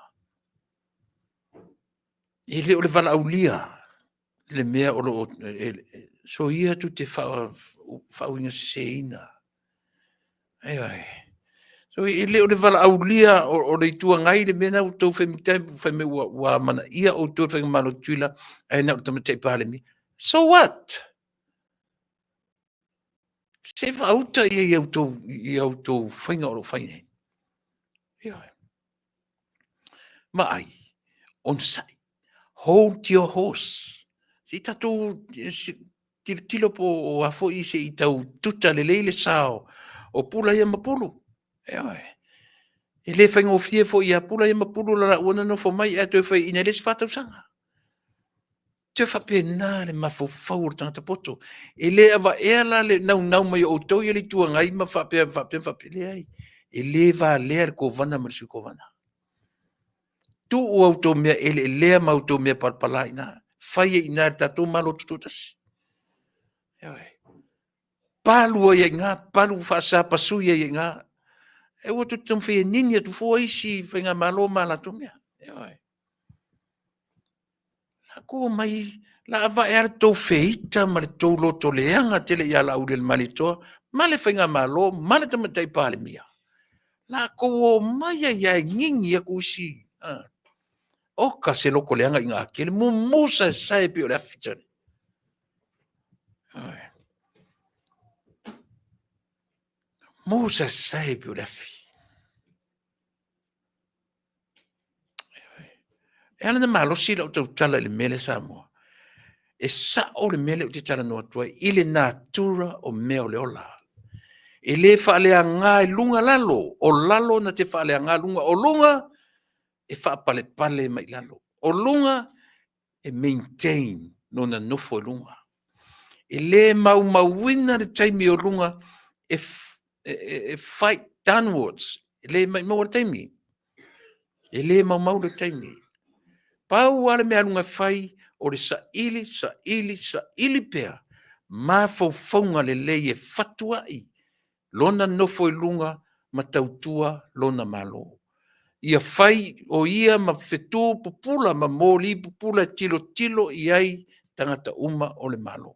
E le o le valaaulia le mea o lo o soia tou te faauiga seseina. Ioe. So, e le o le valaaulia o le Itu Agai le mea lena ua outou fai mai ua amanaia outou e le Faigamalo a Tutuila ae na o le Tamaitai Palemia. So what? Se i faauta ia i a outou faiga o lo o fai nei. Ioe. Vaai, onosai, hold your horse. Se i tatou tilotilo po o a foi se i tau tuta lelei le sao o Pula ia ma Pulu. Ioe. E le faigofie foi ia Pula ia ma Pulu la laua nonofo mai ae toe fai ina le isi 4 tausaga. Toe faapena le mafaufau o le tagata poto. E le avaea la le naunau mai o outou ia le Itu Agai ma faapea faapea faapea. Leai, e le valea le Kovana ma le Sui Kovana. Tuu a outou mea eleelea ma outou mea palapala i ina. Fai ai i ina e le tatou Malo Tutoatasi. Ioe. Palu ai i ina, palu faasapasui ai i ina. E aua tou te taumafai e nini atu fua isi faigamalo ma a latou mea. Ioe. Latou omai, La avae a le tou feita ma le tou loto leaga tele ia Laaulialemalietoa ma le Faigamalo ma le Tamaitai Palemia. La tou o mai ai lava e gigi atu isi. Oka se loto leaga i gakele, mumu saesae pei o le afi tane. Mu saesae pei o le afi. E ala ona malosi lau tautala i le mea lea Samoa, e sao le mea lea ou te talanoa atu ai i le natura o mea o le ola. E le faaleaga i luga lalo, o lalo na te faaleaga luga, o luga e faapalepale mai lalo, o luga e maintain lona nofo i luga. E le maumauina le taimi o luga e fight downwards, e le maumau le taimi. E le maumau le taimi. Pau lava le mea a luga e fai, o le saili, saili, saili pea mafaufauga lelei e fatuai lona nofo i luga ma tautua lona Malo. Ia fai o ia ma fetu pupula ma moli pupula e tilotilo i ai tagata uma o le Malo.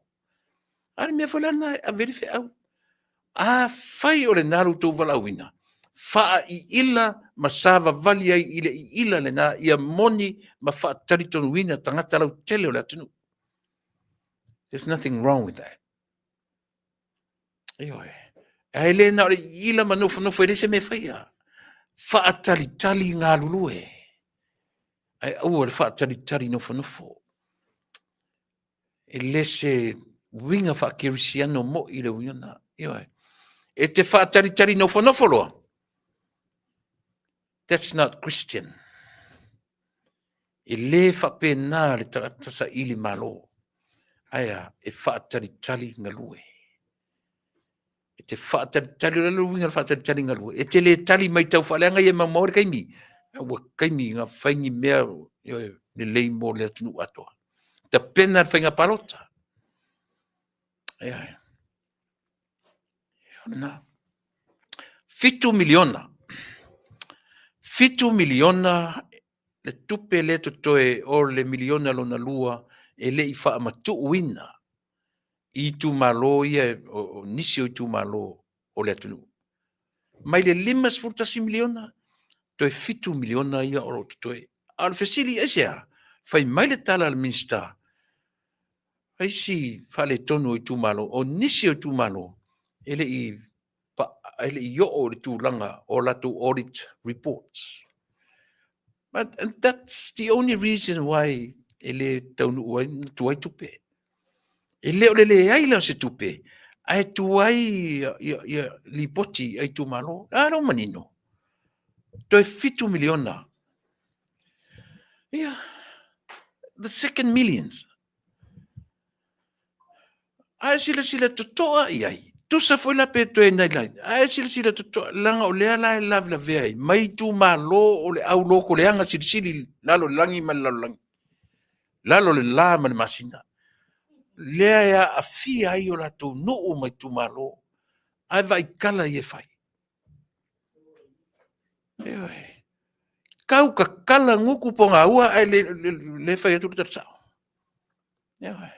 A o le mea foi la lena e ave ai le feau. Afai o lena lo outou valaauina, faaiila ma savavali ai i le iila lena ia moni ma faatalitonuina tagata lautele o le atunuu. There's nothing wrong with that. Ioe. Ae le na o le iila ma nofonofo e leai se mea e faia. Faatalitali galulue. Ae aua le faatalitali nofonofo. E le se uiga faakerisiano moi le uiga lena. Ioe. E te faatalitali nofonofo loa, that's not Christian. E le faapena le tagata saili malo. Ae a, e faatalitali galue. E te faatalitali, o le uiga o le faatalitali galue, e te le tali mai tau faaleaga ia e maumau ai le taimi. Ua taimi na fai ni mea lelei mo le atunuu atoa. Tapena le faiga palota. Ioe. O lena. $7 miliona. $7 miliona le tupe lea totoe o le miliona lona lua e le i faamatuuina i itumalo ia, o nisi o itumalo o le atunuu. Mai le $51 miliona, toe $7 miliona ia o lo o totoe. A o le fesili, aisea? Fai mai le tala a le Minisita, aisi faaletonu o itumalo, o nisi o itumalo e le i oo i le tulaga o latou audit reports. But and that's the only reason why e le taunuu ai na tuai tupe. E le o le leai la o se tupe, ae tuai ia lipoti a itumalo. A lea ua manino, toe $7 miliona. Ia, the second millions. A e silasila totoa i ai, tusa foi la pe toe nai lai, a e silasila totoa, leaga o lea la e lavelavea ai mai itumalo o le au lotoleaga silisili i lalo o le lagi ma le lalolagi, lalo o le la ma le masina, lea e aafia ai o latou nuu ma itumalo, ae vaai tala ia e fai. Ioe. Tau tatala gutu pogaua ae le, le, le fai atu le tala sao. Ioe.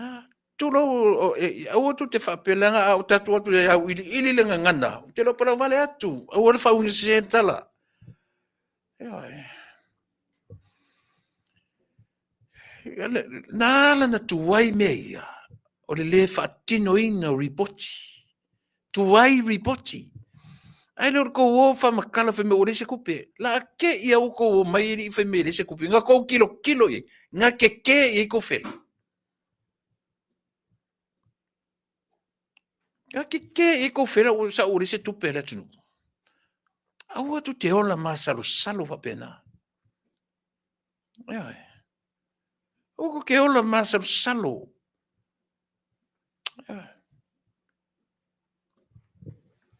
Ah, tulou, aua tou te faapea leaga a ou tatou atu e auiliili le gagana, ou te iloa palauvale atu, aua le faauigasese le tala. Ioe. Na ala ona tuai mea ia, o le le faatinoina o ripoti. Tuai ripoti. Ae le o le tou o faamatala fai mai ua leai se tupe. La te i a ua tou omai alii fai mai e leai se tupe. Na tou tilotilo i ai, na tetē i ai tou fela. Na tetē i ai tou fela ua sao ua leai se tupe a le atunuu. Aua tou te ola masalosalo faapena. Ioe. Aua tou te ola masalosalo. Ioe.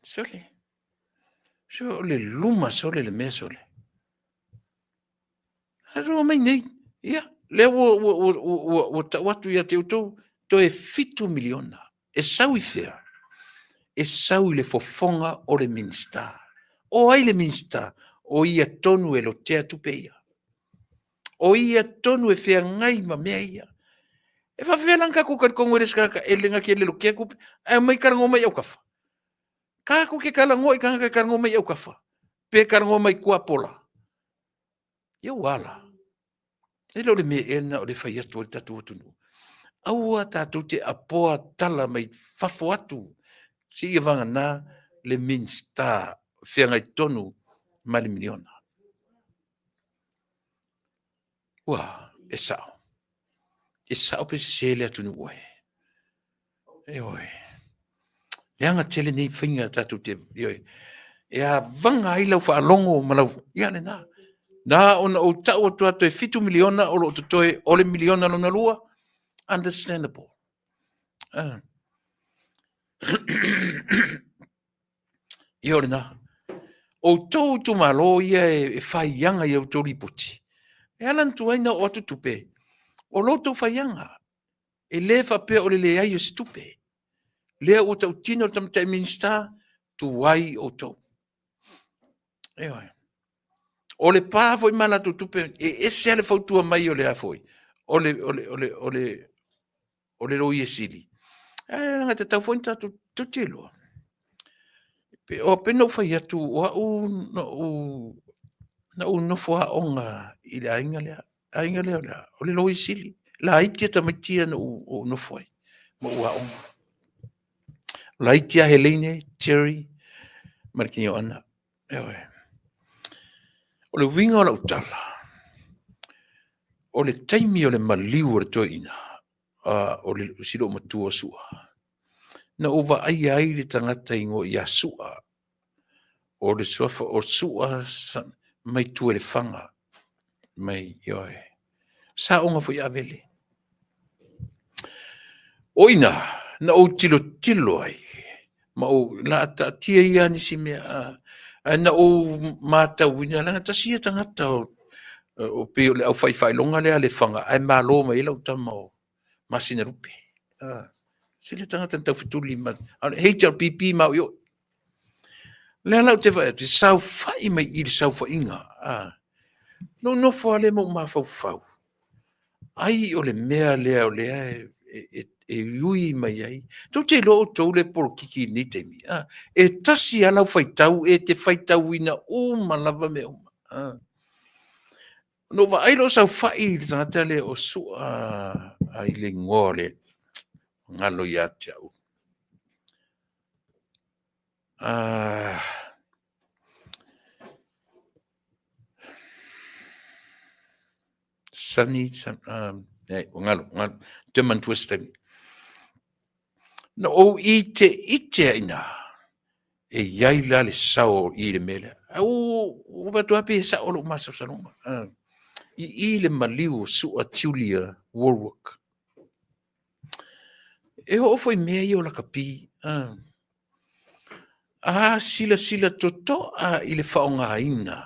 Sole. So, o le luma sole le mea sole. Ae mai nei. Ia, lea ua, ua, ua, ua, ua tau atu ia te outou, toe $7 miliona. E sau i fea? E sau i le fofoga o le Minisita. O ai le Minisita? O ia tonu e lotea tupe ia. O ia tonu e feagai ma mea ia. E faafefea la ona tatou talitonu e le isi tagata e na te lelotea tupe, ae omai talanoa mai i autafa. Tatou te talanoa i tagata e talanoa mai i autafa, pe talanoa mai tuapola. Ia ua a la? E le o le mea ea lena o lea e fai atu ai le tatou atunuu? Aua tatou te apoa tala mai fafo atu seia vagana le Minisita feagai tonu ma le miliona. Ua, e sao. E sao pe sese le atunuu e. Ioe. Leaga tele nei faiga tatou te, ioe. E avaga ai lau faalogo ma lau, ia lena. Na ona ou tau atu lava toe $7 miliona o lo o totoe o le miliona lona lua, understandable. Ia o lena. O outou itumalo ia e faiaga i a outou lipoti, e ala ona tuai ona oo atu tupe, o lo outou faiaga. E le faapea o le leai o se tupe. Lea ua tautino le Tamaitai Minisita, tuai outou. Ioe. O le pa foi ma latou tupe, e ese lava le fautua mai o le a foi, o le, o le, o le, o le, o le Loia Sili, ae leaga e tatau foi ona tatou tou te iloa. O pei ona ou fai atu, o au na ou nofo aoga i le aiga lea, aiga lea o le a? O le Loia Sili. Laiti lava tamaiti ia na ou nofo ai ma ou aoga. Laiti lava Heleine, Jerry ma le Tinoana. Ioe. O le uiga o lau tala, o le taimi o le maliu o le toeaina, o le si loomatua o Sua, na ou vaaia ai le tagata e igoa ia Sua, o le suafa o Sua mai Tualefaga, mai, ioe, sa aoga foi Avele. O i ina na ou tilotilo ai, ma ou la taatia ia nisi mea, ae na ou matauina, leaga tasi ia tagata o pei o le aufai faailoga lea a Lefaga, ae malo mai ai lau tama o Masinalupe. Se le tagata na taufetuli ma le HRPP ma au i o. Lea la ou te vaai atu, e saofai mai i le saofaiga. Na ou nofo lava lea ma ou mafaufau, ai o le mea lea o lea e ui mai ai. Tou te iloa outou le polokiki i lenei taimi, e tasi lava lau faitau e te faitauina uma lava mea uma. Na ou vaai loa o saofai i le tagata lea o Sua ai le igoa o le galo ia te au. Sonny, leai, ua galo, galo, toe manatua se taimi. Na ou iteite ai i ina, e i ai la le sao i le mea lea. Ae ua vaai atu lava pei e sao lou masalosaloga. I i le maliu o Sua Julia Warwick. E oo foi i mea ia o lakapi. A silasila totoa i le faaaogaina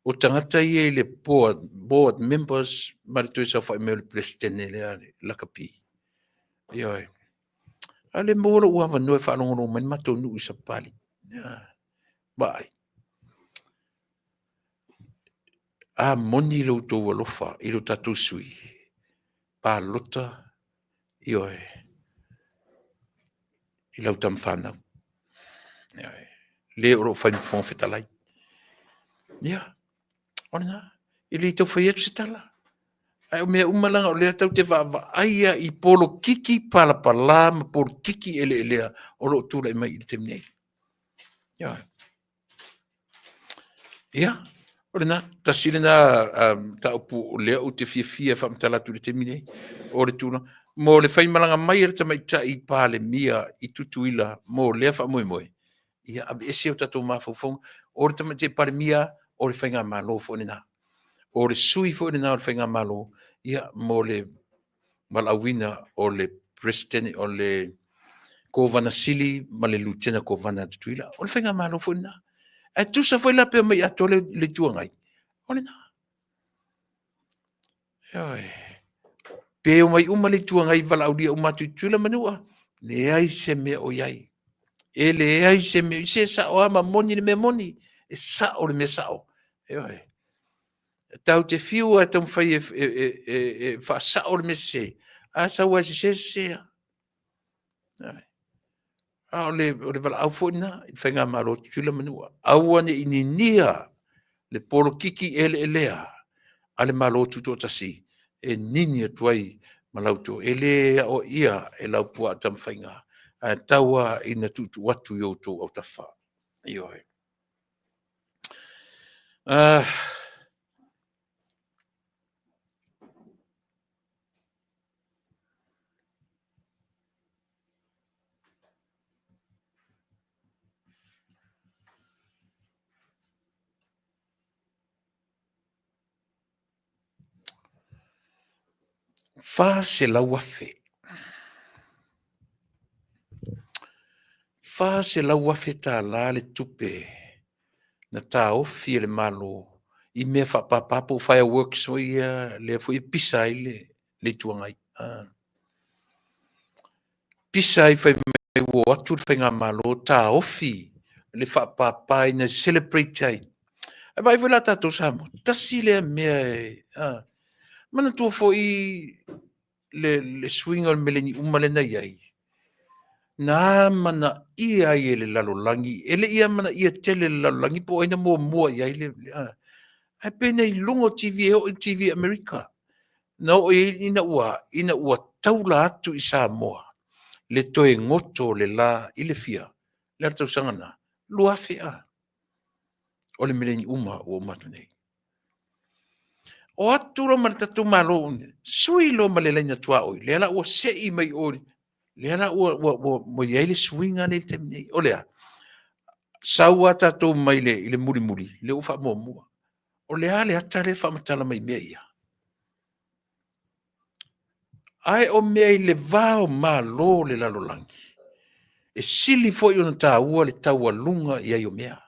o tagata ia i le board, board members ma le toe saofai mai o le Peresetene lea le lakapi. Ioe. A o lea e maua lou avanoa e faalogologo mai le matou nuu i Sapali. Vaai. A moni lo outou alofa i lo tatou sui usufono, palota, ioe, i lau tama fanau. Ioe. Le o lo o fai ma Fofoga Fetalai. Ia, o lena, e le tau fai atu se tala. Ae o mea uma leaga o lea tatou te vaavaai lava i polokiki palapala ma polokiki eleelea o lo o tulai mai i le taimi nei. Ioe. Ia, o lena, tasi lena mataupu o lea ou te fiafia e faamatala atu i le taimi nei, o le tulaga mo le faimalaga mai a le Tamaitai Palemia i Tutuila mo lea faamoemoe, ia aveese o tatou mafaufauga, o le Tamaitai Palemia o le faigamalo foi lena. O le sui foi lena o le faigamalo, ia, mo le valaauina o le Peresetene, o le Kovana Sili ma le Lutena Kovana a Tutuila. O le faigamalo foi lena. Ae tusa foi la pe omai atoa le Itu Agai, o lena. Ioe. Pe omai uma le Itu Agai valaaulia uma atu i Tutuila ma Manua, leai se mea o i ai. E leai se mea, se sao lava ma moni le mea moni, e sao le mea sao. Ioe. Tatou te fiu lava e taumafai e faasao le mea sese, a sau lava e sese, sese lava. A o le valaau foi lena i le Faigamalo a Tutuila ma Manua, aua ne i ninia le polokiki eleelea a le Malo Tutoatasi e nini atu ai ma la outou. E le aoaia e Laupua Tamafaiga, ae tau lava ina tuutuu atu i outou autafa. Ioe. $400,000. $400,000 le tupe na taofi e le Malo i mea faapapa po o fireworks foi ia lea foi e pisa ai le Itu Agai. Pisa ai fai mai ua o atu le faigamalo taofi le faapapaina e celebrate ai. Ae vaai foi la tatou Samoa, tasi lea mea e manatua foi le suiga o le meleniuma lea na i ai, na amanaia ai e le lalolagi, e le i amanaia tele e le lalolagi po o ai na muamua i ai le, ae pei na i luga o TV e oo i TV a Amerika, na oo i ai ina ua taula atu i Samoa le toe goto o le la i le fia? O le a le tausaga lena? 2000 a? O le meleniuma ua uma atu nei. O atu loa ma le tatou Malo, sui loa ma le laina tuaoi, lea la ua sei mai o, lea la ua i ai le suiga lea i le taimi nei. O le a? Sau lava tatou mai le mulimuli, lea ua faamuamua. O le a le ata lea e faamatala mai i mea ia? Ae o mea i le va o Malo o le lalolagi, e sili foi ona taua le taualuga i ai o mea.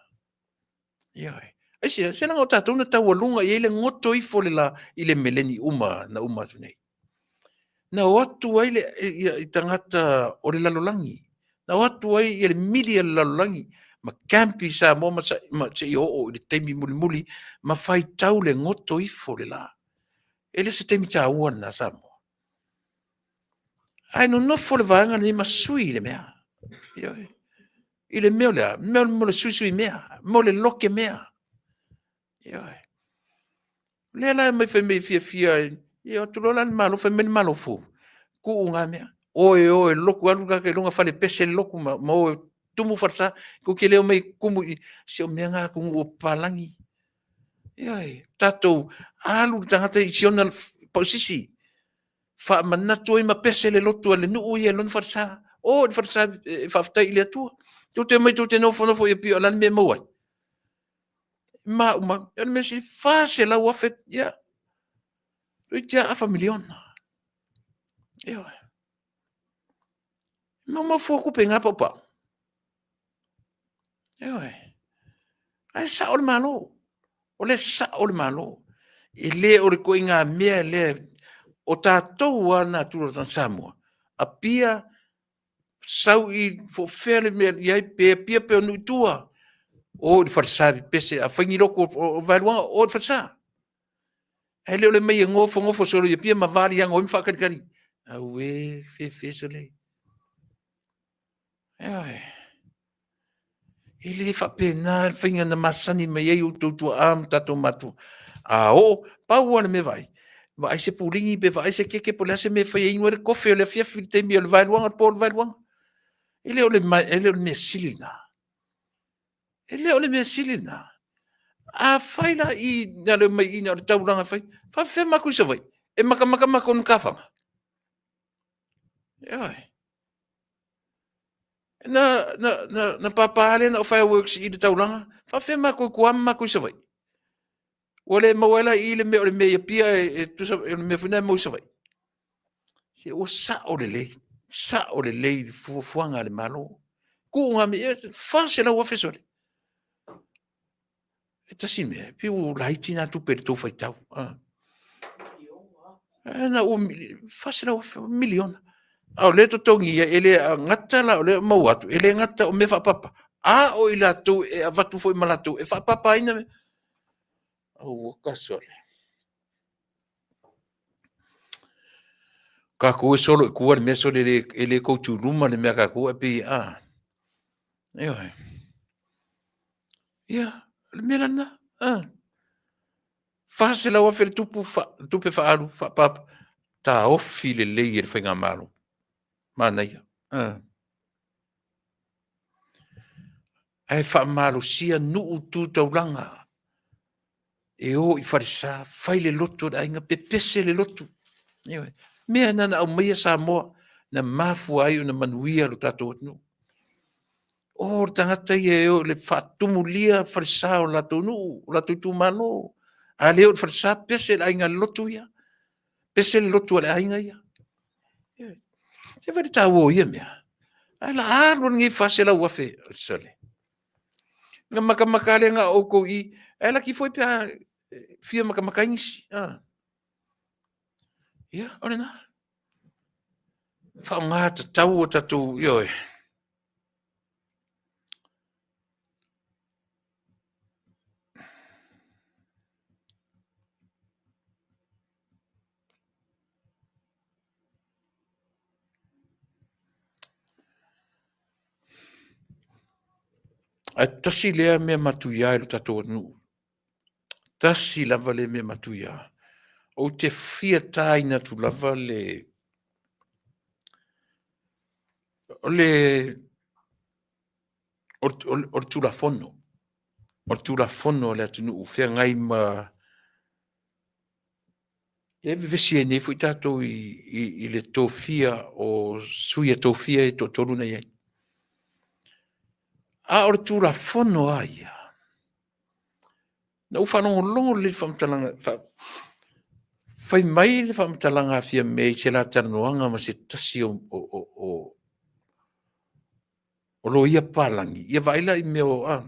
Ioe. Aisea? Se leaga o tatou na taualuga i ai le goto ifo o le la i le meleniuma na uma atu nei. Na o atu ai le tagata o le lalolagi, na o atu ai le mili a le lalolagi ma camp i Samoa ma seia oo i le taimi mulimuli ma faitau le goto ifo o le la. E le o se taimi taua lena Samoa. Ae nonofo le vaega lenei ma sui le mea. Ioe. I le mea o le a? Mo le suisui mea, mo le loke mea. Ioe. O lea la e fai mai e fiafia, ia o atu loa la le Malo fai mai le Malo fou, tuu na mea. O e o e loku, alu le tagata i luga falepese le lotu ma o e tumu falesa. Tou te le omai e tumu i i. Se o mea na a atunuu o papalagi. Ioe. Tatou alu le tagata i si ona pausisi, faamanatu ai ma pese le lotu a le nuu ia i lona falesa. O i le falesa e faafetai i le Atua. Tou te omai tou te nofonofo i Apia o le a le mea e maua ai? Maumau. O le mea sili, $400,000, ia, toeitiiti lava afa miliona. Ioe. E maumau fua tupe i na paupau. Ioe. Ae sao le Malo. O lea e sao le Malo. E le o le ituaiga mea lea, o tatou lava natura o tagata Samoa, Apia, sau i po o fea le mea e i ai, pe Apia pe o nuu i tua, o i le falesa e pepese. A fai ni lotu o Vaeluaga, o i le falesa. Ae le o le omai e nofonofo solo i Apia ma valiago ai ma faatalitali. Auē, fefe sole. Ioe. E le faapena le faiga na masani mai ai outou tuaa ma tatou matua. A oo, pau lava le mea e vaai, vaai se puligi pe vaai se keke po o le a se mea e fai e inu ai le kofe o le afiafi i le taimi o le vaeluaga, le po o le vaeluaga. E le o le mea sili lena. E le o le mea sili lena. Afai la i na o le omai i i na o le taulaga e fai, e faapefea matou i Savaii? E matamata matou i matafaga? Ioe. Na papa lea na o fireworks i le taulaga, e faapefea matou i tua ma matou i Savaii? Ua le maua ai la i i le mea o le mea i Apia e tusa o le mea foi lena e maua i Savaii. Se ua sao lelei, sao lelei i fuafuaga a le Malo. Tuu na mea, $400,000 sole. E tasi le mea, e pei ua laiti na tupe i le tou faitau. $400,000 miliona. A o lea e totogi ai, e le gata la o lea e maua atu, e le gata o mea faapapa, a o i latou e avatu foi ma latou e faapapaina. Aua sole. Kākou e solo i kua le mea sole e le kou tūluma le mea kākou e pei a. Ioe. Ia, le mea lana. A. 400,000 le tupu fa, tupe faaalu faapapa. Taofi lelei e le faigamalo. Manaia. A. Ae faamalosia nuu tu taulaga e o i falesa, fai le lotu a le aiga, pepese le lotu. Ioe. Mea na na aumaia Samoa, na mafua ai ona manuia lo tatou atunuu. O le tagata ia e o i le faatumulia falesa o latou nuu, o latou itumalo. A le o i le falesa, pese le aiga i le lotu ia. Pese le lotu a le aiga ia. Ioe. Se vaai le taua o ia mea. Ae la alu lenei 400,000. Sole. Na matamata lea na o outou i, ae laki foi pe a fia matamata ai nisi. Ah. Ia, o lena. Faaaoga tatau o tatou, ioe. Ae tasi lea mea matuia i lo tatou atunuu. Tasi lava lea mea matuia. Ou te fia taina atu lava le o le o le Tulafono, o le Tulafono a le atunuu feagai ma e vevesi ai nei foi tatou i le tofia o sui e tofia e toatolu na i ai. A o le Tulafono lava ia, na ou faalogologo lelei i le faamatalaga, fai mai le faamatalaga a Fiame i se la talanoaga ma se tasi o loia papalagi, ia vaai la i mea o, a,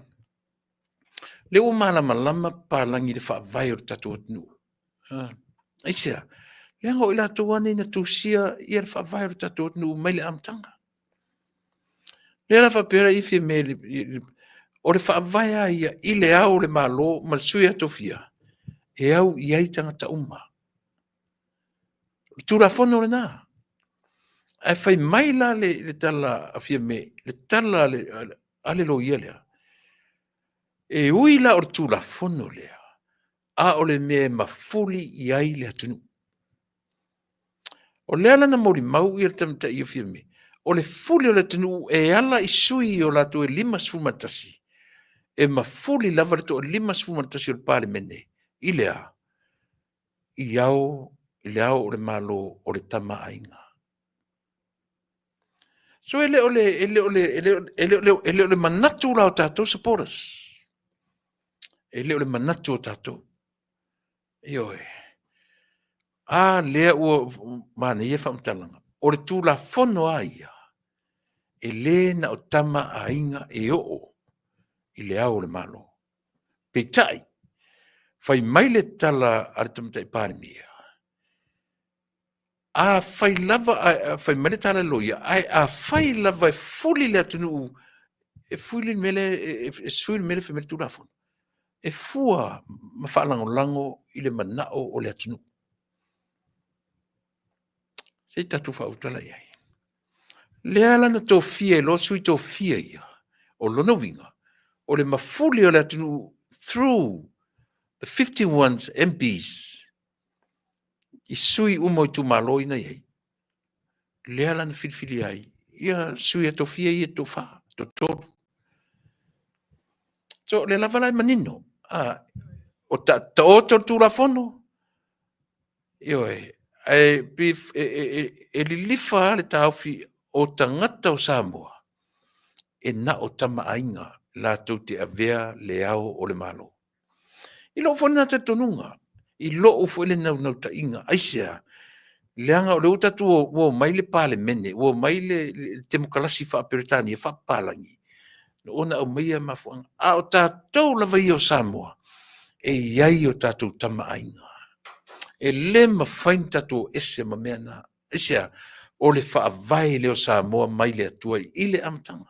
lea ua malamalama papalagi i le faavae o le tatou atunuu. Aisea? Leaga o i latou lava nei na tusia ia le faavae o le tatou atunuu mai le amataga. Lea la faapea la i Fiame, o le faavae lava ia i le Ao o le Malo ma le Sui a Tofia, e au i ai tagata uma. O le Tulafono lena. Ae fai mai la le tala a Fiame, le tala a le loia lea, e ui la o le Tulafono lea, a o le mea e mafuli i ai le atunuu. O lea la na molimau ia le tamaitai o Fiame, o le fuli o le atunuu e ala i sui o latou e 51, e mafuli lava le toa 51 o le Palemene i le a? I ao, i le ao o le Malo o le Tama a Aiga. So e le o le, e le o le, e le o le, e le o le manatu la o tatou supporters. E le o le manatu o tatou. Ioe. A lea ua manaia le faamatalaga. O le Tulafono lava ia, e le na o Tama a Aiga e oo i le Ao o le Malo. Peitai, fai mai le tala a le Tamaitai Palemia, afai lava, fai mai le tala a le loia, ae afai lava e fuli le atunuu, e fuli le mea lea, e sui le mea lea fai mai le Tulafono, e fua ma faalagolago i le manao o le atunuu. Se i tatou faautala i ai. Lea la na tofia e loa sui tofia ia, o lona uiga, o le mafuli o le atunuu through the 51 MPs i sui uma o itumalo ina i ai, lea la na filifilia ai ia sui a tofia ia tofa, totolu. So, lea lava la e manino, a, o ta, taoto le Tulafono, ioe, ae e, e, e, e lilifa lava le taofi o tagata o Samoa, e na o Tama a Aiga latou te avea le ao o le Malo. I lou foi lena talitonuga, i lou foi le naunautaiga, aisea? Leaga o lea ua tatou ua omai le Palemene, ua omai le temokalasi faa-Peretania, faapapalagi, ona aumaia mafuaaga. A o tatou lava ia o Samoa, e i ai o tatou Tama a Aiga. E le mafai ona tatou ese ma mea na. Aisea? O le faavae lea o Samoa mai le Atua i le amataga.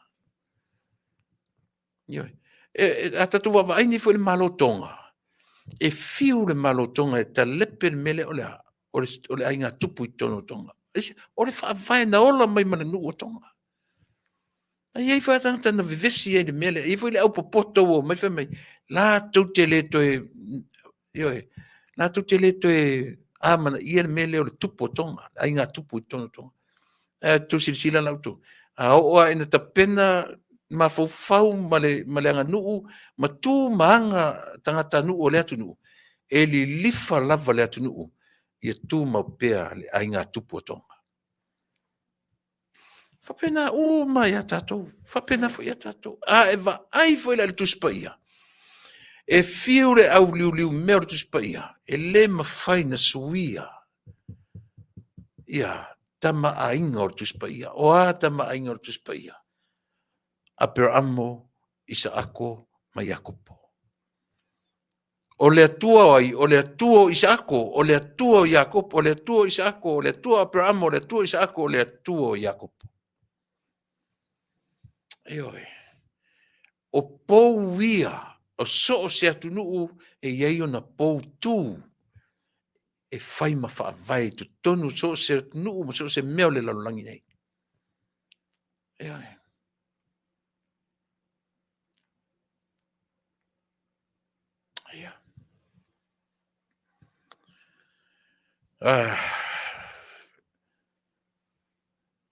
Ioe. E, e, a tatou vaavaai nei foi i le Malo Tonga, e fiu le Malo Tonga e talepe le mea lea o le a? O le, o le aiga tupu i totonu o Tonga. O le faavae na ola mai ma le nuu o Tonga. A i ai foi tagata na vevesi ai i le mea lea. E i ai foi le aupopoto ua omai fai mai, latou te le toe, ioe, latou te le toe amanaia le mea lea o le tupu o Tonga, le aiga tupu i totonu o Tonga. Ae outou silasila la outou, a oo lava ina tapena mafaufau ma le aganuu ma tu ma aga tagatanuu o lea atunuu, e lilifa lava le atunuu ia tumau pea le aiga tupu o Tonga. E faapena uma ia tatou, e faapena foi ia tatou. A e vaai foi la i le Tusi Paia, e fiu le auliuliumea o le Tusi Paia, e le mafai ona suia ia Tama a Aiga o le Tusi Paia. O a Tama a Aiga o le Tusi Paia? Aperaamo, Isaako ma Iakopo. O le Atua o ai? O le Atua o Isaako, o le Atua o Iakopo, o le Atua o Isaako, o le Atua o Aperaamo, o le Atua o Isaako, o le Atua o Iakopo. Ioe. O pou ia o so o se atunuu e i ai ona pou tu e fai ma faavae i totonu o so o se atunuu ma so o se mea o le lalolagi nei. Ioe. Ia. Ah.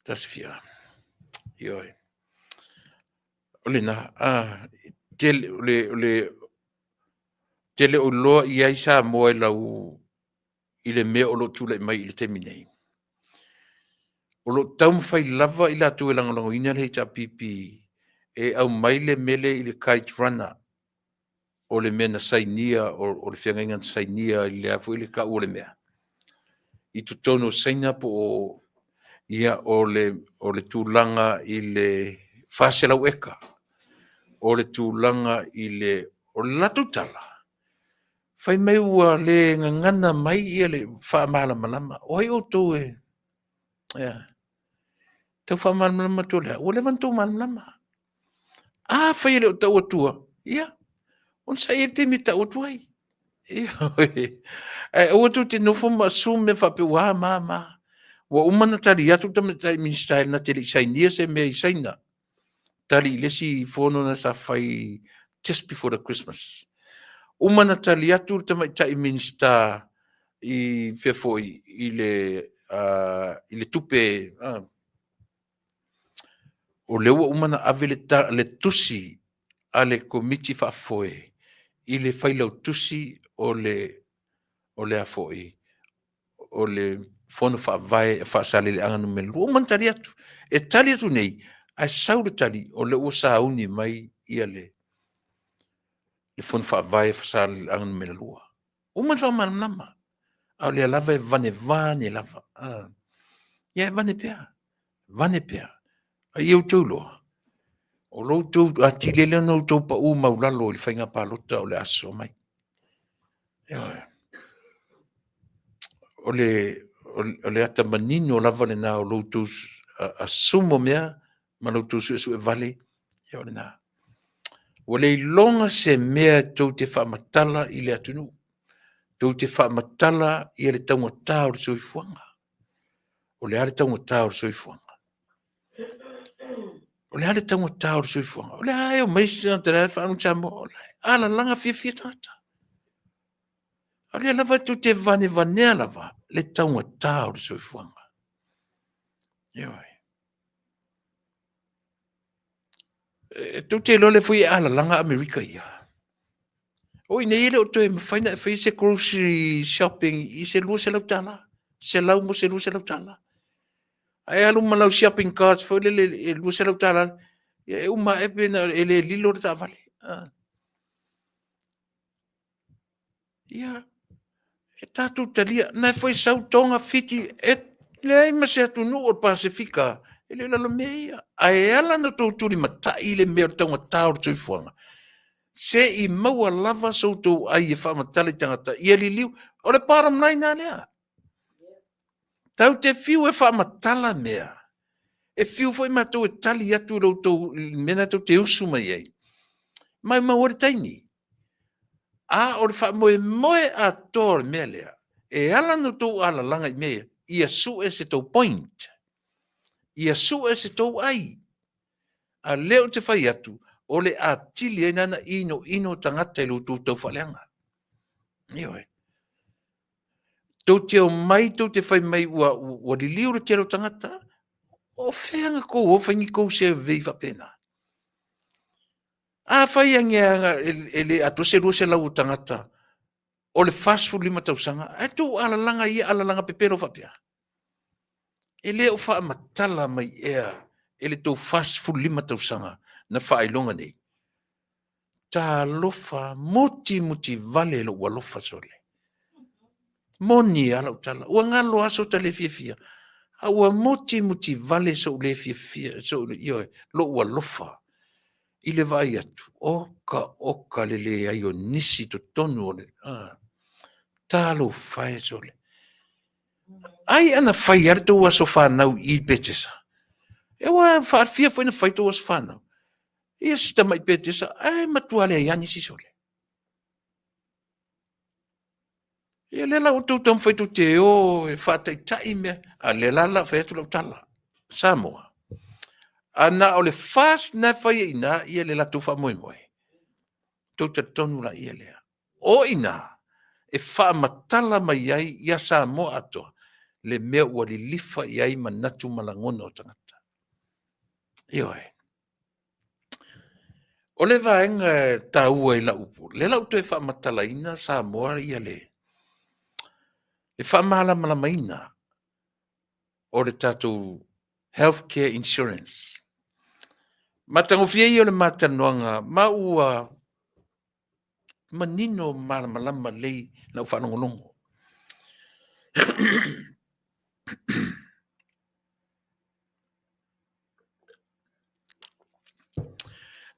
Tasi fia. Ioe. O lena, ah, tele, o le, o le, tele o iloa i ai Samoa i lau, i le mea o lo o tulai mai i le taimi nei. O lo o taumafai lava i latou e lagolagoina le HRPP e aumai le mele i le Kite Runner o le mea na sainia, o le feagaiga na sainia i le a foi le tau o le mea, i totonu o Saina po o, ia, o le tulaga i le 400 eka, o le tulaga i le, o le latou tala, fai mai ua le gagana mai ia le faamalamalama. O ai outou e tau faamalamalama atu o le a? Ua leva ona outou malamalama. Afai e le o tau atua, ia, onosai e i ai le taimi e tau atu ai. Ae aua tou te nofo ma assume mea faapea ua a ma ma. Ua uma ona tali atu le Tamaitai Minisita na te le i sainia se mea i Saina. Tali i le isi fono na sa fai just before the Christmas. Uma na tali atu le Tamaitai Minisita i fea foi i le, i le tupe o lea ua uma ona ave le, le tusi a le Komiti Faafoe i le Failautusi o le, o le a foi, o le Fono Faavae a Faasaleleaga Nu.2, ua uma ona tali atu. E tali atu nei, ae sau le tali, o lea ua sauni mai ia le, le Fono Faavae a Faasaleleaga Nu.2. Ua uma ona faamalamalama, a o lea lava e vanevane lava. Ia e vane pea, vane pea. A ia outou iloa, o lo outou atili ai lea ona outou pau maulalo i le faiga palota o le a sosoo mai. O le ata manino lava lena o lo outou asumu o mea ma lo outou suesue vale, ia o lena. Ua le iloga se mea tou te faamatala i le atunuu, tou te faamatala ia le taugata o le soifuaga. O le a le taugata o le soifuaga? O le a le taugata o le soifuaga? O le a e omai se tagata o la e faalogo Samoa, o la e alalaga fiafia tagata. A o lea lava tou te vanevanea lava le taugata o le soifuaga. Ioe. E tou te iloa lea foi e alalaga Amerika ia. O i nei e le o toe mafai ona e faia se grocery shopping i se $200. 100 mo se $200. Ae alu ma lau shopping cards foi lele e $200, ia e uma ae pe na e le lilo le taavale. Ia, e tatou talia, na foi sau Toga, Fiti, e leai ma se atunuu o le Pasefika e le o lalo mea ia. Ae ala ona outou tulimatai i le mea o le taugata o le soifuaga, se i maua lava so outou ai e faamatala i tagata, ia liliu. O le bottom line lava lea. Tatou te fiu e faamatala mea, e fiu foi matou e tali atu i lo outou i le mea lena tou te usu mai ai, maumau ai le taimi. A o le faamoemoe atoa o le mea lea, e ala ona outou alalaga i mea ia, Ia sue se tou point. Ia sue se tou ai. A lea ou te fai atu, o le atili ai nana ino ino tagata i lo tou taufaaleaga. Ioe. Tou te omai, tou te fai mai ua, ua liliu le tele o tagata, o fea na kou o fai ni kou survey faapena? A fai ange aga e le atoa se 200 o tagata o le 45 tausaga, ae tou alalaga ia alalaga pepelo faapea. E le o faamatala mai ea e le tou 45 tausaga na faailoga nei. Talofa, muti muti vale lou alofa sole. Moni a lau tala, ua galo aso ta le fiafia, a ua muti muti vale sou le fiafia, sou, ioe, lou alofa i le vaai atu, oka oka le leai o nisi totonu o le, talofa e sole. Ai ana fai lava le tou aso fanau i Petesa. E ua faafia foi na fai tou aso fanau. Ia si tamai Petesa, ae matua leai lava nisi sole. Ia lea la ua outou taumafai tou te o e faataitai mea, a lea la la fai atu lau tala. Samoa, a na o le FAST na e fai ai i ina ia le latou faamoemoe, tou talitonu laia lea. O i ina e faamatala mai ai ia Samoa atoa le mea ua lilifa i ai manatu ma lagona o tagata. Ioe. O le vaega e taua i lau, lea la ua toe faamatalaina Samoa ia le faamalamalamaina o le tatou health care insurance. Matagofie ia o le ma talanoaga ma ua manino malamalama lelei lau faalogologo.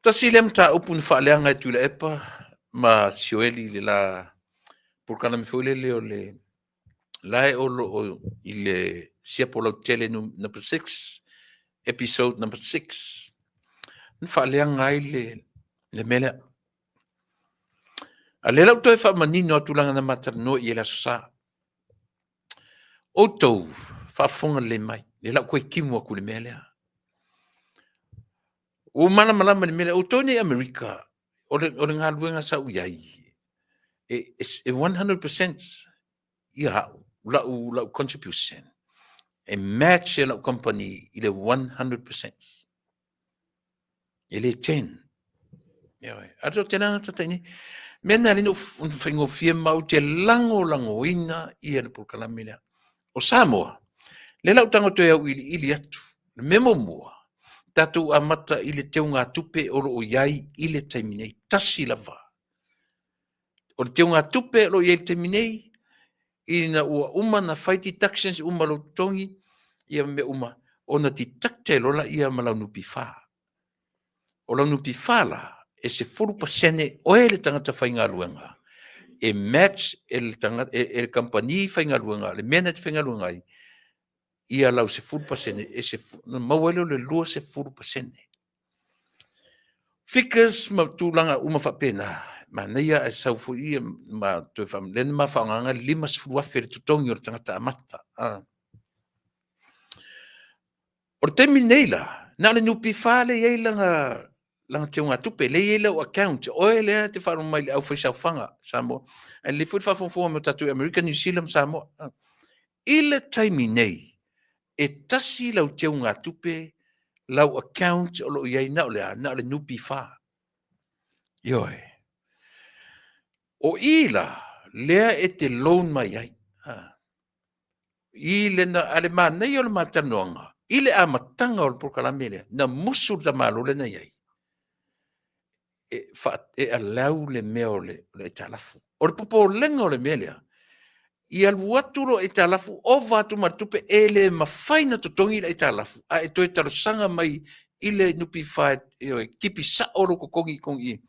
Tasi lea mataupu na faaleaga e Tuilaepa ma Sioeli i le la polokalame foi lele o le la e o lo o i le siapo lautele number 6, episode number 6, na faaleaga ai le mea lea. A lea la ua toe faamanino atu leaga na ma talanoa i ai i le Aso Sa. Outou faafofoga lelei mai, lea la ua toe timu atu i le mea lea. Ua malamalama i le mea lea, outou nei Amerika, o le galuega sa ou i ai, e 100% ia au, lau contribution, e match e lau company i le 100%. E le 10. Ioe. A o te langa tata nei. Mea na lino faigofie ma ou te lagolagoina ia le polokalame lea. O Samoa, lea la ou tago toe auiliili atu. Le mea muamua, tatou amata i le teugatupe o lo o i ai i le taimi nei. Tasi lava. O le teugatupe o lo o i ai i le taimi nei, ina ua uma ona fai deductions uma o lou totogi, ia ma mea uma, ona deduct ai loa lea ma lau NPF. O lau NPF la, e 10% oe le tagata faigaluega e match e le tagata, e le kamupani faigaluega, le mea na e te faigaluega ai, ia lau 10%, e ona maua ai lea o le 20%. Figures ma tulaga uma faapena, manaia ae sau foi ia ma toe faa, lea na ma faaaogaina le 50,000 le totogi o le tagata amata. O le taimi nei la, na o le NPF lea e i ai lana teugatupe, lea e i ai lau account, oe lea e te faalogo mai i le aufaisaofaga Samoa, ae lelei foi le faafogafoga mai o tatou i Amerika, Niu Sila ma Samoa. I le taimi nei, e tasi lau teugatupe, lau account o lo o i ai na o le a? Na o le NPF. Ioe. O i la, lea e te loan mai ai. I le, a le manaia o le ma talanoaga, i le amataga o le polokalame lea, na musu le tamaloa lea na i ai, e, fa, e allow le mea o le aitalafu. O le popolega o le mea lea, ia alu atu lou aitalafu ova atu ma le tupe, e le mafai ona totogi le aitalafu, a e toe talosaga mai i le NPF e tipi sao lou totogi i,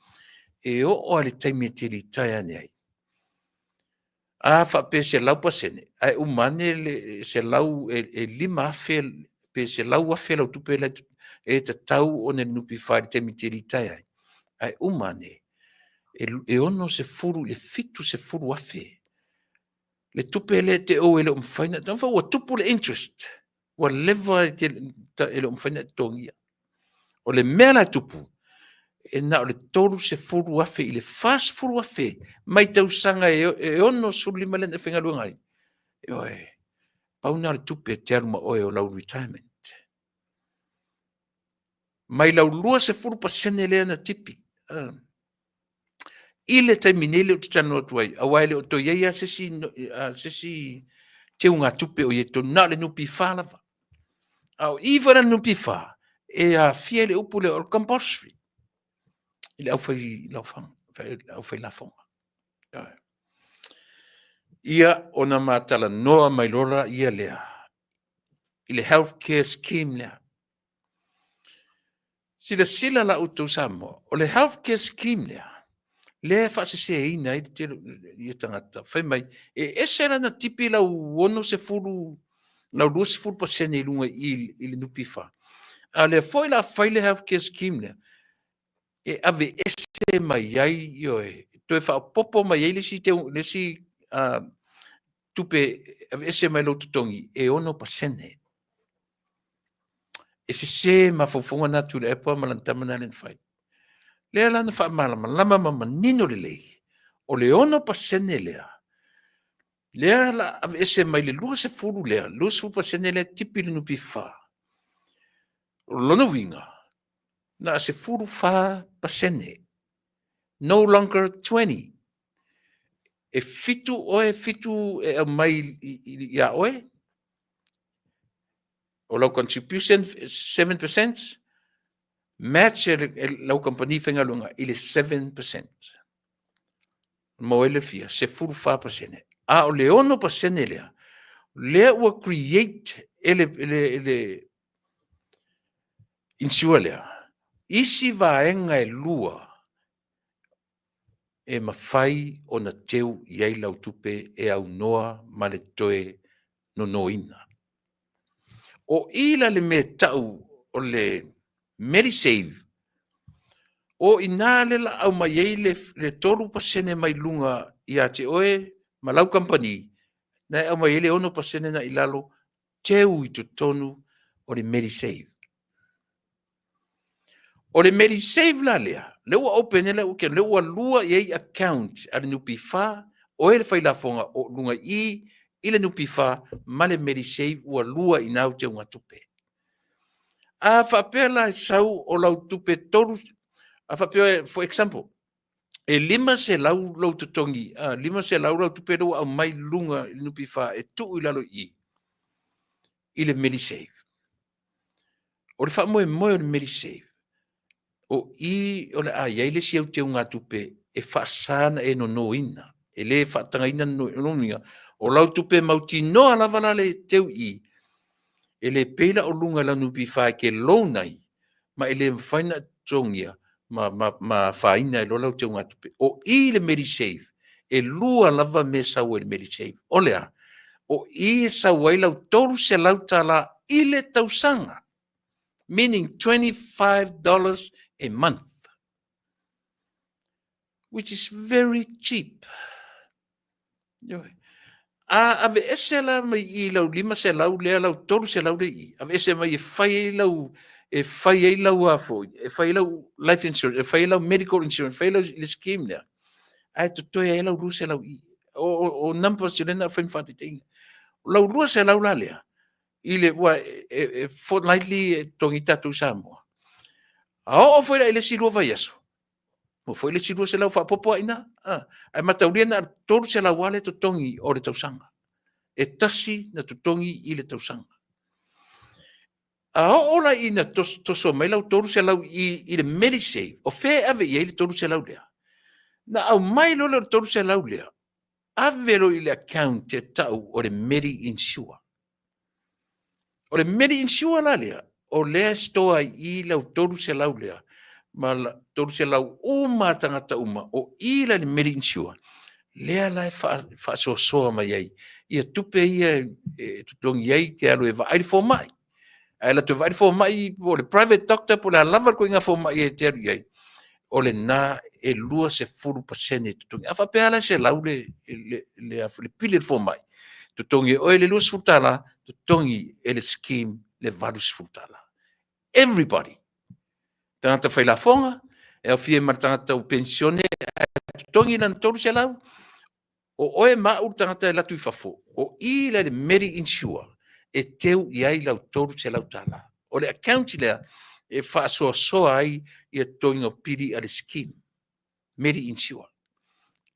e oo lava i le taimi e te litaea ane ai. A faapea 100%, ae uma ane le selau e 5,000 pe 100,000 lau tupe la e tatau ona le NPF i le taimi e te litaea ai, ae uma ane e 60 i le 70,000. Le tupe lea e te owe e le o mafai na, ua tupu le interest, ua leva e le o mafai na e totogia. O le mea la e tupu, e na o le $30,000 i le $40,000 mai tausaga e 65 lea na e faigaluega ai. Ioe, pau lena o le tupe e te alu ma oe o lau retirement. Mai lau 20% lea na tipi. I le taimi nei lea ou te talanoa atu ai, aua e le o toe i ai lava se isi teugatupe o i ai i totonu, na o le NPF lava. A o i foi la i le NPF, e aafia i le upu lea o le compulsory i le aufailafoga. Ia, ona ma talanoa mai loa lea i le Health Care Scheme lea. Silasila la outou Samoa, o le Health Care Scheme lea, lea e faaseseina ai le tele o tagata, fai mai, e ese la na tipi lau 60, lau 20% i luga i le NPF, a o lea foi o le a fai le Health Care Scheme lea, e aveese mai ai, ioe, toe faaopoopo mai ai le isi tupe e aveese mai lou totogi e 6%. E sese mafaufauga na a Tuilaepa ma lana tama na lea na fai. Lea la na faamalamalama ma manino lelei, o le 6% lea, lea la aveese mai le 20 lea, 20% lea tipi i le NPF. O lona uiga, na o le 14%, no longer 20. E 7 oe, 7 e aumai ia oe, o lau contribution 7%, match e lau kamupani faigaluega i le 7%. Maua ai le fia? 14%. A o le 6% lea, lea ua create e le insure lea, isi vaega e lua e mafai ona teu i ai lau tupe e aunoa ma le toe nonoina. O i la le mea e tau o le Medisave, o i ina lea o le a aumai ai le 3% mai luga ia te oe ma lau kamupani, na e aumai ai le 6% lena i lalo, teu i totonu o le Medisave. O le Medisave la lea, lea ua open ai lau account, lea ua lua i ai account a le NPF, oe le failafoga o luga i i, i le NPF ma le Medisave ua lua i ina au teugatupe. A faapea la e sau o lau tupe 3, a faapea, for example, e 500 lou totogi, 500 lau tupe lea ua aumai luga i le NPF e tuu i lalo i i, i le Medisave. O le faamoemoe o le Medisave, o i o le a i ai le isi au teugatupe e faasa ona e nonoina, e le faatagaina lona uiga, o lau tupe mautinoa lava la le teu i i, e le pei la o luga i lau NPF e te loan ai, ma e le mafai ona totogia ma afaina ai loa lau teugatupe. O i le Medisave, e lua lava mea e sau ai i le Medisave. O le a? O i e sau ai lau $300 i le tausaga, meaning $25 a month, which is very cheap. A aveese la mai i lau 500 lea, lau 300 lea i, aveese mai e fai ai lau, e fai ai lau a foi, e fai ai lau life insurance, e fai ai lau medical insurance, e fai ai lau le scheme lea, ae totoe ai lau 200 i. O numbers lea na fai ma faataitaiga. Lau 200 la lea, i le, ua, e fortnightly e totogi tatou i Samoa. A oo foi la i le isi 2 vaiaso, ua foi le isi 200 faaopoopo lava i ina. Ae mataulia na o le 300 lava le totogi o le tausaga. E tasi na totogi i le tausaga. A oo la ina toso mai lau 300 i le Medisave, o fea e ave i ai le 300 lea? Na aumai loa lea o le 300 lea, ave loa i le account e tau o le Medi-Insure. O le Medi-Insure la lea, o lea e store ai i lau 300 lea, ma 300 uma a tagata uma, o i la le Medi-Insure, lea la e faasoasoa mai ai ia tupe ia e totogi ai te alu e vaai le fomai. Ae alu atu e vaai le fomai po o le private doctor po o le a lava le ituaiga fomai e te alu i ai. O lena e 20% e totogi. A faapea la e 100 le pili a le fomai, totogi e oe le $20, totogi e le scheme le $80. Everybody! Tagata failafoga, e aofia ai ma le tagata ua penisione ae totogi lana $300, o oe ma au le tagata e alu atu i fafo, o i la i le Medi-Insure e teu i ai lau $300. O le account lea e faasoasoa ai ia totogiga o pili a le scheme, Medi-Insure.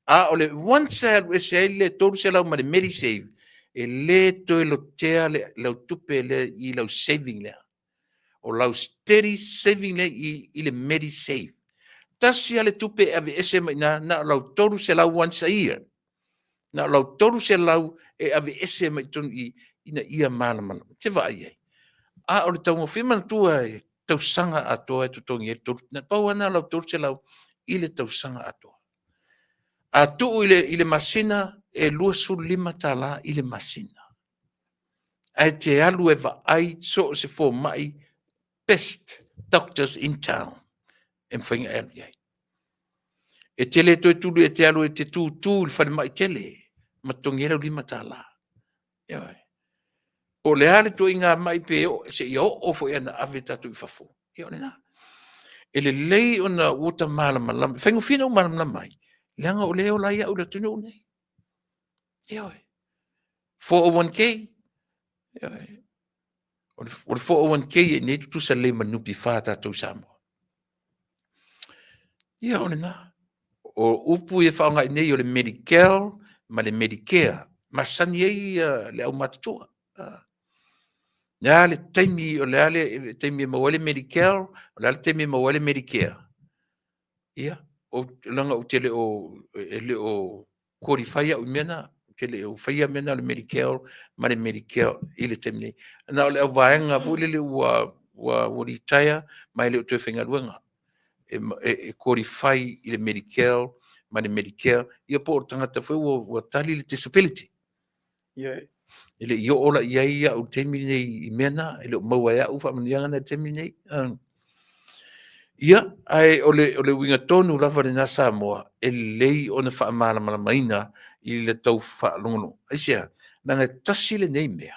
A o le once e alu ese ai le $300 ma le Medisave, e le toe lotea lau tupe lea i lau saving lea. O lau steady saving lea i le Medisave. Tasi lava le tupe e aveese mai i ina, na o lau $300 once a year. Na o lau $300 e aveese mai totonu i i, ina ia malamalama. E te vaai i ai? A o le taugofie, manatua e tausaga atoa e totogi ai le na pau lava lena o lau $300 i le tausaga atoa. A tuu i le masina, e $25 i le masina. Ae te alu e vaai so o se fomai, best doctors in town e mafai ona e alu i ai. E te le toe tuli e te alu e te tutu i le falemai tele ma totogi ai lau $5. Ioe. Po o le a le ituaiga mai pe oo, seia oo foi ina ave tatou i fafo, ia o lena. E lelei ona ua ta malamalama, e faigofie ona ou malamalama ai, leaga o lea e ola ai au i le atunuu lenei. Ioe. 401k, ioe. O le 401k i inei e tutusa lelei ma le NPF a tatou i Samoa. Ia, o lena. O upu ia e faaaoga i inei o le Medi-Cal ma le Medicare, masani ai le aumatutua. Le a le taimi, o le a le taimi e maua ai le Medi-Cal, o le a le taimi e maua ai le Medicare. Ia, leaga ou te le o, e le o qualify au i mea na, ou te le o faia mea na o le Medi-Cal ma le Medicare i le taimi nei. Na o le auvaega foi lele ua retire ma e le o toe faigaluega e qualify i le Medi-Cal ma le Medicare, ia po o le tagata foi ua tali le disability. Ia, e le i oo la i ai au i le taimi lenei i mea na, e le o maua e au faamanuiaga na i le taimi lenei. Ia, ae o le uiga tonu lava lena Samoa, e lelei ona faamalamalamaina i le tou faalogologo. Aisea? Leaga e tasi lenei mea,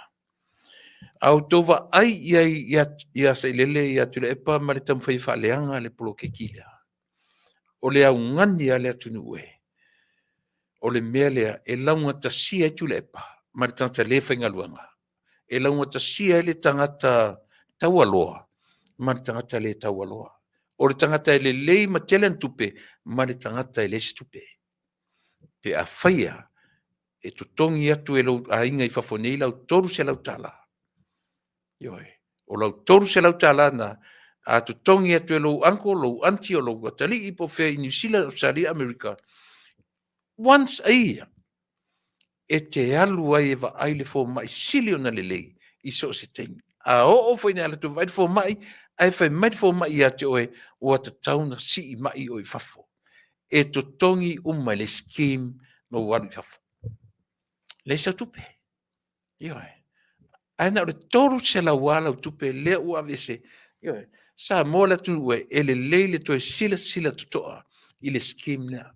a outou vaai i ai ia Sailele, ia Tuilaepa ma le taumafai e faaleaga le poloketi lea, o le augani a le atunuu e, o le mea lea e laugatasia ai Tuilaepa ma le tagata le faigaluega, e laugatasia ai le tagata taualoa ma le tagata le taualoa. O le tagata e lelei ma tele ana tupe ma le tagata e leai se tupe. Pe a faia e totogi atu e lou aiga i fafo nei lau $300. Ioe. O lau $300 na, a totogi atu e lou uncle, lou auntie, o lou atalii po o fea i Niu Sila, Ausetalia, Amerika, once a year, e te alu ai e vaai le fomai sili ona lelei i so o se taimi. A oo foi ina e alu atu e vaai le fomai, ae fai mai le fomai ia te oe, ua tatau ona sii mai oe i fafo. E totogi uma e le scheme lou alu i fafo. Leai sau tupe. Ioe. Ae na o le 300 lava lau tupe lea ua aveese. Ioe. Samoa le atunuu e, e lelei le toe silasila totoa i le scheme lea.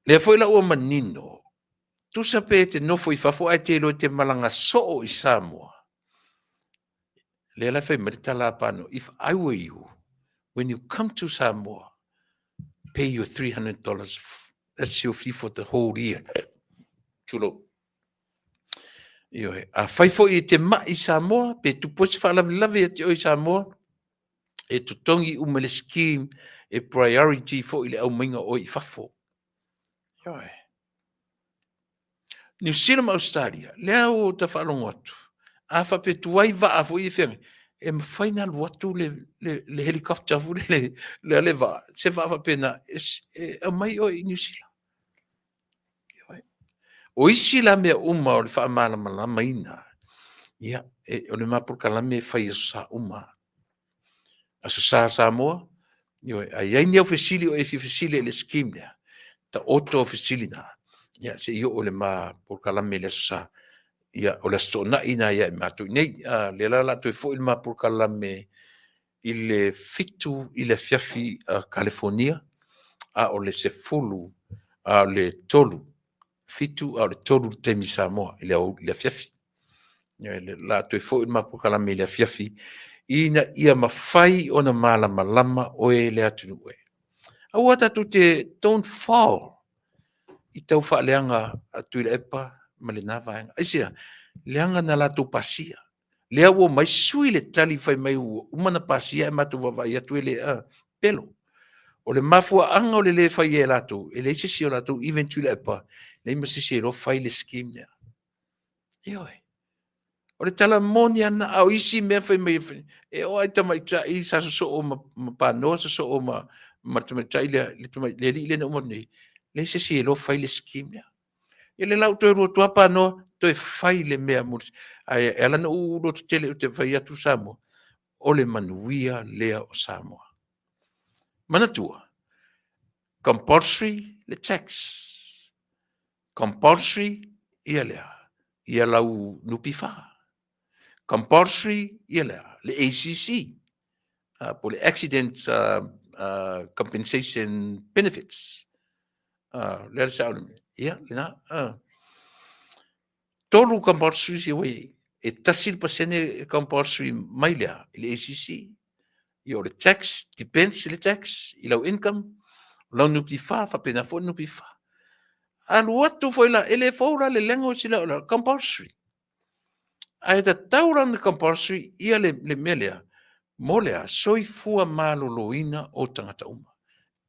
Lea foi la ua manino, tusa pe e te nofo i fafo ae te iloa e te malaga soo i Samoa. Lea la e fai mai le tala a Pano, if I were you, when you come to Samoa, pay your $300, that's your fee for the whole year. Tulou. Ioe, a fai foi e te mai i Samoa, pe tupu ai se faalavelave ia te oe i Samoa, e totogi uma le scheme e priority foi le aumaiga o oe i fafo. Ioe. Niu Sila ma Australia, lea ua ta faalogo atu, a faapea tuai vaa foi e feagai, e mafai ona alu atu le helicopter foi lele, le, le vaa, se vaa faapena, e, e aumai oe i Niu Sila. O isi la mea uma o le faamalamalamaina, ia, e, o le ma polokalame e fai aso sa uma. Aso Sa Samoa, ioe, a i ai ni au fesili o e fia fesili i le scheme lea, taoto au fesili na, ia, se i oo i le ma polokalame i le Aso Sa. Ia, o le Aso Toonai na ia i matou i nei. A, lea la o le a toe foi le ma polokalame. i le 7 i le afiafi a Kalifonia, a o le 10, a o le 3, 7 a o le 3 i le taimi Samoa i le afiafi. La toe foi le ma polokalame i le afiafi, ina ia mafai ona malamalama oe le atunuu e. Aua tatou te, don't fall i tau faaleaga a Tuilaepa ma lena vaega. Aisea? Leaga na latou pasia. Lea ua omai sui le tali fai mai ua uma ona pasia ae matou vaavaai atu e le pelo. O le mafuaaga o le le faia e latou, e leai se isi o latou, even Tuilaepa, leai ma se isi e iloa fai le scheme lea. Ioe. O le tala moni lava lena, a o isi mea fai mai, e oo lava i tamaitai sa sosoo ma panoa, sosoo ma le tamaitai lea, le alii lea na uma atu nei, leai se isi e iloa fai le scheme lea. Ia lea la ua toe alu atu lava panoa toe fai le mea mo le... Ae ala ona ou lototele ou te fai atu Samoa, o le manuia lea o Samoa. Manatua, compulsory le tax, compulsory ia lea, ia lau NPF, compulsory ia lea, le ACC, po le Accident Compensation Benefits. Lea le sao, ia, lena. 3 compulsory ia ua i ai. E 1% e compulsory mai lea i le ACC. Ia o le tax, depends le tax i lau income, o lau NPF, faapena foi le NPF. Alu atu foi la, e le fou la le language lea o le compulsory. Ae tatau la ona compulsory ia le mea lea, mo le a? Soifua maloloina o tagata uma.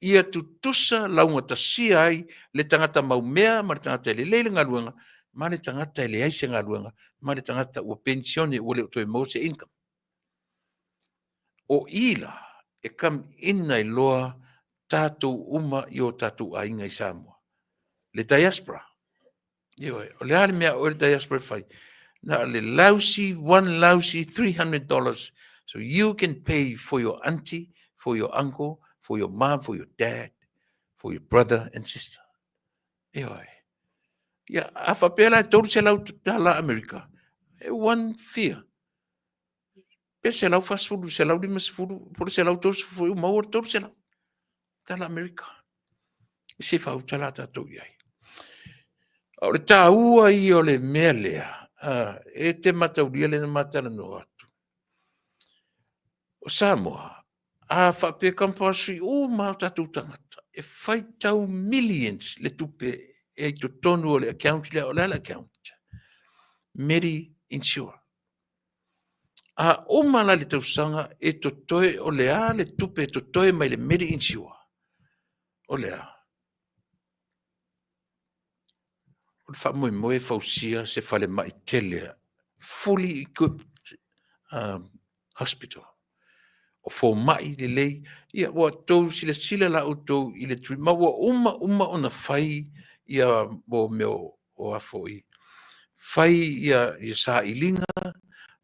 Ia tutusa laugatasia ai le tagata maumea ma le tagata e lelei le galuega, ma le tagata e leai se galuega, ma le tagata ua penisione ua le o toe maua se income. O i la e come in ai loa tatou uma i o tatou aiga i Samoa. Le diaspora. Ioe, o le a le mea a oe le diaspora e fai? Na o le lousy, one lousy $300 so you can pay for your auntie, for your uncle, for your mom, for your dad, for your brother and sister. Ioe. Ia, a faapea la e $300 Amerika, e one fia. Pe 140, 150, po o le 130 foi ua maua le $300 Amerika. Se faauta la tatou i ai. A o le taua ia o le mea lea, e te mataulia lea na ma talanoa atu. O Samoa, a faapea compulsory uma o tatou tagata, e faitau millions le tupe e i totonu o le account lea, o le a le account? Medi Insure. A uma la le tausaga e totoe, o le a le tupe e totoe mai le Medi Insure? O le a? O le faamoemoe e fausia se falemai tele, fully equipped hospital. O fomai lelei, ia ua outou silasila la outou i le ma ua uma uma ona fai ia mo mea o a foi, fai ia sailiga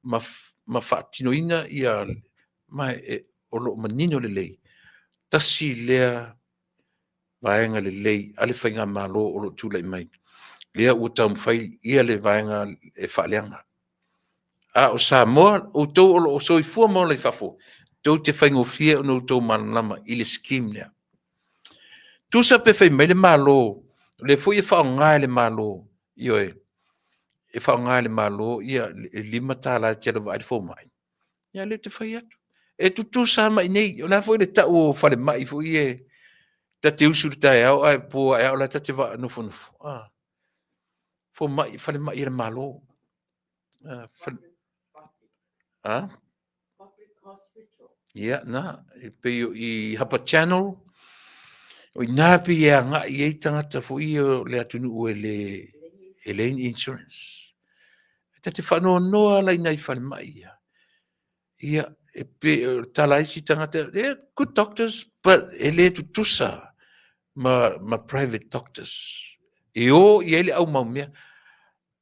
ma faatinoina ia, ma o lo o manino lelei, tasi lea vaega lelei a le faigamalo o lo o tulai mai, lea ua taumafai ia le vaega e faaleaga. A o Samoa, outou o lo o soifua ma ola i fafo, tou te faigofie ona outou malamalama i le scheme lea. Tusa pe fai mai le Malo, o lea foi e faaaoga e le Malo, ioe, e faaaoga e le Malo ia e $5 e te alu e vaai le fomai. Ia lea ou te fai atu. E tutusa lava ma i inei. O le a foi le tau o falemai foi e ta te usu i le taeao ae po ae o la e ta te nofonofo. Fomai, falemai a le Malo. Ia, na, e pei o i Hapa Channel, o ina pei e agai i ai tagata foi ia o le atunuu e leai ni insurance. E ta te faanoanoa la i nai falemai ia. Ia, e pei o le tala a isi tagata, yeah, good doctors, but e le tutusa ma private doctors. E o i ai le au mau mea.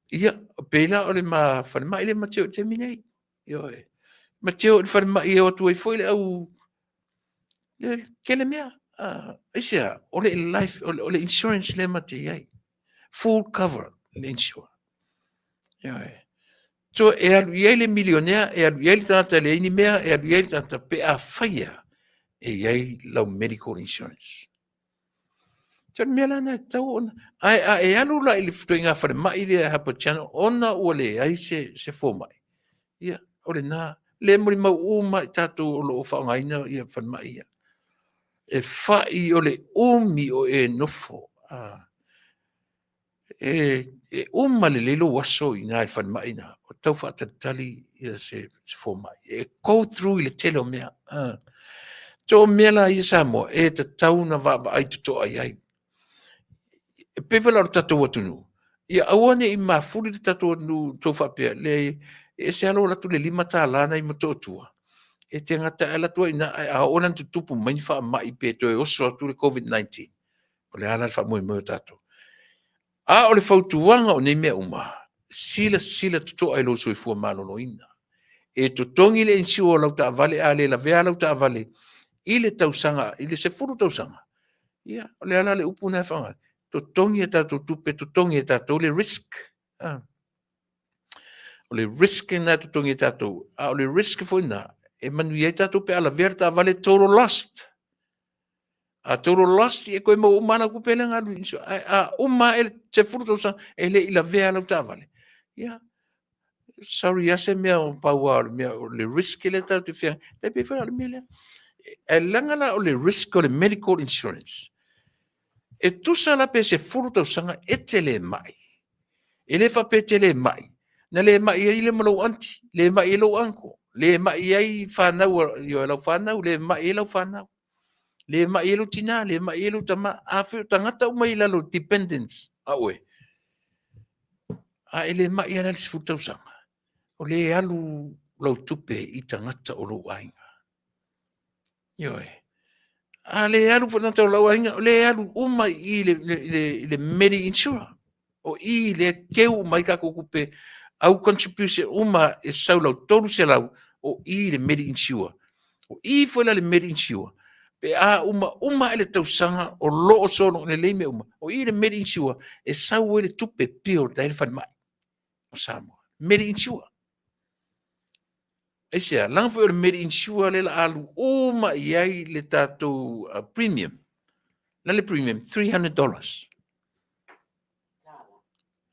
Ia, pei la o le ma falemai lea ma te o i le taimi nei. Ioe. Ma te o i le falemai e o atu ai foi le au le tele mea. Aisea, o le life, o le insurance lea ma te i ai. Full cover le insure. Ioe. So e alu i ai le milionea, e alu i ai le tagata e leai ni mea, e alu i ai le tagata pe afai lava e i ai lau medical insurance. So le mea la lena e tatau ona, ae a e alu la i le ituaiga falemai lea e Harbour Channel ona ua leai se fomai, ia o lena, le molimau uma i tatou o lo o faaaogaina ia falemai ia. E fai o le umi o e nofo, e uma lelei lou aso i ina i le falemai lena o tau faatalitali se fomai. E go through i le tele o mea. So o mea la ia Samoa, e tatau ona vaavaai totoa i ai. E pei foi la o le tatou atunuu, ia aua ne i mafuli le tatou atunuu tou faapea, leai, e ese lava lou alu atu i le $5 lena i Motootua, e te gata e alu atu ai i ina, ae a oo la ina tutupu mai ni faamai pe toe oso atu le Covid-19, o le a la le faamoemoe o tatou? A o le fautuaga o nei mea uma, silasila totoa i lou soifua maloloina. E totogi le insure o lau taavale, a le lavea lau taavale i le tausaga, i le 10 tausaga, ia, o le a la le upu lena e faaaoga? Totogi a tatou tupe, totogi e tatou le risk. O le risk lena e totogi e tatou, a o le risk foi lena e manuia ai tatou pe a lavea le taavale total lost. A total lost, e toe maua uma lava lau tupe lea na alu i insurance. Ae a uma ae le 10 tausaga e le i lavea lau taavale, ia, sorry lava se mea, pau lava o le mea o le risk lea tatou te feagai, e pei foi la o le mea lea. Ae leaga la o le risk o le medical insurance, e tusa la pe 10 tausaga e te le mai. E le faapea e te le mai, na le mai ai le ma lou aunty, le mai ai lou uncle, le mai ai fanau, lau fanau, le mai ai lau fanau, le mai ai lou tina, le mai ai lou tama. Afai o tagata uma i lalo dependents a oe, a e le mai lava la i le 10 tausaga, o lea e alu lau tupe i tagata o lou aiga. Ioe. A le alu foi tagata o lou aiga, o lea e alu uma i le medi-insure. O i lea e teu uma ai tatou tupe, au contribution uma e sau lau 300, o i le medi-insure. O i foi la le medi-insure, pe a uma uma ae le tausaga o lo o sologa lelei mea uma, o i le medi-insure e sau ai le tupe build ai le falemai o Samoa. Medi-insure. Aisea? Leaga foi o le medi-insure lea o le a alu uma i ai le tatou premium. O le a le premium? $300.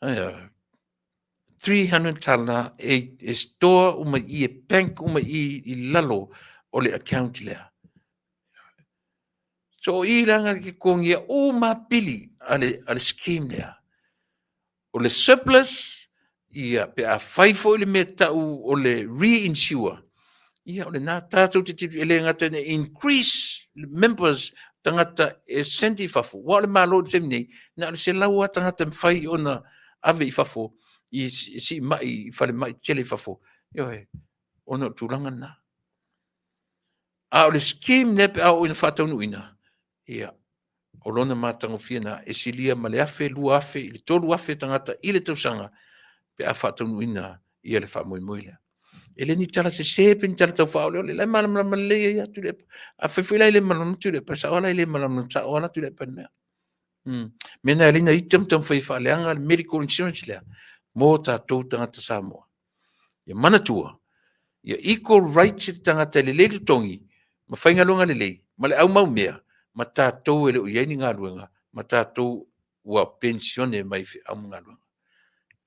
Aia. $300 e store uma i i, e bank uma i i i lalo o le account lea. So o i la na te totogia uma pili a le scheme lea. O le surplus, ia, pe a fai foi le mea tau o le reinsure, ia, o lena tatou te tilofia, e le gata ina increase members, tagata e send i fafo. Aua o le Malo i le taimi nei, na o le 100 lava tagata e mafai ona ave i fafo i siimai i falemai tetele i fafo, ioe, ona o le tulaga lena. A o le scheme lea pe a oo ina faataunuuina, ia, o lona matagofie lena, e silia ma le 1000, 2000 i le 3000 tagata i le tausaga pe a faataunuuina ia le faamoemoe lea. E le ni tala sese pe ni tala taufaoleole, la e malamalama lelei ai lava Tuilaepa. Afai foi la e le malamalama Tuilaepa, e sao lava la e le malamalama sao lava la Tuilaepa i le mea. Mea na e ala ai ona ita ma taumafai e faaleaga le medical insurance lea mo tatou tagata Samoa. Ia manatua, ia equal rights le tagata e lelei le totogi ma faigaluega lelei ma le aumau mea ma tatou e le o i ai ni galuega ma tatou ua penisione mai feau ma galuega.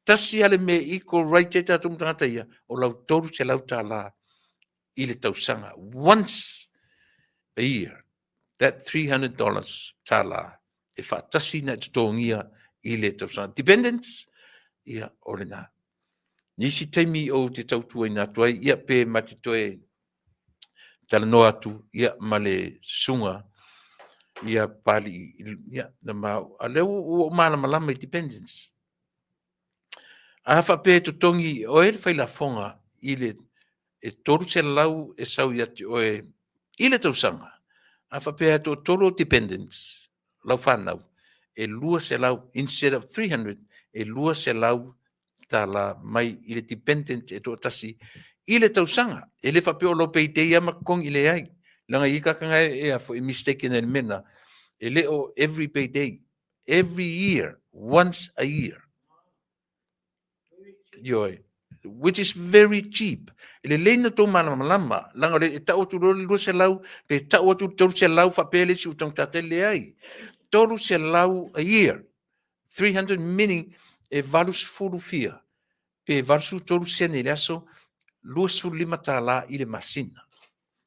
Tasi lava le mea e equal right ai tatou ma tagata ia, o lau $300 i le tausaga, once a year, that $300 tala e faatasi na e totogia i le tausaga. Dependents, ia, o lena. Nisi taimi ou te tautuaina atu ai, ia, pe ma te toe talanoa atu, ia, ma le susuga, ia, Papalii, ia, na ma, a lea ua ou malamalama i dependents. A faapea e totogi oe le failafoga i le e 300 e sau ia te oe i le tausaga, a faapea e toatolu ou dependents, lau fanau, e 200 instead of 300, e 200 tala mai i le dependent e toatasi i le tausaga. E le faapea o lau payday lava ma totogi, leai. Leaga e i ai tagata na e a foi mistaken ai i le mea lena. E le o every payday, every year, once a year. Ioe. which is very cheap. E lelei na tou malamalama, leaga o le e tau atu loa le 200 pe tau atu le 300 faapea le isi ua taugata tele, leai. 300 a year, 300 meaning e 80 fia pe 83 sene i le aso, $25 i le masina.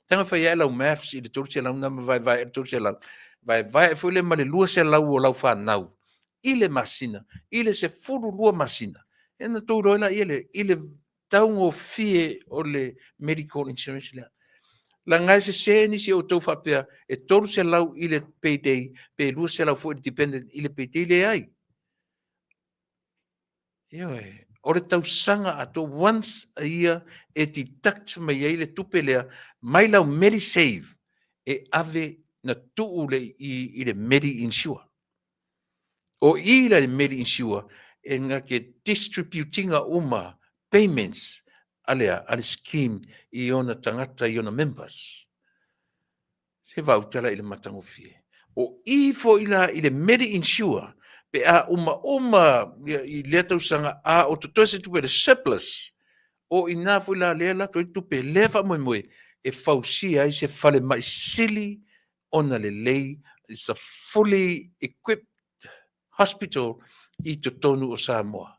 Taga fai ae lau maths i le 300 na ma vaevae le 300, vaevae foi lea ma le 200 o lau fanau i le masina, i le 12 masina, ia ona tou iloa ai lea i le taugofie o le medical insurance lea. Leaga e sese nisi o outou faapea e 300 i le payday pe 200 foi i le dependent i le payday, leai. Ioe, o le tausaga atoa, once a year e deduct mai ai le tupe lea mai lau MediSave e ave na tuu le i le Medi-Insure. O i la le Medi-Insure e na ke distributinga uma payments a le a le scheme i ona tagata, i ona members. Se vautala i le matagofie. O i foi la i le Medi-Insure, pe a uma uma i lea tausaga a o totoe se tupe, le surplus, o i nā foi la lea latou ai tupe lea faamoemoe e fausia ai se falemai sili ona lelei, it's a fully equipped hospital i totonu o Samoa.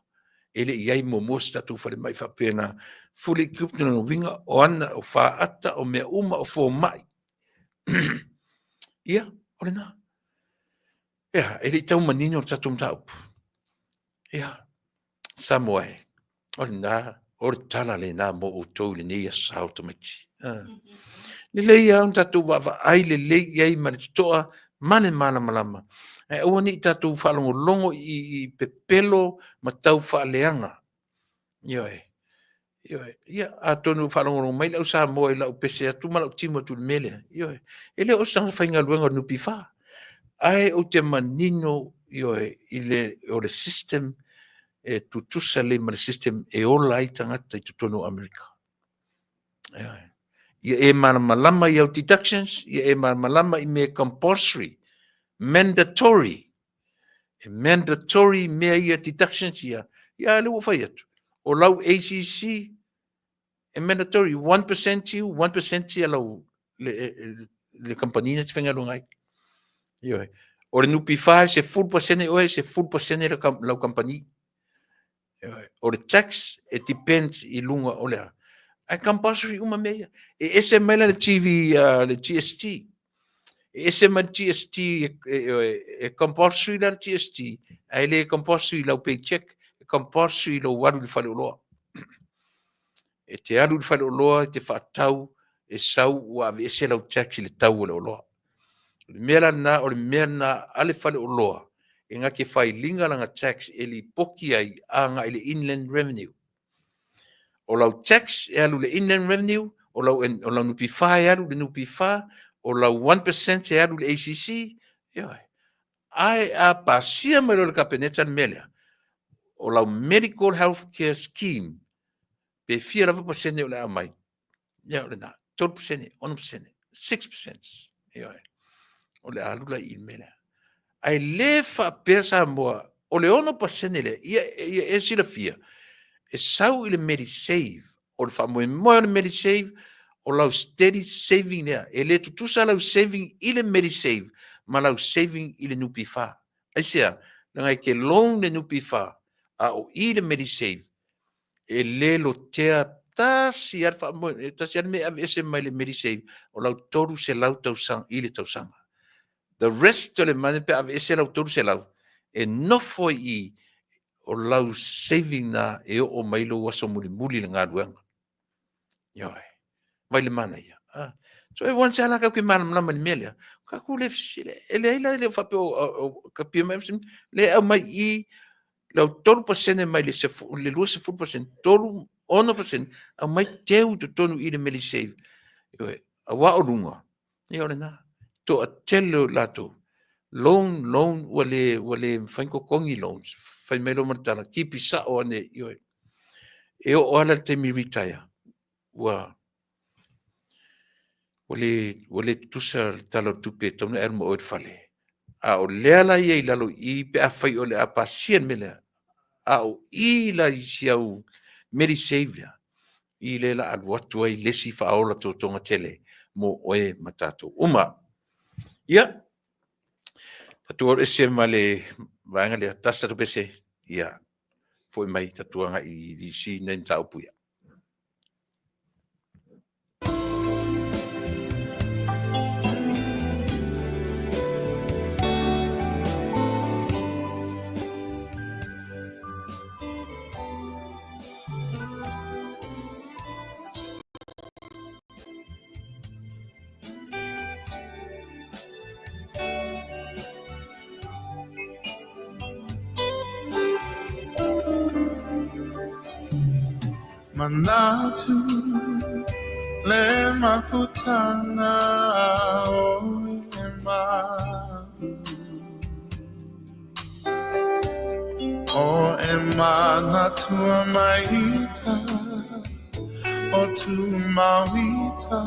E le i ai muamua se tatou falemai faapena, fully equipped lona uiga o ana, o faata, o mea uma, o fomai. Ia, o lena. Ia, e le i tau manino le tatou mataupu. Ia, Samoa e, o lena, o le tala lena mo outou i lenei aso sao tamaiti. Ah. Lelei lava ona tatou vaavaai lelei i ai ma le totoa ma le malamalama. Ae aua ne i tatou faalogologo i pepelo ma tau faaleaga. Ioe. Ioe. Ia, atonu o faalogologo mai le au Samoa i lau pese atu ma lau timu atu i le mea lea. Ioe. E le o se tagata faigaluega o le NPF. Ae ou te manino, ioe, i le, o le system e tutusa lelei ma le system e ola ai tagata i totonu o Amerika. Ioe. Ia e malamalama i au deductions, ia e malamalama i mea compulsory, mandatory. E mandatory mea ia deductions ia, ia lea ua fai atu. O lau ACC e mandatory 1% to you, 1% ia lau le kamupani na te faigaluega ai. Ioe. O le NPF e 10% oe, 10% lau kamupani. Ioe. O le tax e depends i luga o le a. Ae compulsory uma mea ia. E ese mai la le TV, le GST. E ese mai le GST, e compulsory la le GST, ae le compulsory lau paycheck, e compulsory lou alu i le faleoloa. E te alu i le faleoloa e te faatau, e sau ua aveese lau tax i le tau o le oloa. O le mea la lena, o le mea lena a le faleoloa, e na te failiga lana tax e lipoti ai agai i le Inland Revenue. O lau tax e alu i le Inland Revenue, o lau NPF e alu i le NPF, o lau 1% e alu i le ACC, ioe. Ae a pasia mai loa e le Kapeneta le mea lea, o lau Medical Health Care Scheme, pe fia lava pasene o le a aumai, ia o lena, 3%, 6%, 6%, ioe, o le a alu la i le mea lea. Ae le faapea Samoa, o le 6% lea, ia, ia e silafia, e sau i le Medisave, o le faamoemoe o le Medisave, o lau steady saving lea. E le tutusa lau saving i le Medisave ma lau saving i le NPF. Aisea? Leaga e te loan le NPF, a o i le Medisave, e le lotea tasi lava le faamoemoe, tasi lava le mea e aveese mai le Medisave, o lau 300 tausaga i le tausaga. The rest o le money pe aveese lau 300, e nofo i i o lau saving na e oo mai lou aso mulimuli i le galuega. Ioe. Vai le manaia. Ah. So e once ala kau ke malamalama i le mea lea, ka ku le fesili, e leai la le faapea o ka pia mai le au mai i lau 3% mai le 20%, 3, 6% au mai teu i totonu i le Medisave. Ioe. Aua o luga, ia o lena. Toatele o latou. Loan, loan, ua le, ua le mafai ona totogi loans. Fai mai loa ma le tala, kipi sao ane, ioe. E oo lava la i le taimi retire, ua, ua le, ua le tutusa le tala o le tupe e tatau ona e alu ma oe i le fale. A o lea la ia i lalo i i pe afai o le a pasia le mea lea, a o i la i si au MediSave lea, i le la alu atu ai le isi faaola totoga tele mo oe ma tatou uma. Ia, tatou alu ese ma le vaega lea, tasi tatou pese, ia, foi mai tatou agai i isi nai mataupu ia. Manatu le mafutanga o e ma'u O e manatua maita o tu mauita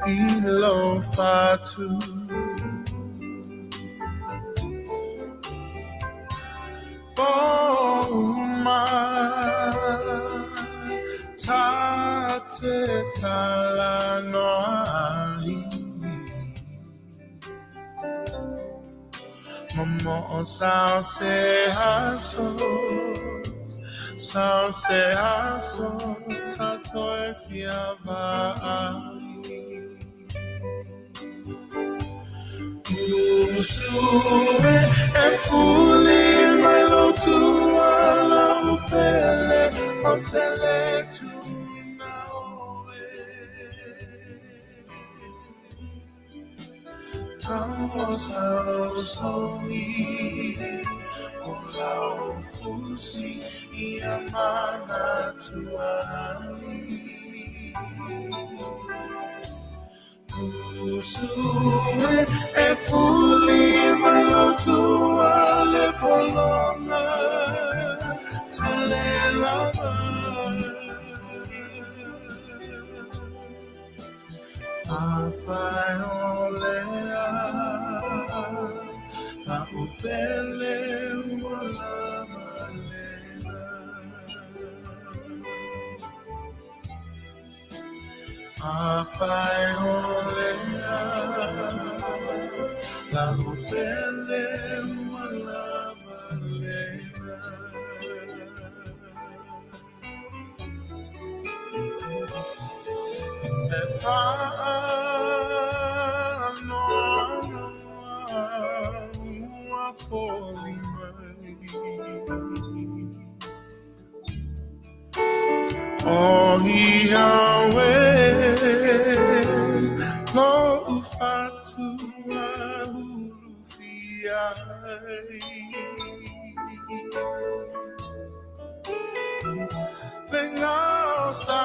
i lo fatu O ta te tala noa ai Momo o sao se aso Sao se aso tato e fia vaai Usue e fuli mai lo tua la upele o tele tuna oe Tau sao songi o lau fusi i a mana tuai Usue e fuli mai lo tua le polonga tele lava A whai o lea la upele ua lava lena A whai o lea la upele ua lava lena E whaanoa ua foli mai O ia we lo ufatua hulufia ai Le ngao sa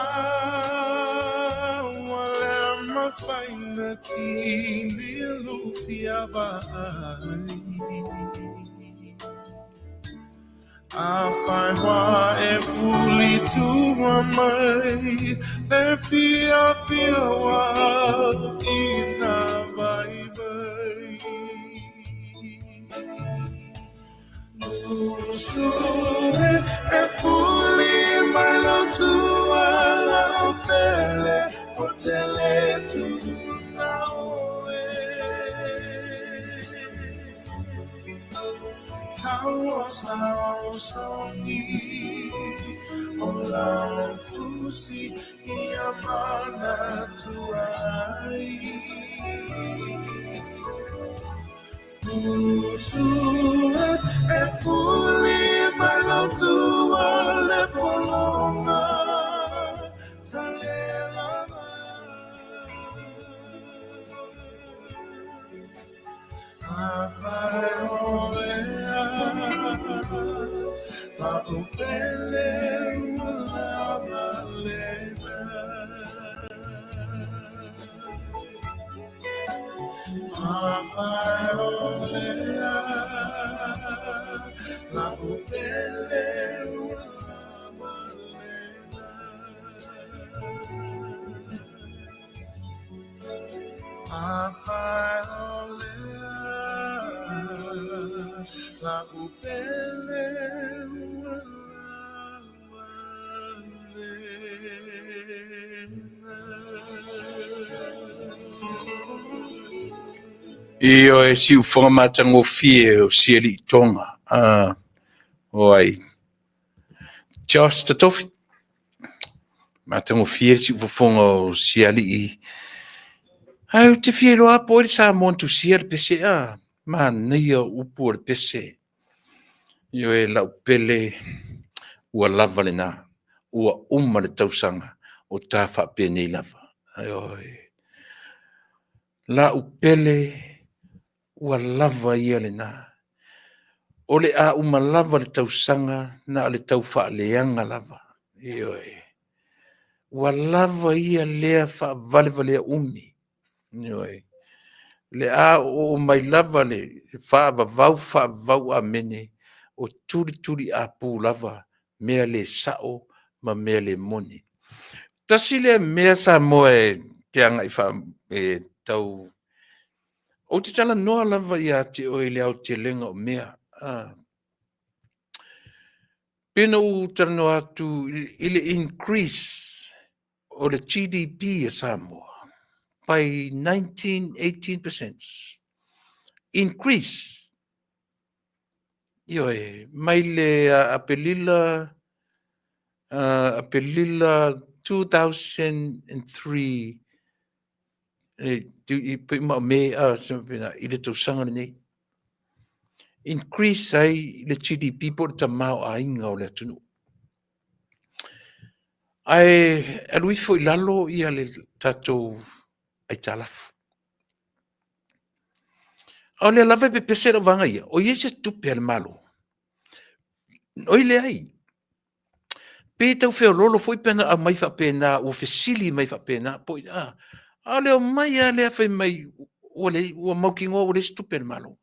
wale mafaina tini lufia vai A whai wā e fuli tua mai Le fia fia wā i nā vai vai Usue e fuli mai lo tua la o pele o tele tuna oe Tau o sao songi o lau fusi i a mana tuai Usue e fuli mai lo tua le polonga tale lava A whai o lea la upele ua lava lena A whai o lea la upele ua lava lena A whai o lea la upele ua lava. Ioe, siufoga matagofie o sialii Toga. Ah, o ai. Josh Tatofi. Matagofie le siufofoga o sialii. Ai, ou te fia iloa po o ai le Samoa na tusia le pese a. Manaia upu o le pese. Ioe, lau pele, ua lava lena. Ua uma le tausaga o ta faapenei lava. Ioe. Lau pele, ua lava ia lena. O le a uma lava le tausaga na o le tau faaleaga lava. Ioe. Ua lava ia lea faavalevalea umi. Ioe. Le a oo mai lava le faavavau faavavau amene o tulituli apu lava mea le sao ma mea le moni. Tasi lea mea Samoa e te agai fa e tau ou te talanoa lava ia te oe i le aotelega o mea. Ah. Pei ona ou talanoa atu i le increase o le GDP a Samoa by 19-18%. Increase. Ioe, mai le Apelila, Apelila 2003, e, i, ma o me, i le tausaga lenei. Increase ai le GDP po o le tamaoaiga o le atunuu. Ae alu ifo i lalo ia le tatou aitalafu. A o lea lava e pepese lau vaega ia, o i ai se tupe a le Malo? Oi leai. Pe tau feololo foi pe ana aumai faapena, ua fesili mai faapena, po a. A o le omai lava lea fai mai, ua leai, ua mautinoa ua leai se tupe a le Malo.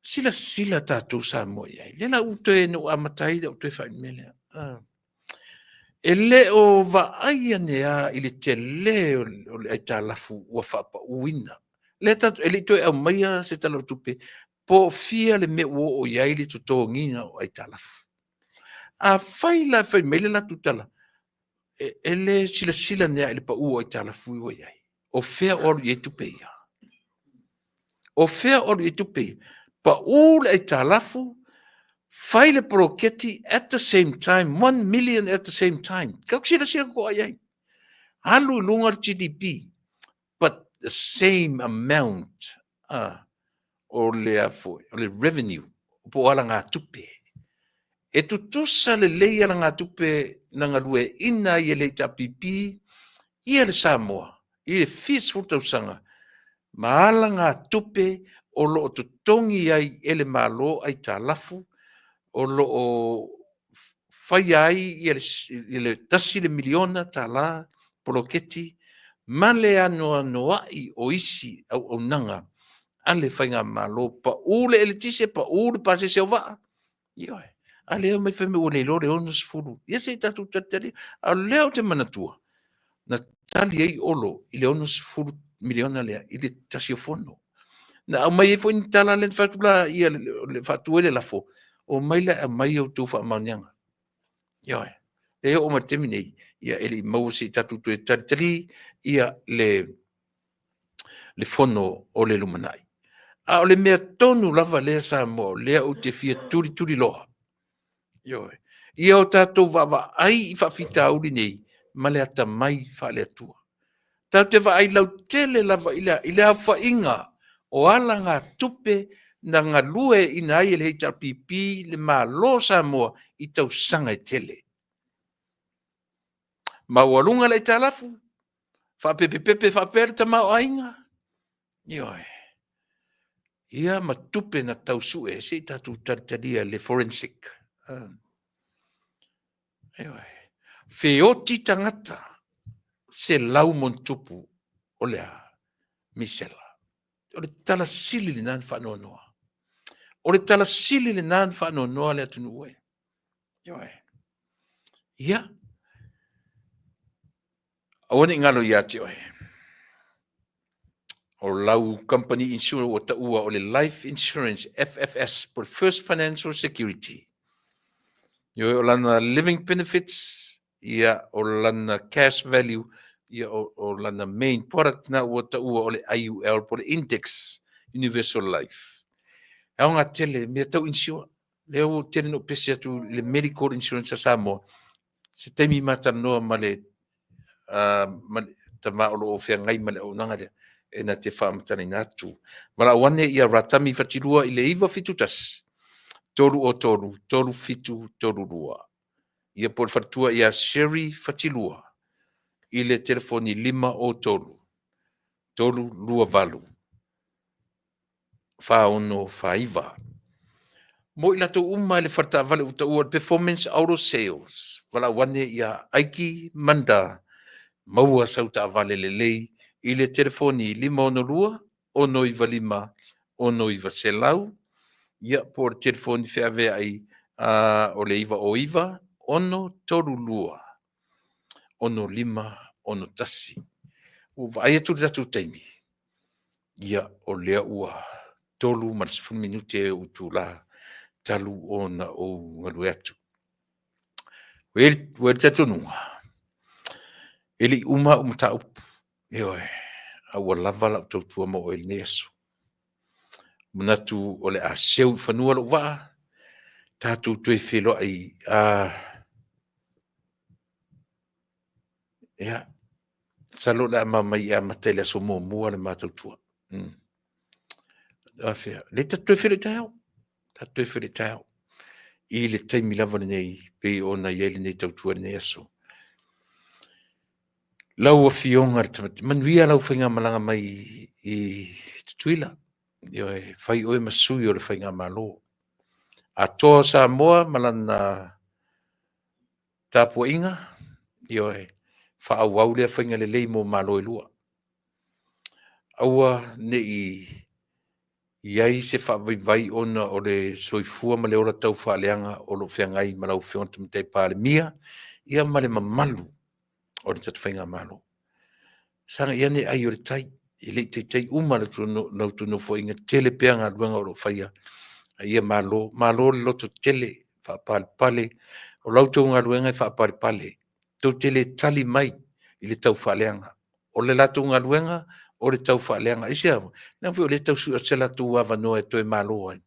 Silasila tatou Samoa i ai. Lea la ua toe na ou amata ai lau toe faimea lea. Ah. E le o vaai ane lava i le tele o le aitalafu ua faapauina. Lea tatou, e le i toe aumaia se Tala o le Tupe, po o fia le mea ua oo i ai le totogiina o aitalafu. Afai la e fai mai le latou tala, e le silasila ane lava i le pau o aitalafu ua i ai, o fea o alu i ai tupe ia? O fea o alu i ai tupe ia? Pau le aitalafu, fai le poloketi at the same time, 1 million at the same time. Kau silasila totoa i ai. Alu i luga le GDP, but the same amount o le a foi, o le revenue, po o alagatupe. E tutusa lelei alagatupe na galueaiina ai e le HRPP ia le Samoa i le fia sefulu tausaga ma alagatupe o lo o totogi ai e le Malo aitalafu o lo o faia ai ia le tasi le miliona tala poloketi ma le anoanoai o isi auaunaga a le faigamalo, pau le eletise, pau le pasese o vaa, ioe. A lea omai fai mai ua le iloa le 60. Ia se i tatou talitali. A o lea ou te manatua, na tali ai Olo i le 60 miliona lea i le tasi o fono. Na aumai ai foi ni tala lea na fai atu la ia le faatu ai le lafo, omai la e aumai a outou faamaoniaga. Ioe. E oo mai le taimi nei, ia e le i maua se i tatou toe talitali ia le fono o le lumanai. A o le mea tonu lava lea Samoa, o lea ou te fia tulituliloa. Ioe. Ia o tatou vaavaai i faafitauli nei ma le atamai faale-Atua. Tatou te vaai lautele lava i le, i le aofaiga o alagatupe na galueaiina ai e le HRPP le Malo o Samoa i tausaga e tele. Maualuga le aitalafu, faapepepepe faapea le tamaoaiga. Ioe. Ia ma tupe na tau sue, se i tatou talitalia le forensic. Ioe. Feoti tagata, 100+ o le a? Misela. O le tala sili lena na faanoanoa. O le tala sili lena na faanoanoa le atunuu e. Ioe. Ia. Aua ne i galo ia te oe. O lau company insurance ua taua o le Life Insurance FFS po First Financial Security. Ioe, o lana living benefits. Ia, o lana cash value, ia, o, o lana main product na ua taua o le IUL po le Index Universal Life. E aoga tele, mea tau insure. Lea ua tele na pese atu le medical insurance a Samoa. Se taimi ma talanoa ma le, ma le tama o lo o feagai ma le auaunaga lea, e na te faamatalaina atu. Valaau ane ia Ratami Fatilua i le 971 303 3732. Ia po o le faletua ia Sherry Fatilua i le telefoni 503 328 4649. Mo i latou uma i le faletaavale ua taua o le Performance Auto Sales, valaau ane ia Aiki Manda, maua sau taavale lelei i le telefoni 562 695 6900, ia po o le telefoni feaveai o le 909 632 6561. Ua vaai atu le tatou taimi, ia o lea ua 3 ma le 10 minute e ou itula talu ona ou galue atu. Ua i ai le talitonuga, e le i uma au mataupu, ioe, a ua lava lau tautua mo oe i lenei aso. Manatu o le a seu i fanua lou vaa, tatou toe feiloai ia, masalo o le a mamai e amata i le aso muamua le ma tautua. Afea, le tatou toe feiloai taeao, tatou toe feiloai taeao i le taimi lava lenei pei ona i ai lenei tautua i lenei aso. Lau Afioga i le Tamaitai, manuia lau faigamalaga mai i Tutuila. Ioe, fai oe ma sui o le faigamalo. Atoa o Samoa ma lana tapuaiga, ioe, faaauau lea faiga lelei mo Malo e lua. Aua ne i i ai se faavaivai ona o le soifua ma le ola taufaaleaga o lo o feagai ma lau Afioga i le Tamaitai Palemia, ia ma le mamalu o le tatou faigamalo. Sagai ane ai o le tai, e le i taitai uma la outou nofoaiga, tele pea galuega o lo o faia, a ia malo, malo le loto tele, faapalepale. O la outou galuega e faapalepale, tou te le tali mai i le taufaaleaga. O le latou galuega, o le taufaaleaga. Aisea? Leaga foi o lea e tau sue atu se latou avanoa e toe malo ai.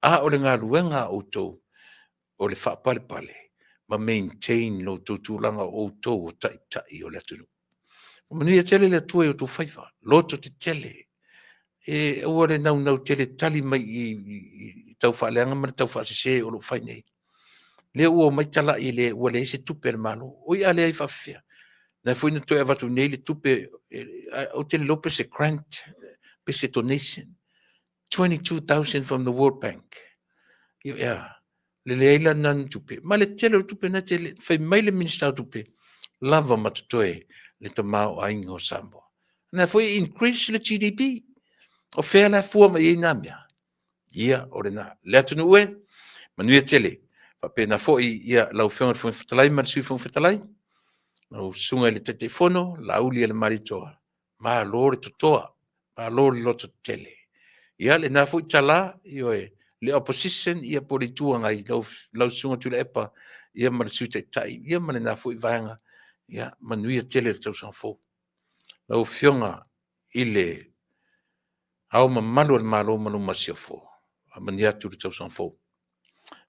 A o le galuega a outou, o le faapalepale ma maintain lo outou tulaga o outou o taitai o le atunuu. Manuia tele le Atua i outou faiva, loto tetele, e aua le naunau tele tali mai i taufaaleaga ma le taufaasese o lo o fai nei. Lea ua omai talai le ua leai se tupe a le Malo. Oi a leai faafefea? Na foi na toe avatu nei le tupe, ou te le iloa pe se grant, pe se donation, 22,000 from the World Bank. Ia, le leai la na ni tupe. Ma le tele o le tupe na tele, fai mai le Minista o Tupe, lava ma totoe le tamaoaiga o Samoa. Na foi increase le GDP. O fea la fua mai ai nā mea? Ia, o lena. Le atunuu e, manuia tele. Faapena foi ia lau Afioga i le Fofoga Fetalai ma le Sui Fofoga Fetalai, lau Susuga i le Taitaifono, Laauli a le Malietoa, malo le totoa, malo le loto tele. Ia, lena foi tala, ioe, le opposition, ia po o le Itu Agai, lau, lau Susuga Tuilaepa, ia ma le Sui Taitai, ia ma lena foi vaega, ia manuia tele le tausaga fou. Lau Afioga i le Ao Mamalu o le Malo ma lou Masiofo, faamanuia atu le tausaga fou.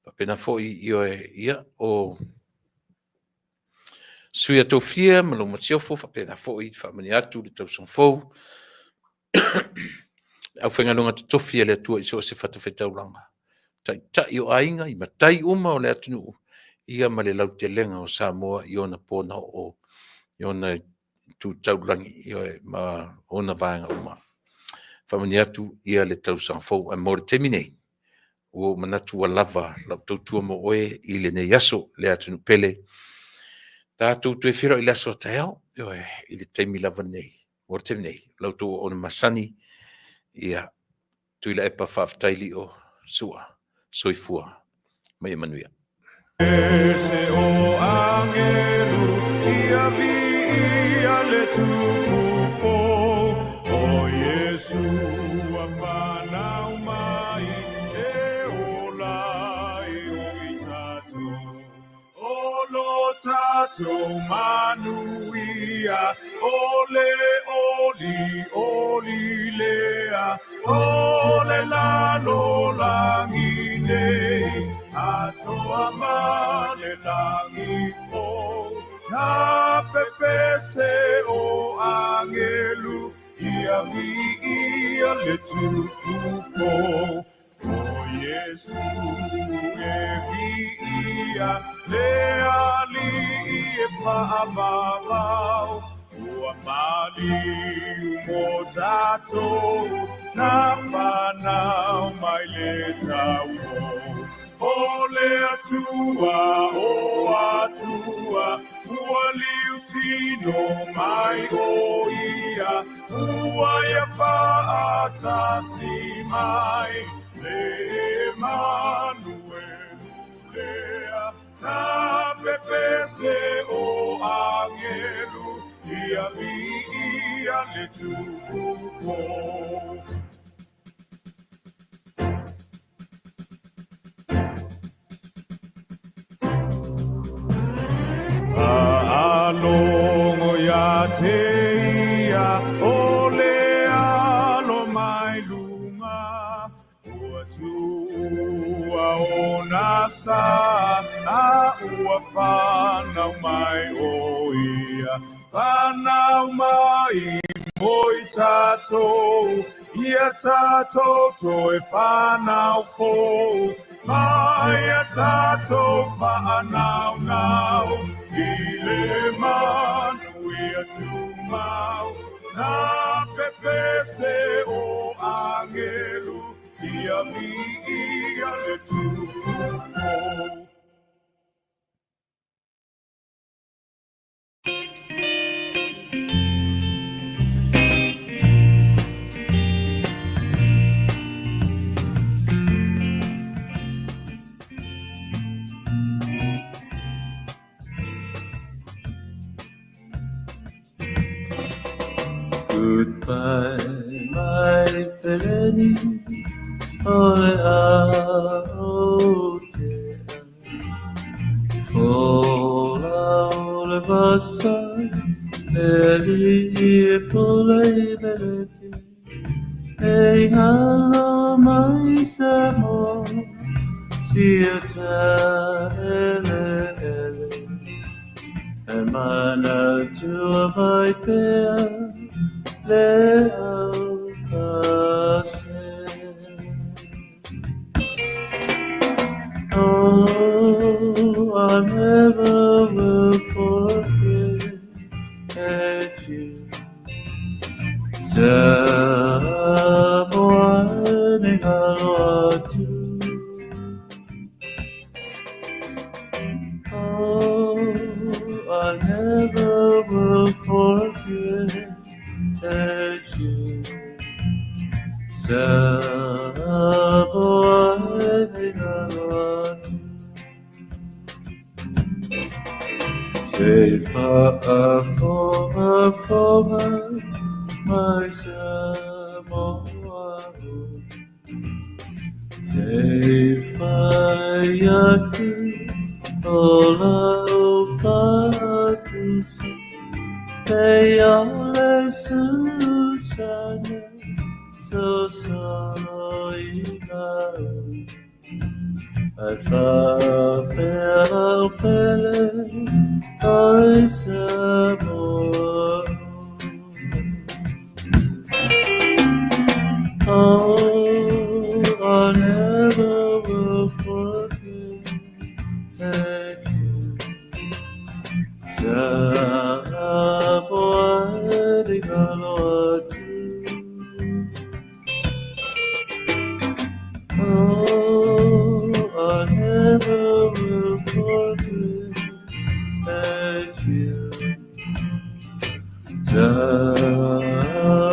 Faapena foi, ioe, ia, o Sui a Tofia ma lou Masiofo, faapena foi, faamanuia atu le tausaga fou. Le aufaigaluega totofi a le Atua i so o se fatafaitaulaga, taitai o aiga i matai uma o le atunuu, ia ma le lautelega o Samoa i ona pona oo, i ona itu taulagi, ioe, ma ona vaega uma. Faamanuia atu ia le tausaga fou. Ae mo le taimi nei, ua ou manatu ua lava lau tautua mo oe i lenei aso, le atunuu pele. Tatou toe feiloai i le aso a taeao, ioe, i le taimi lava lenei. Mo le taimi nei, la outou auauna masani, ia, Tuilaepa faafetai Lio Sua, soifua ma ia manuia. Se o angelu ia viia le tupu fou o Iesu ua fanau mai e ola ai o i tatou. O lo tatou. tatou manuia, o le oli oli lea, o le lalolagi nei, atoa ma le lagi fou, na pepese o angelu, ia viia le tupu fou. O Iesu e viia, le alii e faavavau, ua maliu mo tatou, na fanau mai le taupou. O le Atua, o Atua, ua liutino mai o ia, ua ia faatasi mai, le Emanuelu lea, na pepese o angelu, ia viia le tupu fou. Faalogo ia te ia, o le alo mai luga, ua tuua ona sa, a ua fanau mai o ia. Fanau mai mo i tatou, ia tatou toe fanau fou, mai ia tatou faanaunau, i le manuia tumau, na pepese o angelu, ia viia le tupu fou. Goodbye, my feleni, o le a o te a. O la o le vasa, le li e pole belefi, e ngalo mai sa mo, sia ta ele ele. E mana tua vai pea, le au pase. Oh, I never will forget you. Samoa ni ngalo atu. Oh, I never will forget you. Samoa ni ngalo atu. Se faafogafoga mai Samoa o. Se fai atu o lau faatusa, te ale susana, so solo i au. Ai faapea lau pele, oi Samoa. Oh, I never will forget you. Samoa ni ngalo atu. Oh, I never will forget you. Samoa